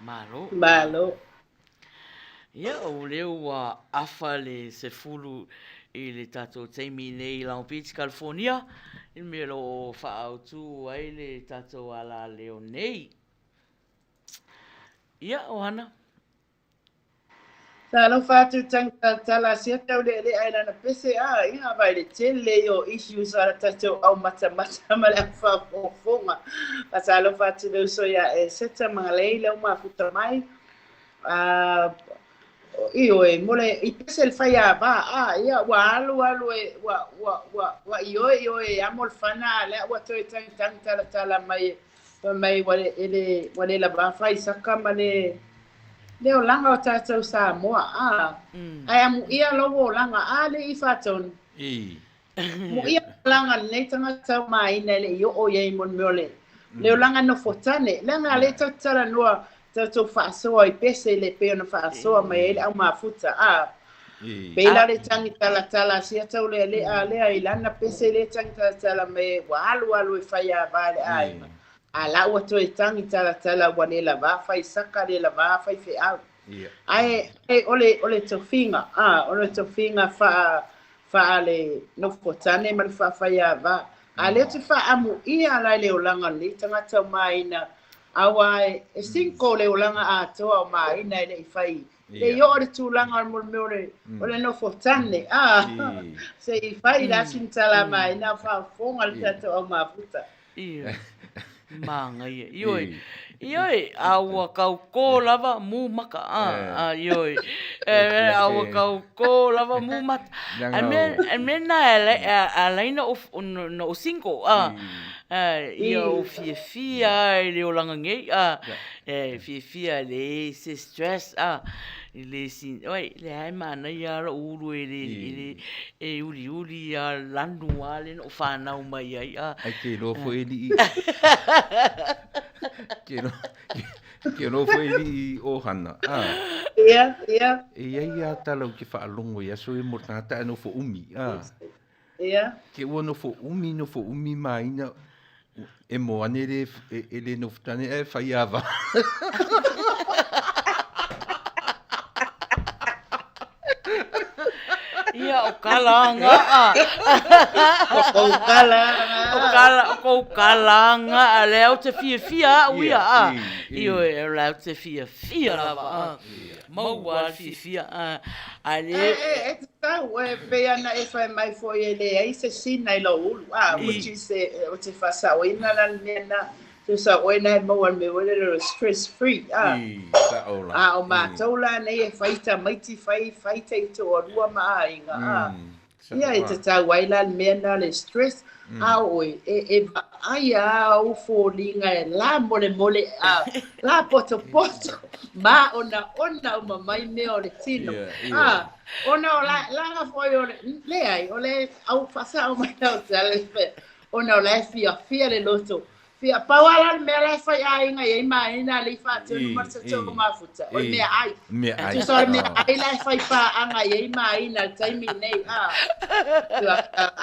Malo. Malo. Ia, o lea ua afa le 10 i le tatou taimi nei i Long Beach, California, i le mea o lo o faaautu ai le tatou alaleo nei. Ia, Ohana. Talofa atu tangata sia taulealea i lana pese a ia vai le tele o issues a tatou au matamata ma le au faafofoga. Talofa atu le uso ia e seta magalei le mafuta mai. A ioe mo le i pese le fai a va a ia ua alu alu e ua ua ua ua ioe ioe amo le fana le ua toe tangi tangi tala tala mai mai ua le ele ua le lava fai saka ma le le olaga o tatou Samoa a ae amuia lou olaga a le i faatonu muia olaga lenei tagata o maina e le i oo i ai mo le mea o le le olaga nofotane leaga le tatou talanoa tatou faasoa i pese le pei ona faasoa mai ai le au mafuta a pei la le tagi talatala sia taulealea lea i lana pese le tagi talatala mai ua alu alu e fai ava le aiga a la ua toe tagi talatala ua le lava fai saka le lava fai feau. Ae e o le tofiga a o le tofiga faa faa le nofotane ma le faafaiava a lea te faamuia la i le olaga o lenei tagata o maina aua e single le olaga atoa o maina e le i fai le i oo le tulaga o le mea o le nofotane a se i fai la sina tala maina o faafofoga le tatou au mafuta. Ioe, māngaia. Ioe, ioe, a ua kaukō lava mū maka. A, a, ioe, e, a ua kaukō lava mū mata. A mea, a mea nā e a laina o, na o single, a, a, ia o fiafia i le olaga nei, a, e fiafia le se stress, a, i le si, oi, leai mānaia lou ulu e le, e le, E uliuli a lanu a le no whanau mai ai a. Ai ke iloa foi e lii. Ke iloa, ke iloa foi e lii ohana. Ah. Ia, ia. E iai a tala ou te faalogo i aso e mo le tagata ae nofo umi. Ah. Ia. Ke ua nofo umi, nofo umi maina e mo ane le, e le nofo tane ae fai ava. Ia, o kalanga a. O kalanga. O kala, o kou kalanga a le au te fiafia au ia a. Ioe, o le au te fiafia lava a. Maua le fiafia a. A le... E, e tatau, e pei ana e fai mai foi e leai se sina i lou ulu, a, which is, o te faasaoina la le mea na, tusa o oe na e maua le mea foi lele o stress free, a. A o matou la nei e fai tamaiti, fai, fai taitoalua ma aiga, a. Ia e tatau ai la le mea na le stress, a oe e, e vaai a ou foliga e la molemole a la potopoto ma ona ona uma mai mea o le tino. A ona o la laga foi o le leai o le au faasao mai lau tala ona o la e fiafia le loto Fia, pau lava la le mea la e fai aiga i ai ma ina le i faatonu ma le tatou mafuta, o le meaai. Meaai. Tusa o le meaai la e fai paaga i ai ma ina le taimi nei, a.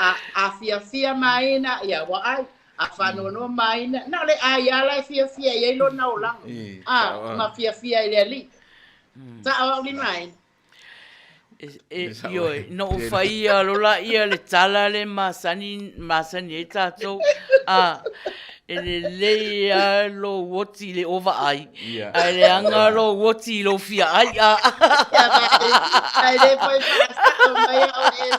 A, a fiafia ma ina, ia ua ai. A faanoanoa ma ina, na o le ai lava la e fiafia i ai lona olaga. A, ma fiafia i le Alii. Sao au lima E, ioe, na ou faia lola ia le tala le masani, masani ai tatou, a, e lelei a lou oti i le ova ai, ae leaga lou oti i lou fia ai, a. Ai le foi faasao mai au e,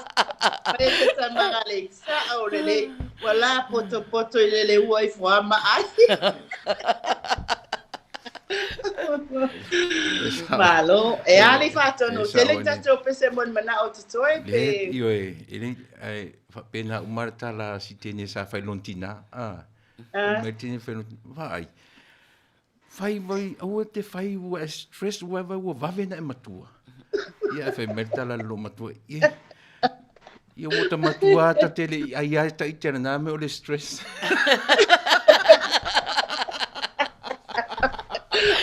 mai se tamaga le sao lelei, ua la potopoto i le lehua ifo a ma ai. Malo, e a le faatonu, tele tatou pese mo ni manao totoe pe... Le, ioe, e le, ai, faapena uma le tala a si teine sa fai lona tina, a, mai le teine fai lona tina, vaai, fai vai, aua te fai ua e stress ua vai ua vave na e matua. Ia, e fai mai le tala a le loo matua, ia, ia ua ta matua ta te le i ai ai ta ite na me o le stress.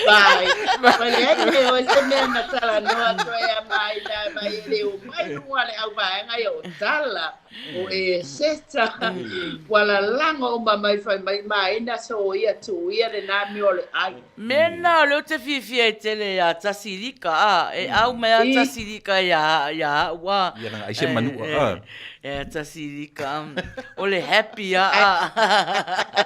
Vai. Ua leai me oe se mea na talanoa atu ai a Maina mai e le o mai luga le auvaega ia o Tala, o Eseta, ua lalago uma mai fai mai Maina soia tuia lena mea o le ai. Mea na o lea ou te fiafia ai tele ia Tasilika, a, e au mai a Tasilika ia, ia au, a. Ia langa ai se manua, a. E Tasilika, o le happy, a,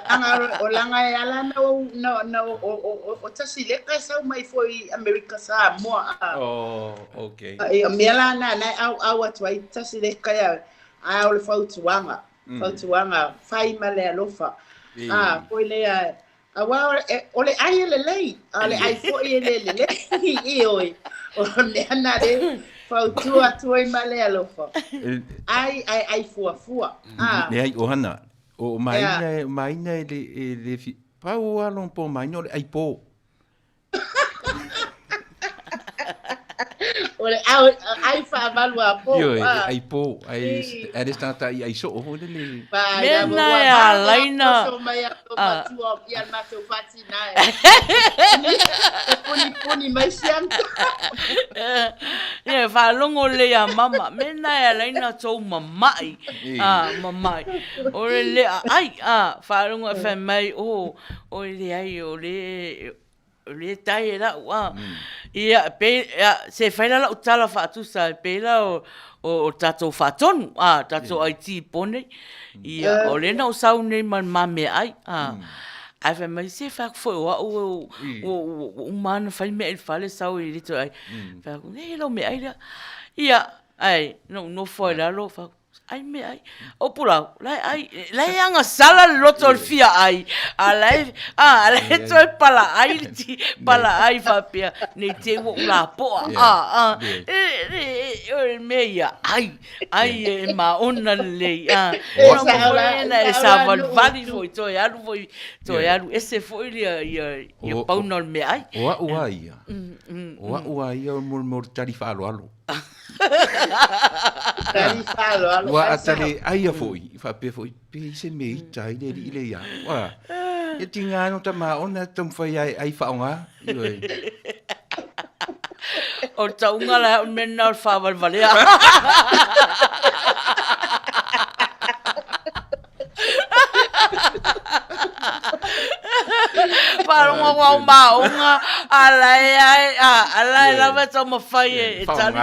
a. O langa e ala na o, na, na o, o, o, o Tasilika e sau mai foi Amerika Samoa, a. Oh, okay. E, o mea la na, na au, au atu ai Tasilika ia, a o le fautuaga, fautuaga, fai ma le alofa. A, foi lea, Aua o le ai e lelei, a o le ai foi e le lelei. Ioe, o le mea na le fautua atu ai ma le alofa. Ai, ai, ai fuafua. Ah. Leai, o hana, o maina, o maina e le, e le fi, pau a long po maina o le ai po. O le au, ai faavalu a po. Ioe, le ai po, ai, ai le tangata i ai soo foi lele. Mea na e alaina. Mai a to matua ia matou fatina e. E puni puni mai sian. Ia, faalogo lelei ia mama. Mea na e alaina tou mamai. Ah, mamai. O le le ai, ah, faalogo e fai mai, oh, o le leai, o le, O le tai e lau a. Ia, pe, ia, se fai la lau tala faatusa e pei la o, o, o tatou faatonu, a, tatou ai ti po nei. Ia, o lena o sau nei ma le ma meaai, a. Ae fai mai, se fai atu foi o au ua, ua, ua uma lava ona fai mea i le fale sau e le toe ai. Fai atu, nei lau meaai lea. Ia, ae, na ou nofo ai i lalo, fai atu, Ai mea ai. O Pulau, la e ai, la e agasala le loto o le fia ai, a la e, a, a la e toe pala ai le ti, pala ai faapea, nei te ua ou lapoa, a, a, e, e, e, o le mea ia, ai, ai e maona lelei, a. E sao la, e sao la savalivali foi, toe alu foi, toe alu ese foi ia, ia, ia pauna o le meaai. O au a ia, o au a ia o le mo le tali faaaloalo. Tali faaaloalo. Ua a tali ai ia foi, i faapea foi, pe i se mea ita ai le alii le ia. Ua, e tiga no ta maona taumafai ai ai faaaoga. Ioe. O le tauga la o le mea lena o le faavalevalea. Faalogo ua au maoga, a la e ae, a, a la e lava e taumafai e, e tali,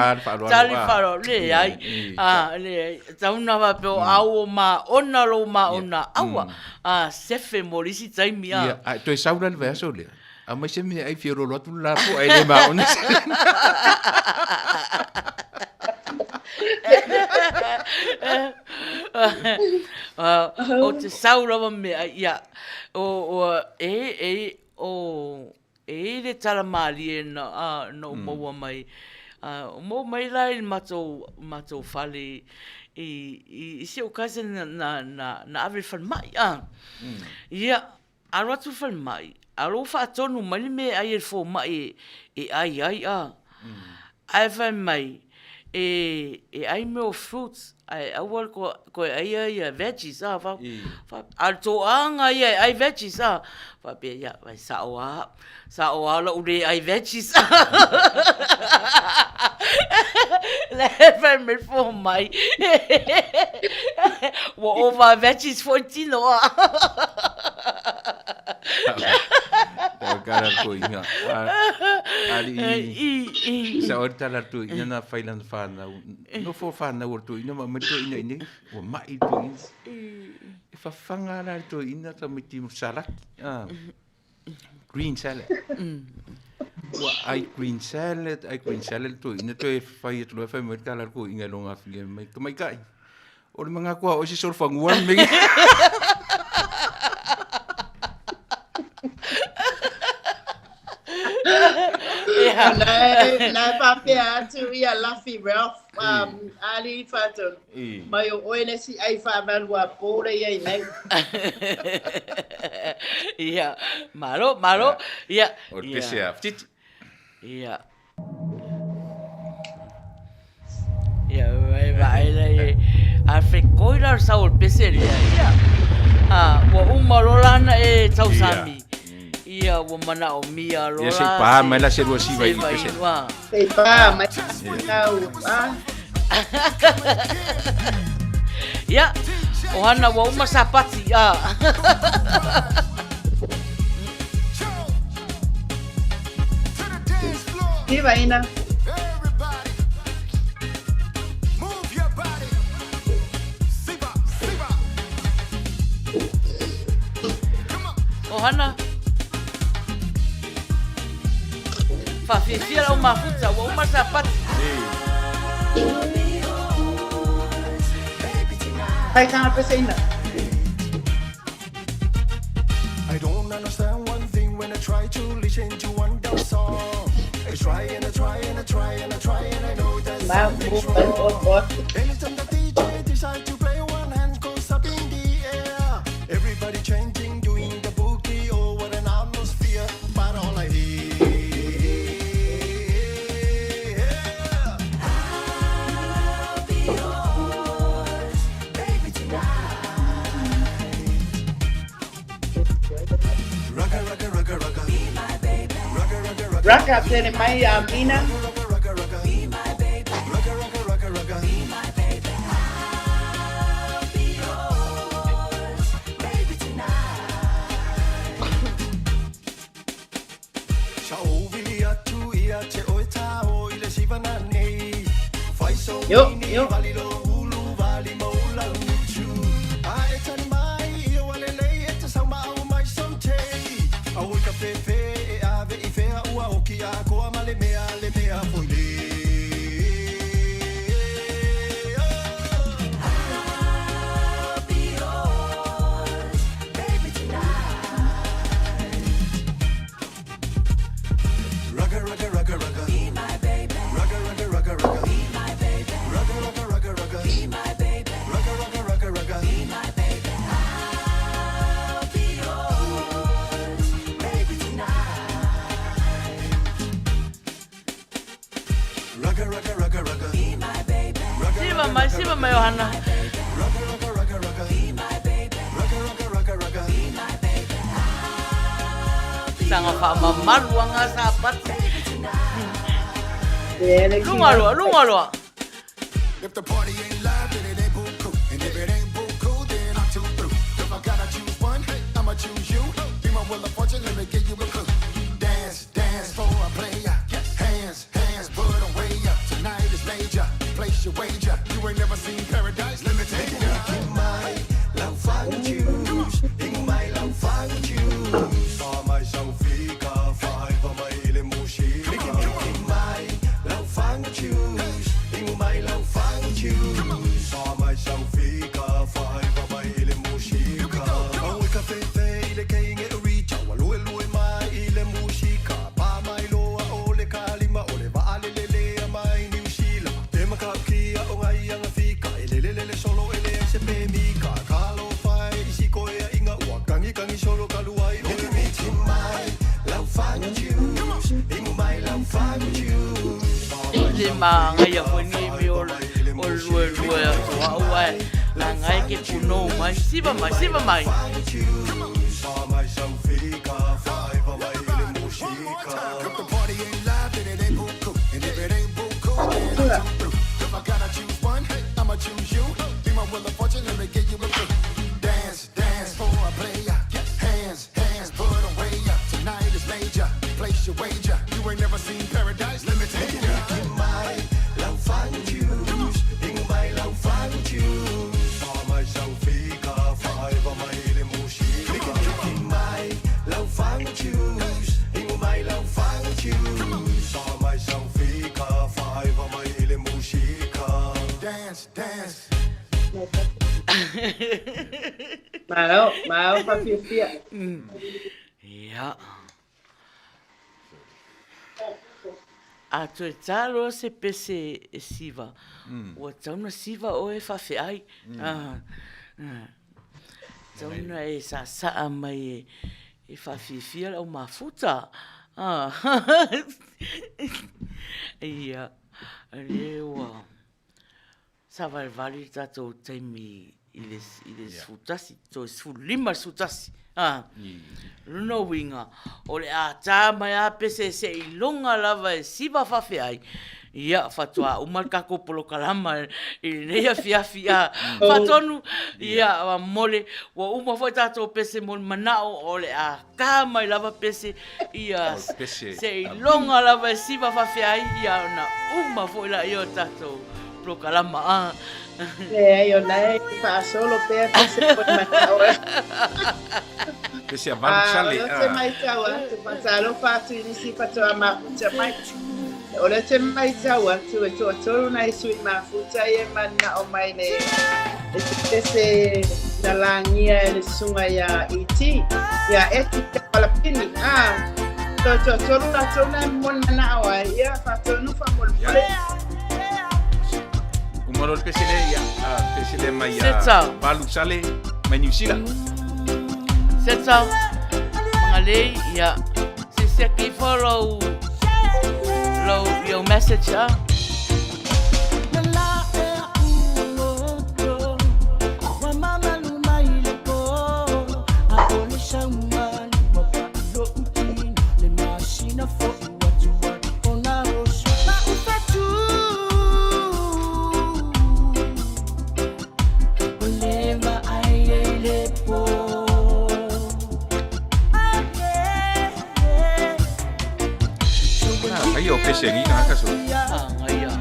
tali faaaloalo. Leai, a, leai. Tau na faapea o au o maona lou maona aua, a, sefe mo le isi taimi, a. Ia, a e toe sau la le vaiaso lea, aumai se mea ai fiololo atu le lapoa e le maona se. O te sau lava mea, ia, o, o, e, e, o, e i le tala mālie na, a, na ou maua mai, a, o maua mai la i le matou, matou fale i, i, i si ou cousin na, na, na, na ave i le falemai, a. Ia, Alo atu i le falemai, a o lea ua faatonu mai le mea e ai e le fomai e ai ai a. Ae fai mai, e, e ai mea o fruits, ae aua le toe aia ia veggies a. Fa, fa, a o le toaga ia e ai veggies a. Faapea, ia, vai sao lava, sao lava lou le ai veggies. La e fai mai le fomai, ua ova veggies foi tino a. Tau kara ko inga. Ali i sa ori tala tu ina na whai lana whanau. No fo whanau o tu ina ma mai tu ina ine. Ua mai tu ina. E whawhanga la tu ina ta mai ti salaki. Ah. Green salad. Ua ai green salad, ai green salad tu ina toe whai atu loa whai mai tala ko inga longa whinga mai ka mai kai. O le manga kua o se sor whangua me. Yeah. Na, na faapea atu ia Luffy Ralph, um, Ali Fatonu. Mai o oe le isi ai faavalu a po le iai nei. Ia, malo, malo. Ia. O le pese a Fititi. Ia. Ia, e vaai la e, a fekoi la o le sau o le pese lea, ia. A, ua uma loa la ona e tausami. Ia. Ia ua manaomia loa Ia se i pā mai la se lua siva i pese. Se i pā mai tau a. Ia, o hana ua uma sapati. A. Siva ina. Ohana. Whawhiwhia lau mafuta, ua uma sapati. Hai tanga peseina. I don't understand one thing when I try to listen to one dumb song. I try and I try and I try and I try and I know that Ma something's mo wrong. o o. Anytime the DJ decide to play, one hand goes up in the air. Everybody chanting, doing the boogie. Oh, what an atmosphere! But all I hear. Rugga, rugga, rugga, rugga. Be my baby. Rugga, rugga, rugga. Raka tene mai a Mina. Rugga, rugga, rugga. Be my baby. Rugga, rugga, rugga, rugga. Be my baby. I'll be yours, baby tonight. Sa ovili atu ia te oe tao i le siva nei. Fai so Yo, nini yo. vali lo ulu vali mo lau utu. A e tani mai ia wale lei e te sau mau mai so te. A oi ka fefe e ave i fea ua oki a koa ma le mea le mea foi le. Rugga, rugga, rugga, rugga. Be my baby. Rugga, rugga, rugga, rugga. Be my baby. Rugga, rugga, rugga, rugga. Be my baby. Rugga, rugga, rugga, rugga. Be my baby. I'll be yours, baby tonight. Rugga, rugga, rugga, rugga. Be my baby. Rugga, Siva mai, siva mai Ohana. rugga, rugga, rugga, rugga. Be my baby. Rugga, rugga, rugga, rugga. Be my baby. Sanga whaamamaru anga sapati. Ele ki. Lunga loa, lunga loa. If the party ain't live, then it ain't buku. And if it ain't buku, then I'm too through. If I gotta choose one, I'ma choose you. Be my wheel of fortune, let me give you a clue. Dance, dance for a player. Hands, hands, put 'em way up. Tonight is major. Place your wager. You ain't never seen paradise. Let me take you. Le maangaia foi ni mi o o lue lue atu au ai angai ke punou mai siva mai siva mai. If the party ain't live, then it ain't buku. And if it ain't buku, then I'm too through. If I gotta choose one, I'ma choose you. Be my wheel of fortune, let me give you a clue. Dance, dance for a player. Hands, hands, put 'em way up. Tonight is major. Place your wager. You ain't never seen paradise. Let me take you. Dance, dance. Malo, malo whawhiwhia. Ia. A toe tā loa se pese e siva. Ua tau na siva oe faafeai. Tau na e saasaa mai e e faafiafia le au mafuta. Ia, lea ua savalivali le tatou taimi. i le i le 11 toe 15 le 11. A, lona uiga, o le a tā mai lava pese seiloga lava e siva faafeai, ia, faatoa uma le tatou polokalama i lenei afiafi. A, faatonu, ia, mo le, ua uma foi tatou pese mo le manao, o le a tā mai lava pese, ia, seiloga lava e siva faafeai, ia, ona uma foi lea o le tatou polokalama. A. Leai, o la e faasolo pea pese mo le manao. Pese a valu sale. O lea ou te matau atu, faatalofa atu i nisi faatoa mafuta mai. O lea ou te matau atu e toatolu nai sui mafuta ia e manao mai le i se pese na lagia e le susuga ia ET, ia Eti Palapini. Ah, so toatolu latou na e momoli manao ai, ia faatonu faamolemole. Uma loa le pese lea, ia, pese lea mai ia valu sale mai Niu Sila. Setsa, Magalei, ia, se siaki ifo lou, lou, your message, ah. Ai o pese ngi tagata so. Agaia.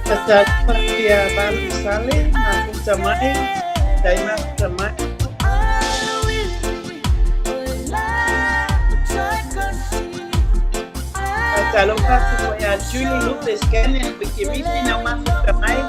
Faatalofa ia Valu Sale, mafuta mai, tai mafuta mai. Faatalofa atu foi ia Julie Lopez Cannon, Wikirifi nau mafuta mai.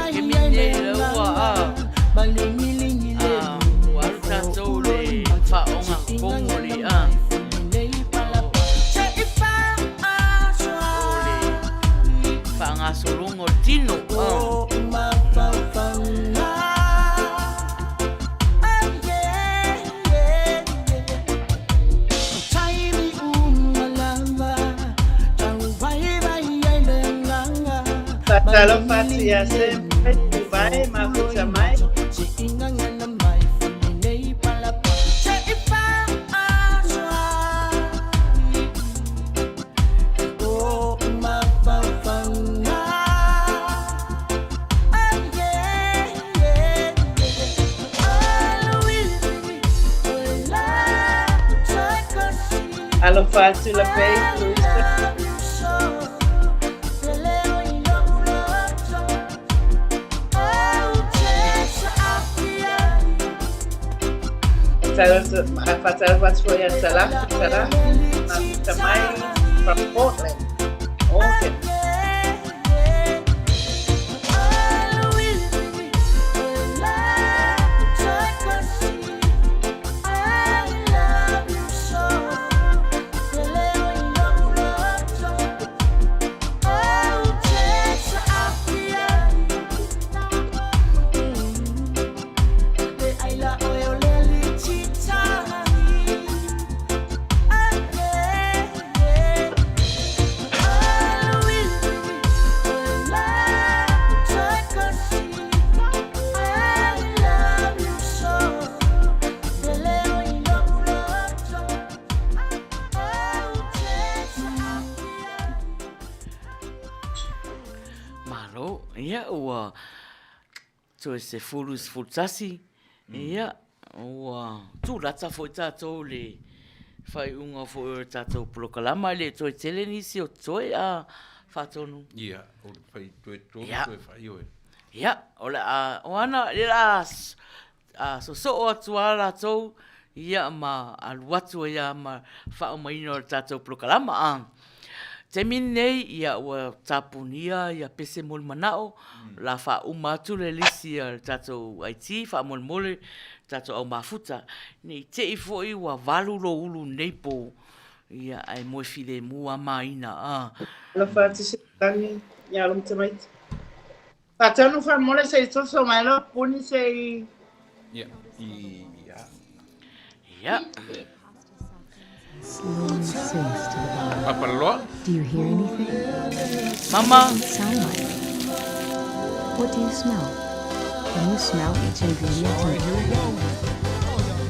Kemi nei le ua a a ua alu tatou le faaoga kogo le a o le faagasologa o le tino a. Faatalofa atu ia Sam Fred Dubai, mafuta mai. Alofa atu Lapei, Louisa. Faatalofa atu foi ia Talafi, Talafi, mafuta mai from Portland, Oregon. Malo, ia ua toe 10 11, ia ua tulata foi tatou i le faaiuga foi o le tatou polokalama, e le toe tele nisi o totoe a Faatonu. Ia, o le fai toe tolu toe fai oe. Ia, o le a, o ana, le a a sosoo atu lava latou ia ma alu atu ai lava ma faaumaina o le tatou polokalama. A taimi lenei ia ua tapunia ia pese mo le manao, o le a faauma atu le lisi a le tatou IT faamolemole le tatou au mafuta ne i te i foi ua 8 lou ulu i lenei po ia ae moe filemu lava maina a. Alofa atu se lagi ia lou tamaiti. Faatonu faamolemole se i soso mai loa puni se i. Ia. Ia. Ia. Slowly sinks to the bottom. Papaloa. Do you hear anything? Mama. What does it sound like? What do you smell? Can you smell each ingredient? All right, here we go.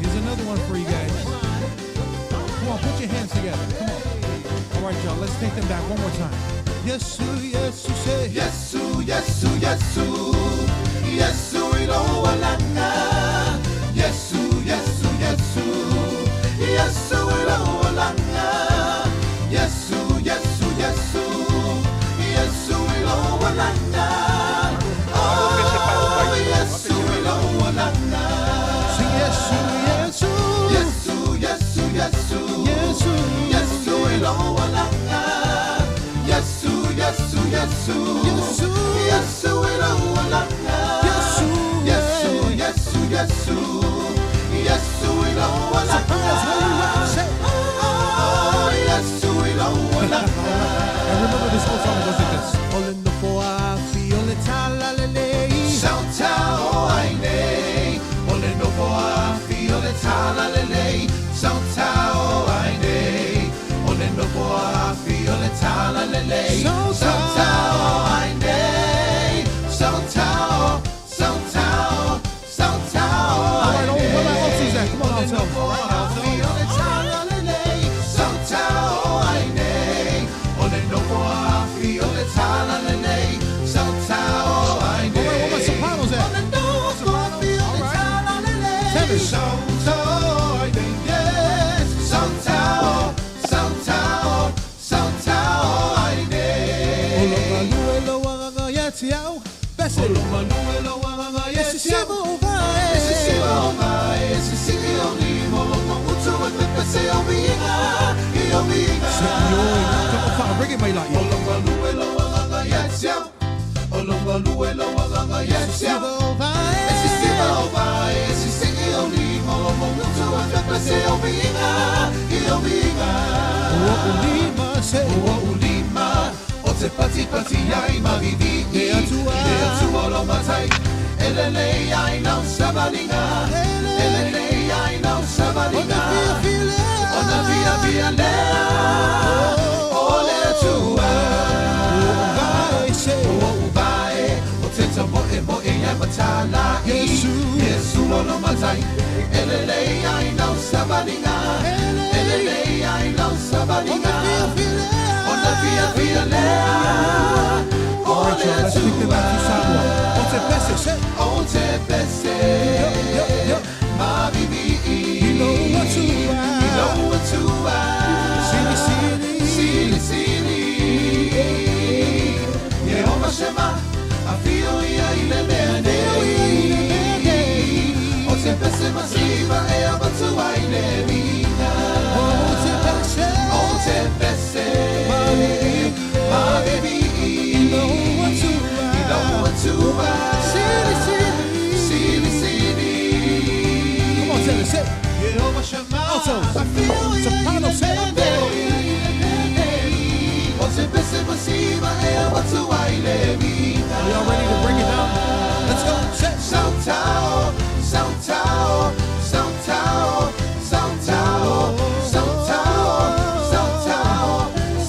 Here's another one for you guys. Come on, put your hands together. Come on. All right, y'all, let's take them back one more time. Yesu, Yesu, say. Yesu, Yesu, Yesu, Yesu iloalanga. Yesu, Yesu, Yesu, Yesu iloalanga. Yesu, Yesu, Yesu, Yesu iloalanga. Oh, Yesu iloalanga. Sing Yesu, Yesu. Yesu, Yesu, Yesu, Yesu. Yesu iloalanga. Yesu, Yesu, Yesu, Yesu. Yesu iloalanga. Yesu. Yesu, Yesu, Yesu, Yesu iloalanga. Sopranos, where you at? Say. Oh, Yesu iloalanga. And remember this old song goes like this. Ole nofo afi, ole talalelei. Sautao aine, ole nofo afi, ole talalelei. Sautao aine, ole nofo afi, ole talalelei. Sautao aine, sautao, sautao, sautao All right, aine. where my altos at? Come on, Ole alto. nofo afi, ole talalelei. Sautao aine, ole nofo afi, ole talalelei. Sautao aine. All right, where my sopranos at? All right. Tenors. Olo Bese. Ese siva o vai. Senhor, bring it, my light. Siva o vai. Ua ulima se. Ua o te pati pati ai mavivi E atua. E atua lo matai Elele ai nau sabalinga Elele ai nau sabalinga Ona via via lea O le atua Vai se. Ua uvae O te tamoe moe ai matala Yesu. Yesu o lo matai Elele ai nau sabalinga Elele ai nau sabalinga Ona via via lea O All right, le y'all, let's take them back to Samoa. O te pese, se. O te pese Yo, yo, yo. Ma vivi Ilo atua. Ilo atua Sili, sili. Sili sili Yehova Shema Afio ia ile mea nei O te pese masiva e abatua ile mina O te pese. O te pese Ma vivi. Ma vivi Ilo atua. Ilo atua Sili, sili. Sili sili Come on, tenor, say. Yehova Shema Alto. Soprano, say. O te pese masiva e abatua ile mina Are y'all ready to bring it down? Let's go. Say. Sautao, sautao, sautao, sautao, sautao, sautao,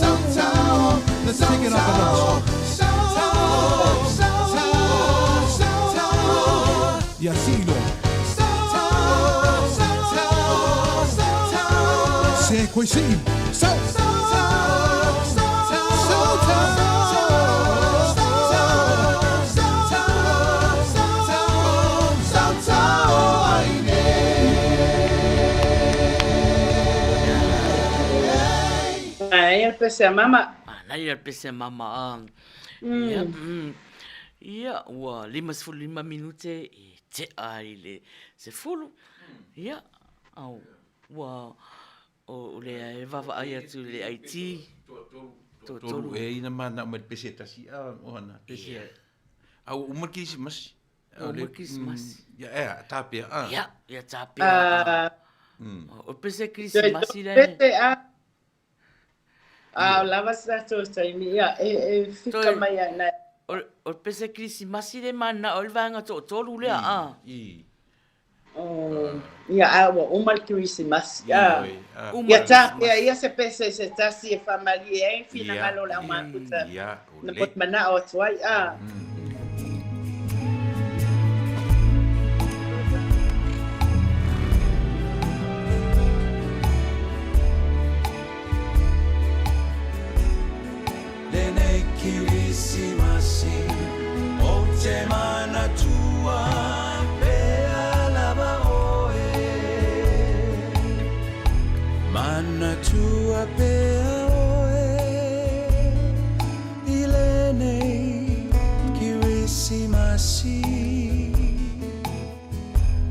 sautao. Let's take it up a notch. Sautao, sautao, sautao. Yasilo. Sautao, sautao, sautao. Se kwesi. So. Sautao, sautao, sautao, sautao. Manaia le pese a mama. Manaia le pese a mama a. Ia, ia, ua 55 minute e tea ai le 10. Ia, au, ua, o lea e vaavaai atu i le IT. Toatolu e ina manao mai le pese e tasi a ohana pese a ua uma le kerisimasi. Ua uma le kerisimasi. Ia ea tapea a. Ia, ia tapea. O pese kerisimasi le. Pese a. A o lava se tatou taimi ia e fika mai ai nai. O le pese kerisimasi le manao ai le vaega toatolu lea a. Oh, ia a ua uma le kerisimasi a. Ia tapea ia se pese se tasi e faamalie ai finagalo o le aumafuta. Na manao atu ai a. Lenei Kirisimasi o te manatua pea lava oe. Manatua pea oe i lenei Kirisimasi.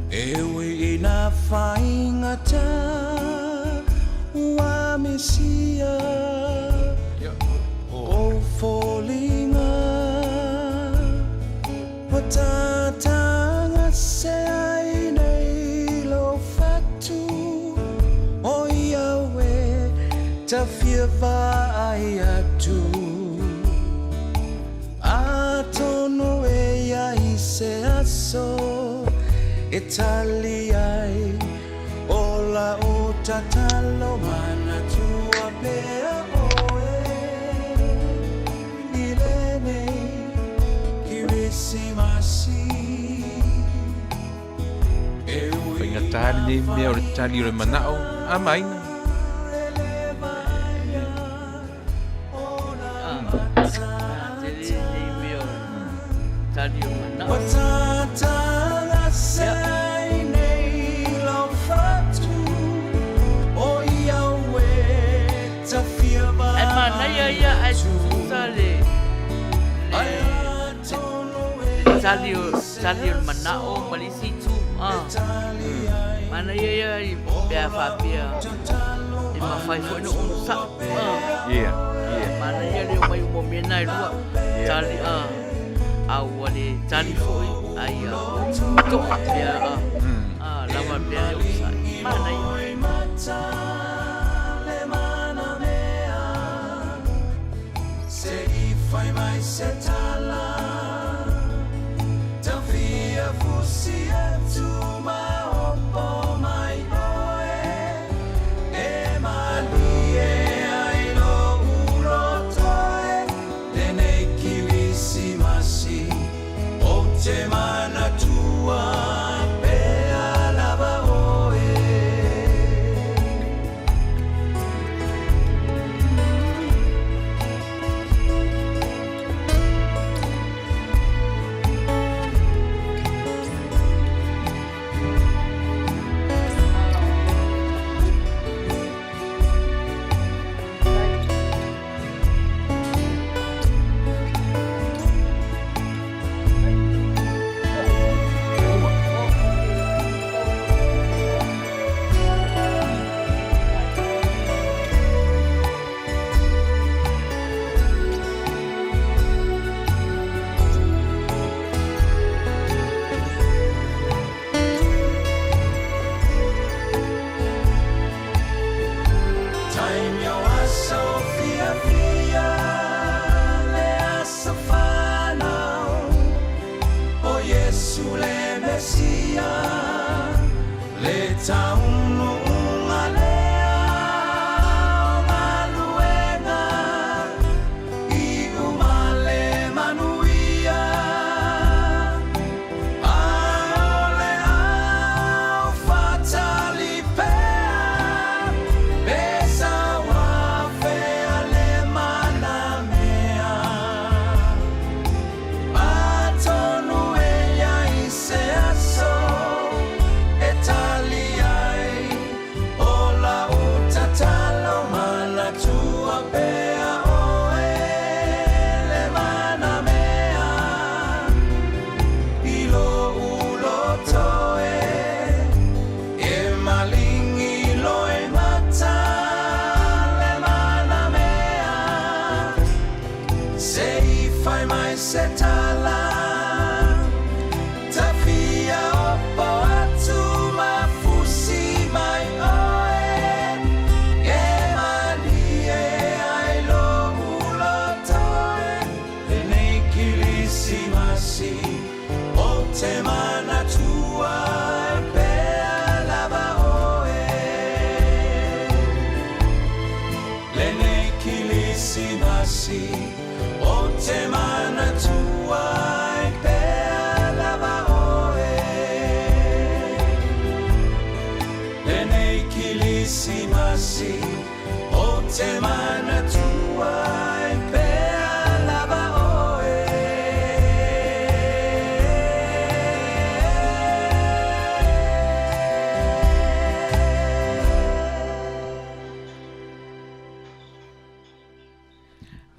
E ui ina faigata ua misia o foliga ua tatagase ai nei lou fatu o Iawe ta fia vaai atu. Atonu e iai se aso e tali ai o lau tatalo manatua pea oe i lenei Kirisimasi e ui Faigata lenei mea o le tali o le manao a maina. Ae manaia ia ae tutusa le le tali o tali o le manao ma le isi itu a manaia ia pe a faapea e mafai foi ona onosai a Ia, ia. Manaia le omai uma o mea na e lua tali a a ua le tali foi ai a toa pea a a lava pea le onosai manaia.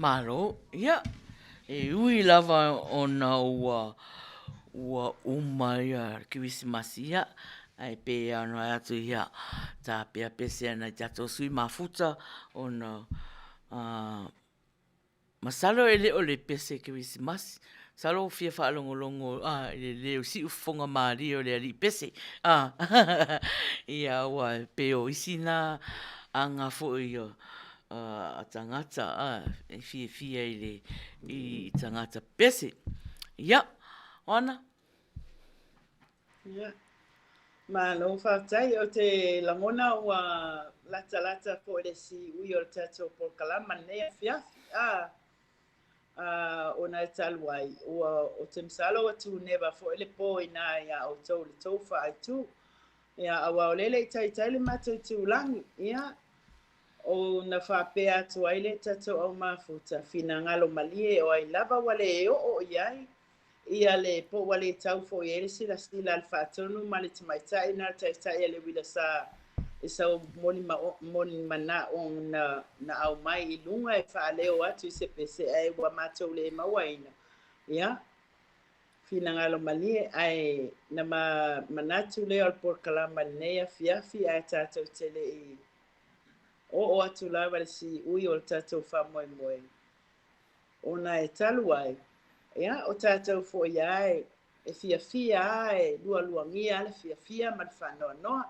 Malo, ia, e ui lava ona ua ua uma ia Kerisimasi, ia, ae pei lava ona atu ia, tapeapese ana i tatou sui mafuta ona masalo e le o le pese Kerisimasi, masalo ua fia faalogologo i le leo siufofoga malie o le alii pese, ia aua e pei o isi na aga foi a tagata e fiafia i le i tagata pese. Ia, Oana? Ia. Malo faafetai. Ou te lagona ua latalata foi le siui o le tatou polokalama lenei afiafi. A, a, ona e talu ai, ua, ou te masalo ua tuneva foi le pō inā iā outou i le tou faaitu. Ia, aua o lea e le i taitai le matou itulagi. Ia, ona faapea atu ai lea i tatou au mafuta, finagalo malie o ai lava ua le oo i ai ia le po ua le tau foi i ai le silasila a le faatonu ma le tamaitai na le taitai a le uila sa i sau molimanao na, na aumai i luga e faaleo atu i se pese ae ua matou le mauaina. Ia, finagalo malie, ae na ma manatu lea o le polokalama i lenei afiafi ae tatou te le i oo atu lava i le siui o le tatou faamoemoe. Ona e talu ai, ia, o tatou foi lava e, e fiafia lava, e lualuagia lava le fiafia ma le faanoanoa.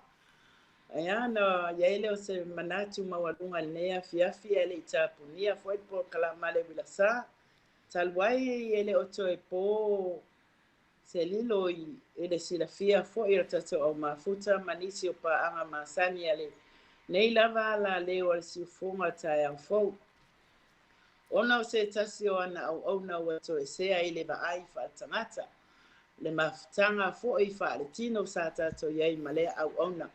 Ia, ona i ai lea o se manatu maualuga i lenei afiafi ae le i tapunia foi le polokalama a le uilasa. Talu ai e le o toe po se lilo i, i le silafia foi o le tatou au mafuta ma nisi o paaga masani a lenei lava alaleo a le siufofoga o le taeao fou. Ona o se tasi o ana auauna ua toesea i le vaai faaletagata, le mafutaga foi faaletino sa tatou i ai ma lea auauna.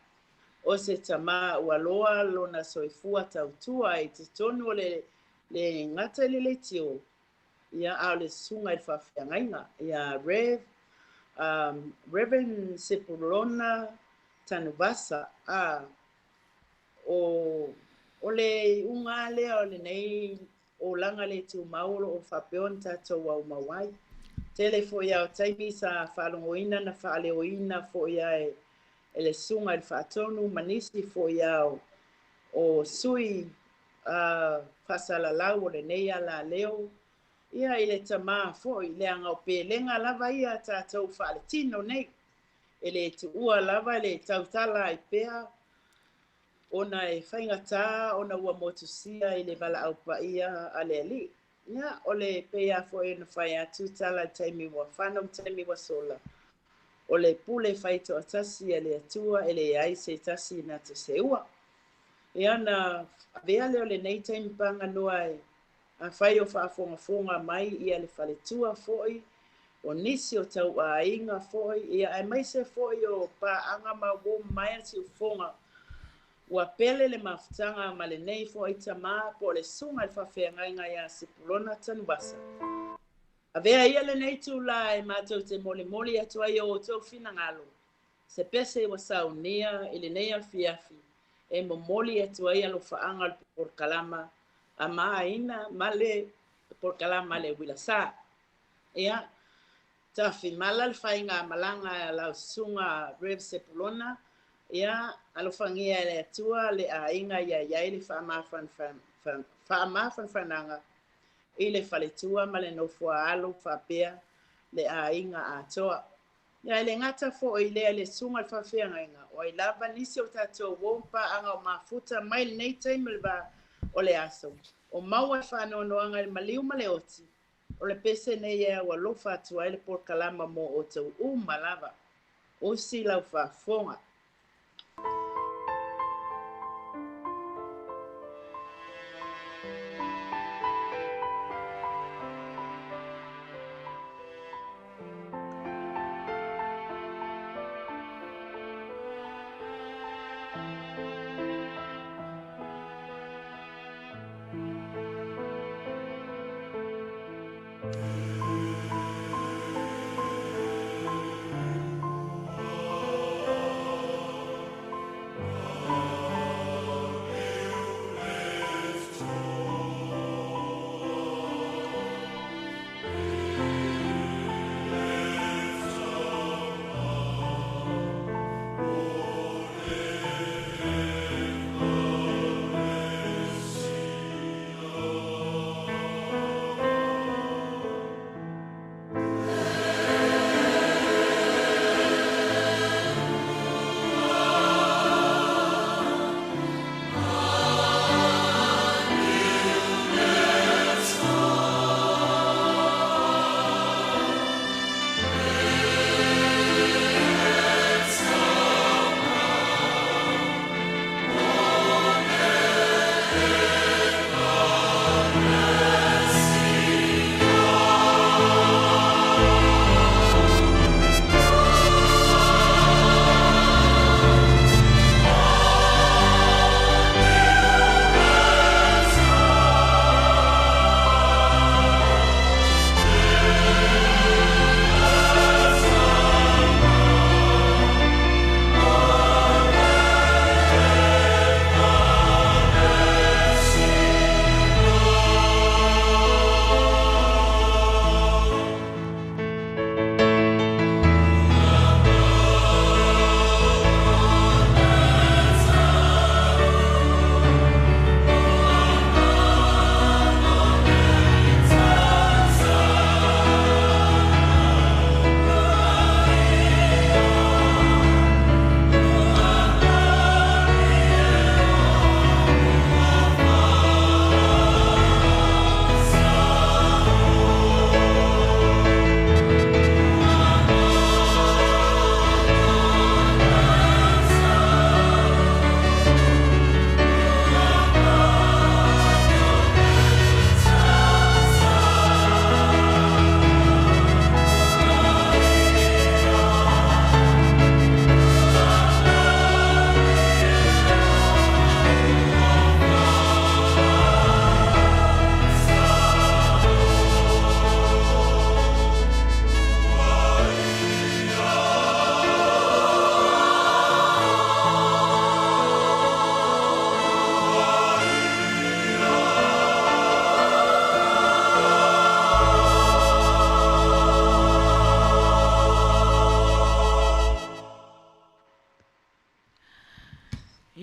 O se tama ua loa lona soifua tautua i totonu o le le gata i le leitio, ia, a o le susuga i le faafeagaiga, ia Rev. Um, Reverend Sepulona Tanuvasa, a, O, o le iuga lava lea o lenei olaga le tumau o lo o faapea ona tatou aumau ai. Tele foi lava o taimi sa faalogoina na faaleoina foi lava e, e le Susuga i le Faatonu ma nisi foi lava o, o sui uh, faasalalau o lenei alaleo, ia i le tama foi, leaga o pelega lava ia a tatou faaletino nei. E le tuua lava le tautala ai pea ona e faigata ona ua motusia i le valaau paia a le Alii. Ia, o le pei lava foi ona fai atu tala i taimi ua fano ma taimi ua sola, o le pule fai toatasi a le Atua e leai se tasi na te seua. Ia, ona avea lea o lenei taimi paganoa e Afai o faafogafoga mai ia le faletua foi, o nisi o tauaiga foi, ia aemaise foi o paaga ma uo mai a siufofoga, ua pele le mafutaga ma lenei foi tama po o le susuga i le faafeagaiga ia Sepulona Tanuvasa. Avea ia lenei itulā e matou te molimoli atu ai o outou finagalo, se pese ua saunia i lenei afiafi e momoli atu ai alofaaga o le polokalama a Maina ma le polokalama a le uila sa. Ia, tafimala le faigamalaga a lau susuga Rev Sepulona, ia, alofagia e le Atua le aiga ia i ai le faamafanafanaga i le faletua ma le nofoa-alo faapea le aiga atoa. Ia, e le gata foi i lea i le susuga i le faafeagaiga, o ai lava nisi o tatou uo ma paaga o mafuta mai lenei taimi o le va o le aso, o maua e faanoanoaga i le maliu ma le oti, o le pese nei e au alofa atu ai le polokalama mo outou uma lava. Usi lau faafofoga.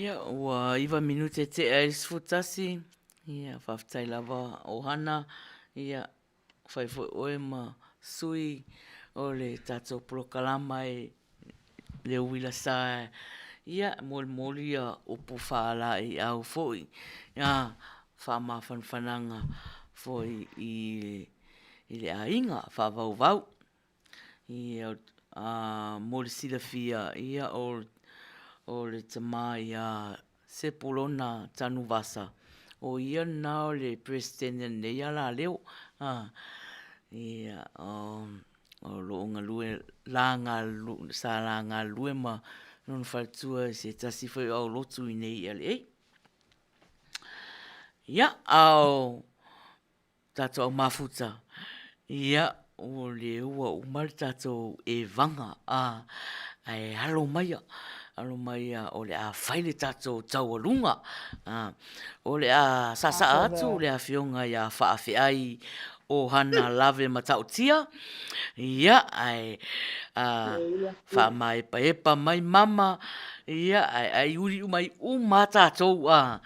Ia, ua 9 minute tea ai le 11, ia, faafetai lava Ohana, ia, fai foi oe ma sui o le tatou polokalama e le uila sa, ia, molimoli ia upu faalaeiau foi, ia, faamafanafanaga foi i le aiga faavauvau. Ia, mo le silafia, ia, o le tama ia Sepulona Tanuvasa, o ia lena o le Peresetene o lenei alaleo. Ia, o lo o galue, sa la galulue ma lona faletua i se tasi foi o aulotu i inei i LA. Ia, a o tatou au mafuta, ia, o lea ua uma le tatou evaga, a, ae alo maia, alo maia o le a fai le tatou taualuga. A, o le a saasaa atu le afioga ia Faafeai Ohana Lave Matautia, ia, ae a, faamaepaepa mai mama, ia, ae aiuli mai uma lava tatou, a.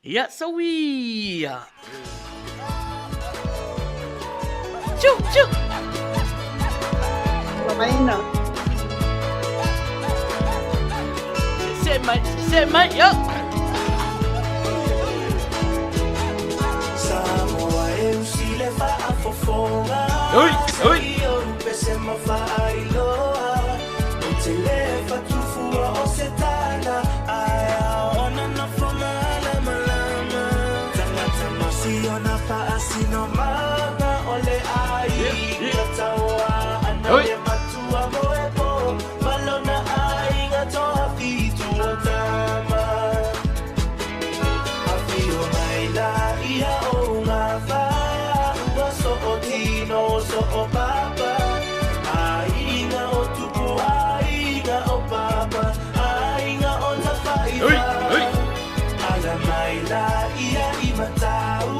Ia, soia! Tchu, tchu! Maina. Se mai, se mai, yo! Samoa e usi le faafofoga. Oi, oi. Se ma faailoa O te le fatufua o se tala Ae a ona nofo malamalama Tangata masiona faasinomaga O le aiga taua ana le matua moepo Malona aiga toafitu o tama Afio mai la ia o ngā wha Ua so o tino so o papa Aiga o tupu aiga o papa Aiga o tawhaiwa Ala mai la ia i matau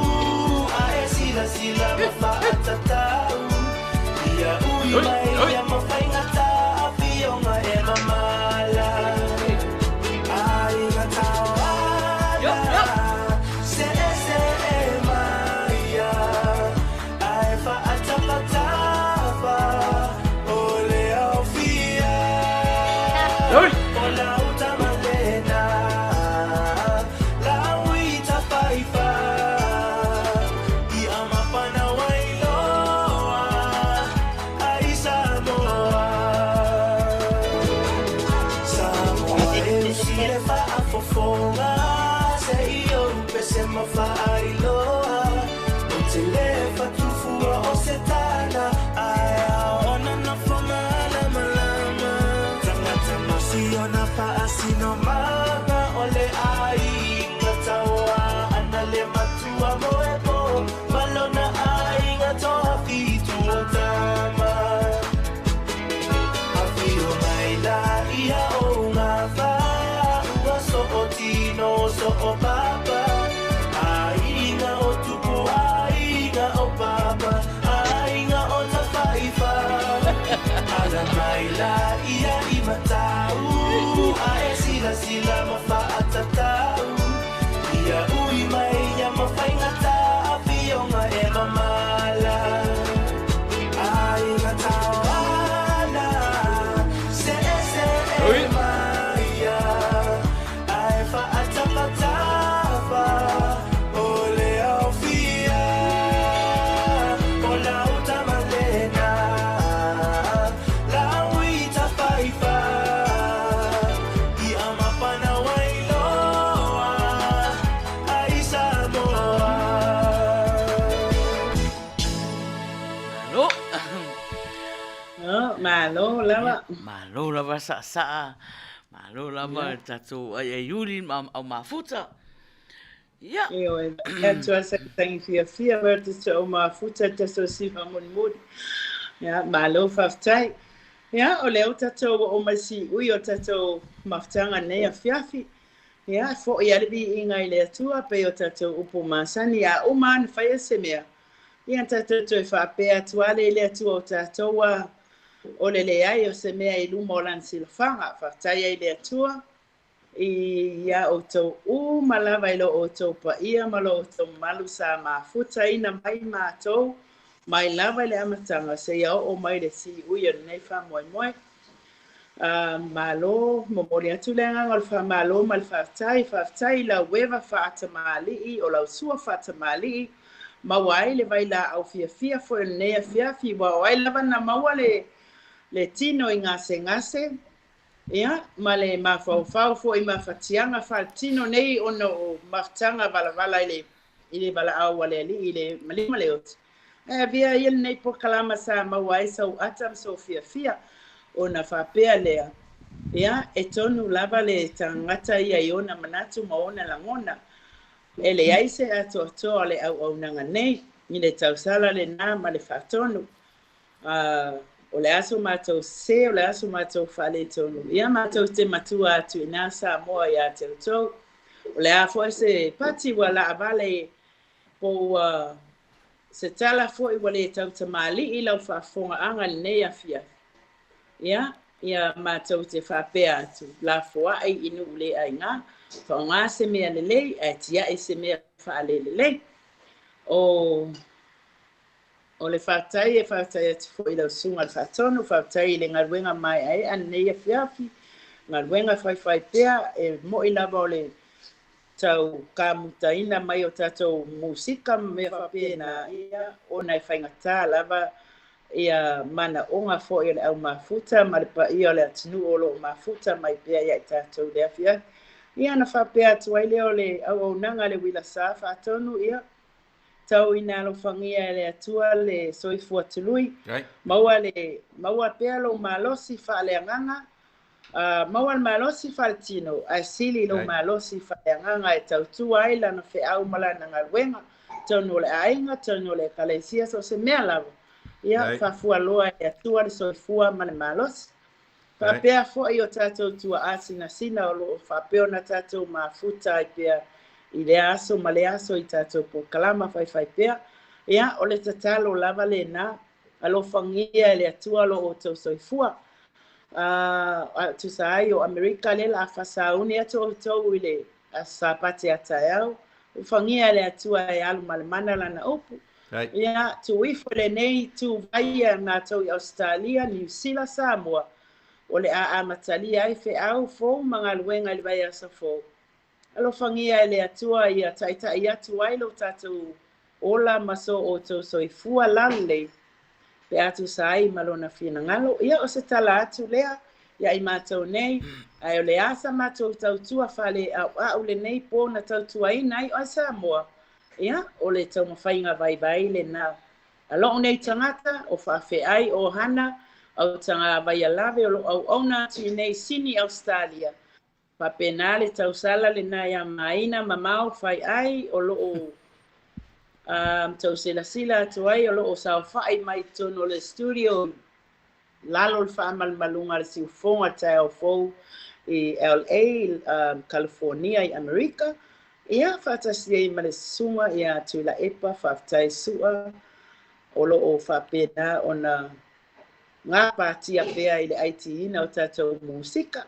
A e sila sila ma whaatatau Ia ui mai ia ma whaingata Afionga e mamala Aiga tauana Se se e maia Ae whaatapatafa O le aufia O lau tamalena Lau i tafaifa I amapana wailoa Ai Samoa Samoa e usi le faafofoga Se i ou pese ma faailoa O te le fatufua o se tala Ae a ona nofo malamalama Tangata masiona faasinomaga O le aiga taua ana le matua moepo Malona aiga toafitu o tama Afio mai la ia o ngā wha Ua so o tino so o papa Aiga o tupu aiga o papa Aiga o tawhaifa Ala mai la ia i matau Ae sila sila ma whaatatau Ia ui mai ia ma whaingata Afionga e mamala Aiga tauana Se se e maia Ae whaatapatafa O le aufia O lau tamalena Lau i tawhaifa I amapana wailoa Ai Samoa. Malo. Oh, malo lava. Malo lava saasaa. Malo lava le tatou aiaiuli ma au mafuta. Ia. Ioe, e atu a sagisangi fiafia mai o tatou au mafuta tatou siva mulimuli. Ia, malo faafetai. Ia, o lea ua tatou oo mai siui o tatou mafutaga nei afiafi. Ia, foi lava le viiga i le Atua pei o tatou upu masani, a uma lava ona faia se mea, ia na tatou toe faapea atu lava lea i le Atua o tatou a o le leai o se mea i luma o Lana silafaga. Faafetai ai i le Atua. Iā outou uma lava i lo outou paia ma lo outou mamalu sa mafutaina mai matou mai lava i le amataga seia oo mai le siui o lenei faamoemoe. Malo, momoli atu le agaga o le faamalo ma le faafetai. Faafetai i lau eva faatamalii, o lau sua faatamalii, maua ai le vailaau fiafia foi o lenei afiafi, aua o ai lava na maua le, le tino i gasegase, ia, ma le mafaufau foi i mafatiaga faaletino nei ona o mafutaga valavala i le, i le valaau a le Alii i le maliu ma le oti. Ae avea ia lenei polokalama sa maua ai sou ata ma sou fiafia, ona faapea lea, ia, e tonu lava le tagata ia i ona manatu ma ona lagona. E leai se atoatoa o le auaunaga nei, i le tausala lena ma le faatonu. O le a so matou sese, o le a so matou faaletonu, ia matou te matua atu i ina Samoa ia te outou. O le a foi se pati ua laavale po ua se tala foi ua le tautamalii i lau faafofogaaga i lenei afiafi, ia, ia matou te faapea atu, lafoai i nuu le aiga, faaaoga se mea lelei ae tiai se mea faalelelei. O O le faafetai e faafetai atu foi i lau Susuga i le Faatonu, faafetai i le galuega maeaea lenei afiafi, galuega faifai pea, e mo'i lava o le tau kamutaina mai o tatou musika ma mea faapena, ia, ona e faigata lava ia manaoga foi o le au mafuta ma le paia o le atunuu o lo o mafuta mai pea ia i tatou i le afiafi. Ia ona faapea atu ai lea o le auaunaga a le Uila Sa Faatonu, ia, Tau ina alofagia e le Atua le soifua tului, maua le maua pea lou malosi faaleagaga, maua le malosi faaletino, ae sili lou malosi faaleagaga e tautua ai lana feau ma lana galuega, tonu o le aiga, tonu o le ekalesia, so o se mea lava. Ia, faafualoa e le Atua le soifua ma le malosi. Faapea foi o tatou tuaa sinasina o lo o faapea ona tatou mafuta ai pea i lea aso ma lea aso i tatou polokalama faifai pea. Ia, o le tatalo lava lena, alofagia e le Atua lo outou soifua. A tusa ai o Amerika lea la a fasauni atu outou i le Aso Sapate a taeao, alofagia e le Atua e alu ma le mana lana upu. Ia, tuu ifo lenei ituvai ia matou i Ausetalia, Niu Sila, Samoa, o le a amatalia ai feau fou ma galuega i le vaiaso fou. Alofagia e le Atua ia taitai atu ai lo tatou ola ma so outou soifua lalelei pe a tusa ai ma Lona finagalo. Ia, o se tala atu lea ia i matou nei, ae o le a sa matou tautua faaleauau lenei po na tautuaina ai oe Samoa, Ia, o le taumafaiga vaivai lena a lou nei tagata, o faafeai o hana au tagavai lave o lou auauna atu i nei Sini Ausetalia. Faapena le tausala lena iā Maina mamao fai ai o loo tausilasila atu ai o loo saofai mai totonu o le studio lalo o le faamalumaluga a le siufofoga taeao fou i LA, Kalifornia i Amerika. Ia, faatasi ai ma le susuga ia Tuilaepa, faafetai Su'a, o lo o faapena ona gapatia pea i le aitiina o tatou musika.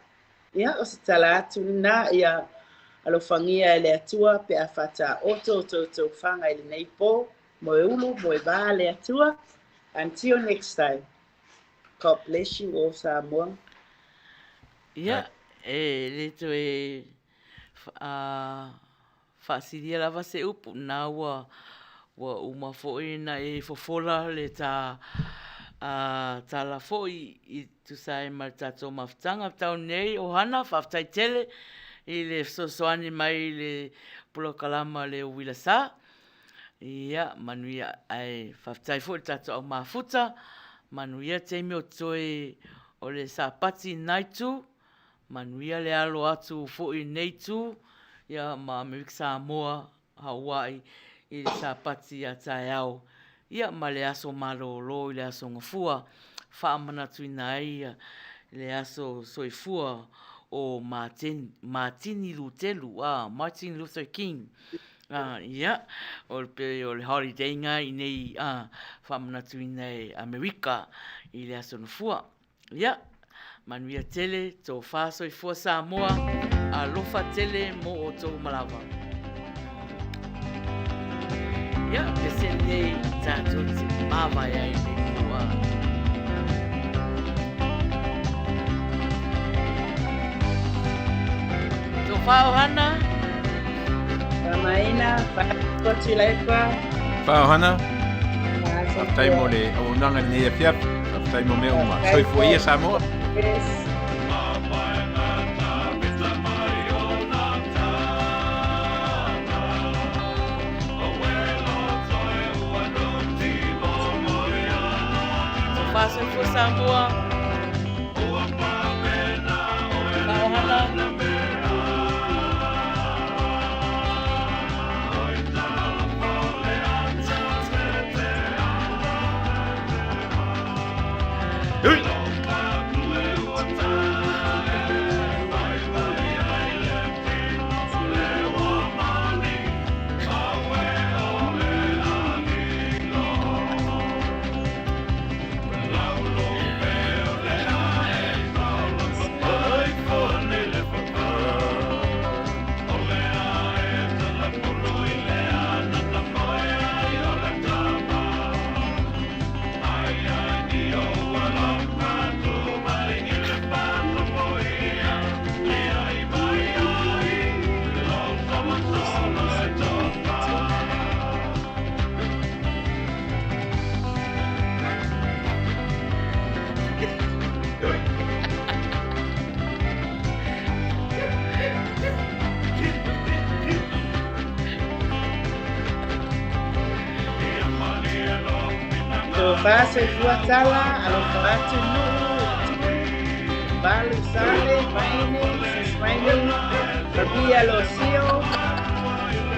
Ia, o se tala atu lena, ia alofagia e le Atua pe a faataoto o toutou faga i lenei po. Moe ulu, moe va le Atua. Until next time. God bless you all Samoa. Ia, e le toe faasilia lava se upu, na ua ua uma foi na e fofola le ta tala foi i tusa ai ma le tatou mafutaga tau nei ohana, faafetai tele i le fesoasoani mai i le polokalama le uila sa. Ia, manuia, ae faafetai foi i le tatou au mafuta, manuia taimi o toe o le Sapati i lena itu, manuia le alo atu foi i lenei itu, ia ma Amerika Samoa, Hawaii i le Sapati a taeao, ia ma le aso malolo i le aso Gafua, faamanatuina ai le aso soifua o Matini Lutelu, Martin Luther King. Ia, o le pei o le holiday nga i nei faamanatuina e Amerika i le aso Gafua. Ia, manuia tele, tofa soifua Samoa. Alofa tele mo outou uma lava. Ia, pese nei tātou te māwae ai nei pua. Tō whaohana. Whamaina, whakotu Tuilaepa. Whaohana. Faafetai mo le auaunaga i lenei afiafi. Faafetai mo mea uma. Soifua ia Samoa. Yes. Tofa soifua Samoa. Whaohana. Tofa soifua tala, alofa atu nuu, tu, Balu Sale, Maine, Sis Maine, Maria Losio,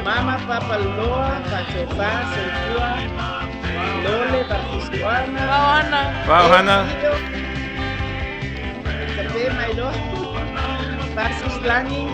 Mama Papa Loa, Fatofa soifua, Lole Bapisuana, Whaohana. Whaohana. Kape Mailoa, Fasis Lani,